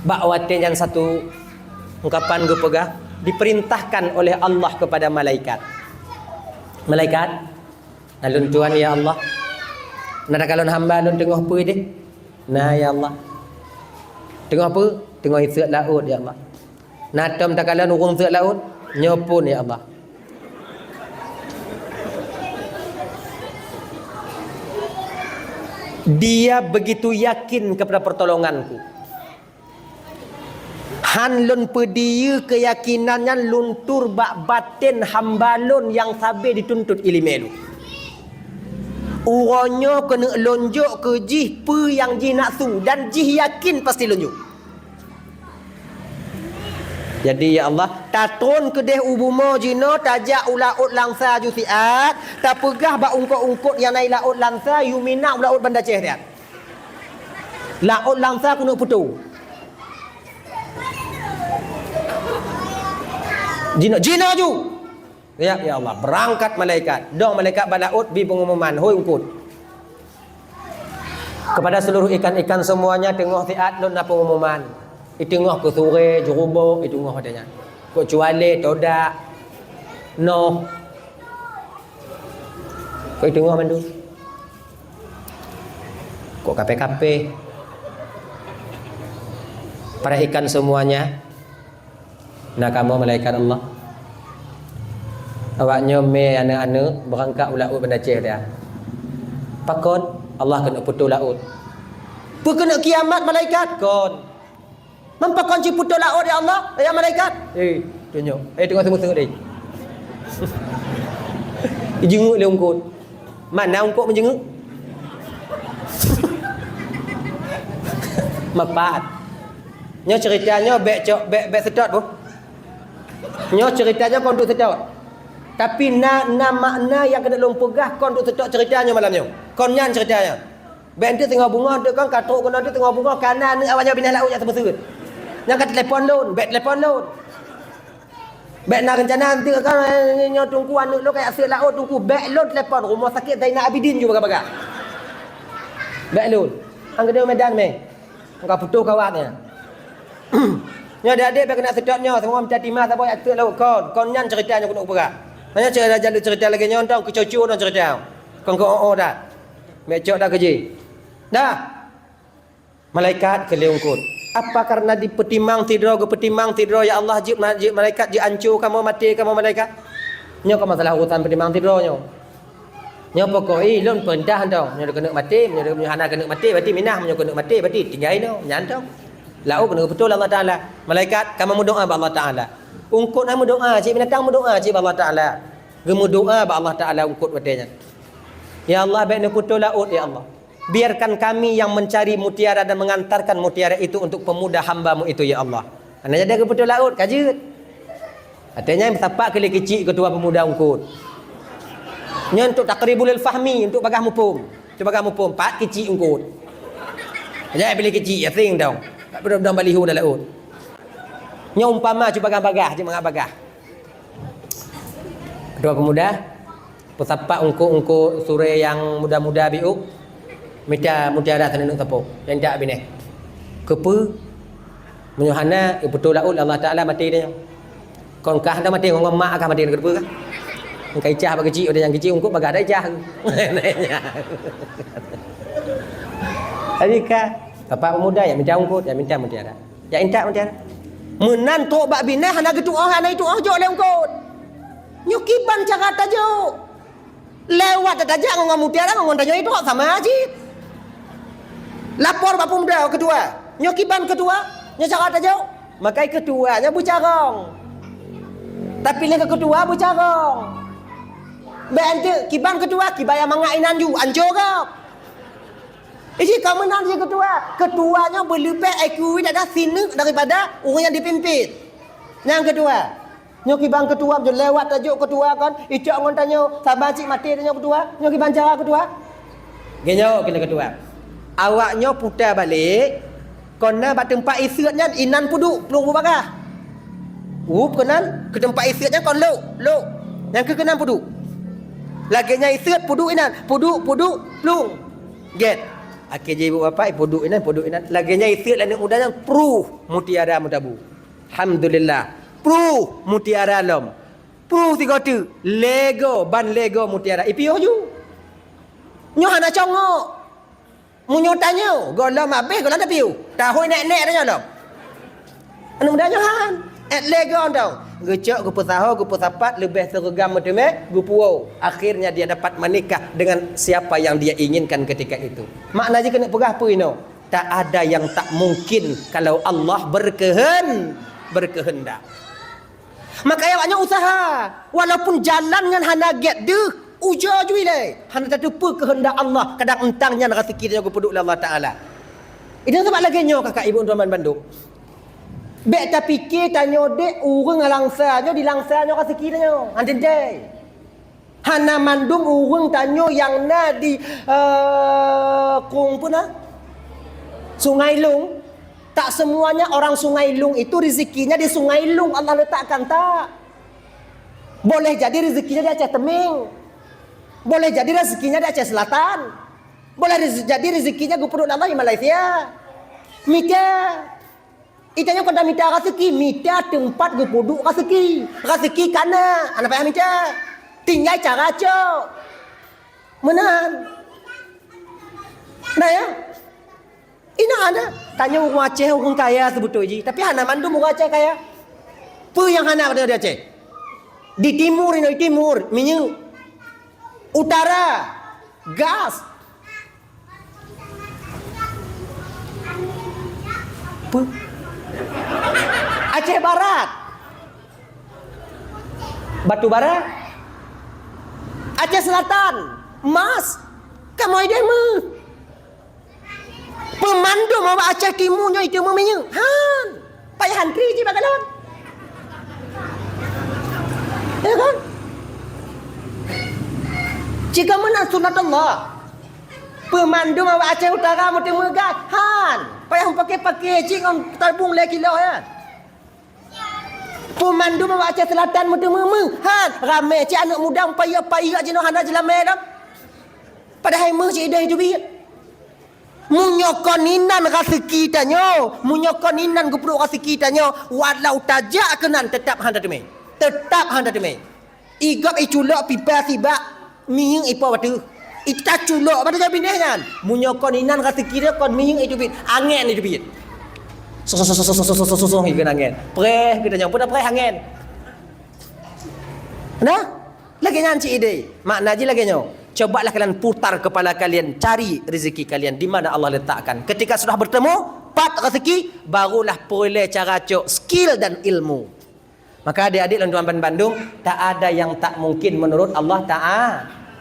Bak watée nyan satu ungkapan geupeugah, diperintahkan oleh Allah kepada malaikat. Malaikat, na lôn tuan, ya Allah. Na takalon hamba lôn teungoh peue deh? Na, ya Allah. Teungoh peue? Teungoh iseuet laôt, ya Allah. Na tom takalon ureuëng seuet laôt? Nyoe phon, ya Allah. Dia begitu yakin kepada pertolonganku. Han lôn peudiyeu keuyakinan nyan luntur bak baten hamba lôn nyang sabe jituntut iéleumé lôn. Uroe nyoe keuneuk lôn jok keu jih peue nyang jih nafsu dan jih yakin pasti lôn jok. Jadi, ya Allah, tatron keudeh u bumoe jinoe, tajak u laôt Langsa ju siat, tapeugah bak ungkot-ungkot nyang na i laôt Langsa, yue mina u laôt Banda Aceh siat. Laôt Langsa keuneuk putôh. Jinoe, jinoe ju. Ya, ya Allah, beurangkat malaikat. Dong malaikat bak laôt bi peungumuman, "Hôi ungkot, kepada seluruh ikan-ikan semuanya, teungoh siat lôn na peungumuman." Iteungoh keu surée, jurubok, iteungoh watée nyan. Kok cuale, todak, noh. Kok iteungoh mandum. Kok kapé-kapé. Para ikan semuanya, na kamoe malaikat Allah. Awaknyoe mé aneuk-aneuk beurangkat u laôt Banda Aceh dia. Pakon? Allah keuneuk putôh laôt. Peu keuneuk kiamat malaikat? Kon. Man pakon cit putôh laôt ya Allah, ya malaikat? Eh, tunyok. Eh, teungoh seumeuseuek deh. Jinguk lé ungkot. Mana ungkot meujinguk? Mapat. Nyoe cerita nyoe bék cok, bék, bék seutôt boh. Nyoe cerita nyoe kon untuk seutôt. Tapi na, na makna nyang keuneuk lôn peugah kon untuk seutôt cerita nyoe malam nyoe. Kon nyan cerita nyoe. Bék enteuk teungoh beungoh enteuk kon ka trok keunoe enteuk teungoh beungoh kana aneuk awaknyoe binèh laôt nyang seumeuseuet. Nyang ka telepon lôn, bék telepon lôn. Bék na reuncana enteuk kon, eh, nyoe teungku aneuk lôn ka jak seuet laôt teungku, bék lôn telepon rumoh sakét Zainal Abidin ju bagah-bagah. Bék lôn. Ang keudéh Medan mé. Ka putôh kawat nyan. Nyoe adék-adék bék keuneuk seutôt nyoe, seumua mita timah saboh jak seuet laôt kon. Kon nyan cerita nyoe keuneuk peugah. Nyoe cerita jalur cerita lagèe nyoe tong keucoco nyoe cerita. Kon keu o-o dah. Bék cok dah keu jih. Dah. Malaikat keu lé ungkot. Apa karena dipeutimang sidroe, geupeutimang sidroe, ya Allah, jeuet ma-, jeuet malaikat jeuet anco kamoe, maté kamoe malaikat? Nyoe kon masalah urusan peutimang sidroe nyoe. Nyoe pokok i lôn peurintah dong. Nyoe keuneuk maté, nyoe, nyoe hana keuneuk maté, berarti minah, nyoe keuneuk maté, berarti tinggai nyoe, nyan dong. Laôt keuneuk putôh lé Allah Taala. Malaikat ka meudoa bak Allah Taala. Ungkot na meudoa, cit binatang meudoa, cit bak Allah Taala. Geumeudoa bak Allah Taala ungkot watèe nyan. Ya Allah, bék neuputôh laôt, ya Allah. Biarkan kami yang mencari mutiara dan mengantarkan mutiara itu untuk pemuda hamba-Mu itu, ya Allah. Hana jadi geuputôh laôt, ka jeuet. Watèe nyan meusapat keu lé keuchik keutua pemuda ungkot. Nyan untuk taqribul fahmi, untuk bagah muphom. Untuk bagah muphom, pat keuchik ungkot. Jangan pilih keuchik, asing dong. Tak perlu dong baliho dalam laôt. Nyoe umpama cuba bagah-bagah, cuma bagah. Ketua pemuda, peusapat ungkot-ungkot suré nyang muda-muda biôh, mita mutiara saneuk sapo, nyang jak binèh. Keupeue? Meunyoe hana, geuputôh laôt lé Allah Taala maté tanyoe. Kon kah dah maté, ngon mak kah maté, keupeue kah? Engkai cah bak keuchik, udah nyang keuchik ungkot bagah dah cah. Jadi kah, bapak pemuda nyang minta ungkot, nyang minta mutiara. Jak intat mutiara. Meunan trok bak binèh hana geutuoh, hana geutuoh jok lé ungkot. Nyoe kiban cara tajok. Lewat tajak ngon mutiara ngon tanyoe itu sama cit. Lapor bak pemuda ketua. Nyoe kiban ketua, nyoe cara tajok. Makai ketua nyoe beucarông. Tapi lé ketua beucarông. Bèk enteuk kiban ketua, kiban nyang mangat inan ju, anco gob. Iji ka meunan ji ketua. Ketua nyoe beuleubeh I Q dada sineuk daripada ureueng nyang dipimpin. Nyang ketua. Nyoe kiban ketua, lewat tajok ketua kon, icok ngon tanyoe, saban cit maté tanyoe ketua. Nyoe kiban cara ketua. Geuh nyoe keuneuk ketua. Awak nyoe puta balek, kon na bak teumpat iseuet nyan inan peuduek plueng bubagah. Up keunan keu teumpat iseuet nyan kon lok, lok. Nyang keu keunan peuduek. Lagèe nyan iseuet peuduek inan, peuduek, peuduek, plueng. Gèt. Akhé jih ibu bapak, peuduek inan, peuduek inan. Lagèe nyan iseuet lé aneuk muda nyan, pruh mutiara meutabu. Alhamdulillah. Pruh mutiara lom. Pruh sigoe teuk. Lego, ban lego mutiara. Ipiôh ju. Nyoe hana congok. Meunyoe tanyoe, gohlom abéh, gohlom tapiôh. Tahôi nèk-nèk tanyoe lom. Aneuk muda nyoe han. Èt lego dong. Geucok, geupeusaho, geupeusapat, leubeh seureugam meuteumé, geupuwoe. Akhirnya dia dapat menikah dengan siapa yang dia inginkan ketika itu. Makna jih keuneuk peugah peue inoe? Tak ada yang tak mungkin kalau Allah berkehen-, berkehendak. Makanya awak nyoe usaha, walaupun jalan nyan hana gèt deuh, Ujoe ju ilée, hana tateupeue keuheundak Allah, kadang eunteuk nyan raseuki tanyoe geupeuduek lé Allah Taala. Itu sabab lagée nyoe kakak ibu teman bandum. Bék tapike tanyoe dek ureuëng langsa nyoe di langsa nyoe raseuki tanyoe. Hana teuntée. Hana mandum ureuëng tanyoe nyang na di, eh, kong pun na? Sungai Lung. Tak semuanya orang Sungai Lung itu rezekinya di Sungai Lung Allah letakkan, tak. Boleh jadi rezekinya di Aceh Temeng. Boleh jadi rezekinya di Aceh Selatan. Boleh rez-, jadi rezekinya geupeuduek Allah di Malaysia. Mita. Itanyoe kon mita raseuki, mita teumpat geupeuduek raseuki. Raseuki kana, hana payah mita. Tinggai cara cok. Meunan. Nah ya. Ina ada. Tanyoe ureuëng Aceh ureuëng kaya seubeutôi jih, tapi hana mandum ureuëng Aceh kaya. Peue nyang hana pada di Aceh? Di timur, inoe di timur, minyeuk. Utara, gas. Peue? Aceh Barat. Batu bara. Aceh Selatan. Emas. Kamoe deh meuh. Peumandum awak Aceh Timu nyoe itu meuminyeuk. Han. Payah antri jih bak galon. Ya kan? Jika meunan sunatullah. Peumandum awak Aceh Utara meuteumeuga. Han. Payah pakai-pakai cik ngon tabung lé kilo ya. Peumandum awak Aceh Selatan meuteumeume. Han, ramé cit aneuk muda payah-payah jinoe hana jeulamé dah. Padahai meuh cit ideh teubiet. Meunyoe kon inan raseuki tanyoe, meunyoe kon inan geupeuduek raseuki tanyoe, walau tajak keunan teutap hana teumé. Teutap hana teumé. Igop iculok pipa sibak minyeuk ipo bateue. Ita culok pada jawab bineh nyan. Meunyoe kon inan raseuki dia kon minyeuk itu bit, angén itu bit. Sosong ikut angén. Preh kita nyoe, pada preh angén. Nah, lagi nyan cik ide. Makna ji lagi nyoe. Cobalah kalian putar kepala kalian, cari rezeki kalian di mana Allah letakkan. Ketika sudah bertemu, pat rezeki, barulah peureulée cara cok skill dan ilmu. Maka adik-adik lôn tuan bandum, tak ada yang tak mungkin menurut Allah Taala.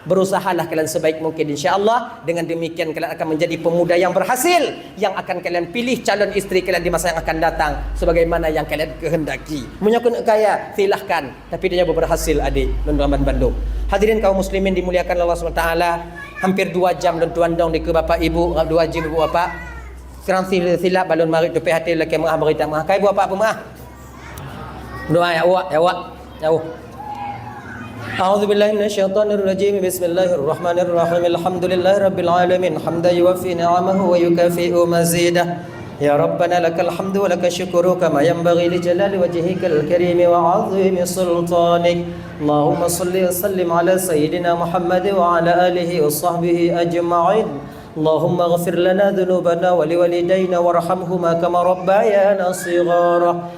Berusahalah kalian sebaik mungkin, insya Allah dengan demikian kalian akan menjadi pemuda yang berhasil, yang akan kalian pilih calon istri kalian di masa yang akan datang sebagaimana yang kalian kehendaki. Meunyoe keuneuk kaya, silahkan, tapi dia berhasil adik lôn tuan bandum. Hadirin kaum muslimin dimuliakan Allah Subhanahu Wa Taala, hampir dua jam lôn tuan dong dikeue bapak ibu, dua jam ibu bapak. Sekarang sila, sila balon marit tupeh hati laki maaf beri tak maaf. Kai buat apa maaf? Doa ya Allah, ya Allah, ya Allah. أعوذ بالله من الشيطان الرجيم. بسم الله الرحمن الرحيم. الحمد لله رب العالمين. حمدا يوافي نعمه ويكافئ مزيده. يا ربنا لك الحمد ولك الشكر كما ينبغي لجلال وجهك الكريم وعظيم سلطانك. اللهم صل وسلم على سيدنا محمد وعلى آله وصحبه أجمعين. اللهم اغفر لنا ذنوبنا ولوالدينا وارحمهما كما ربيانا صغارا.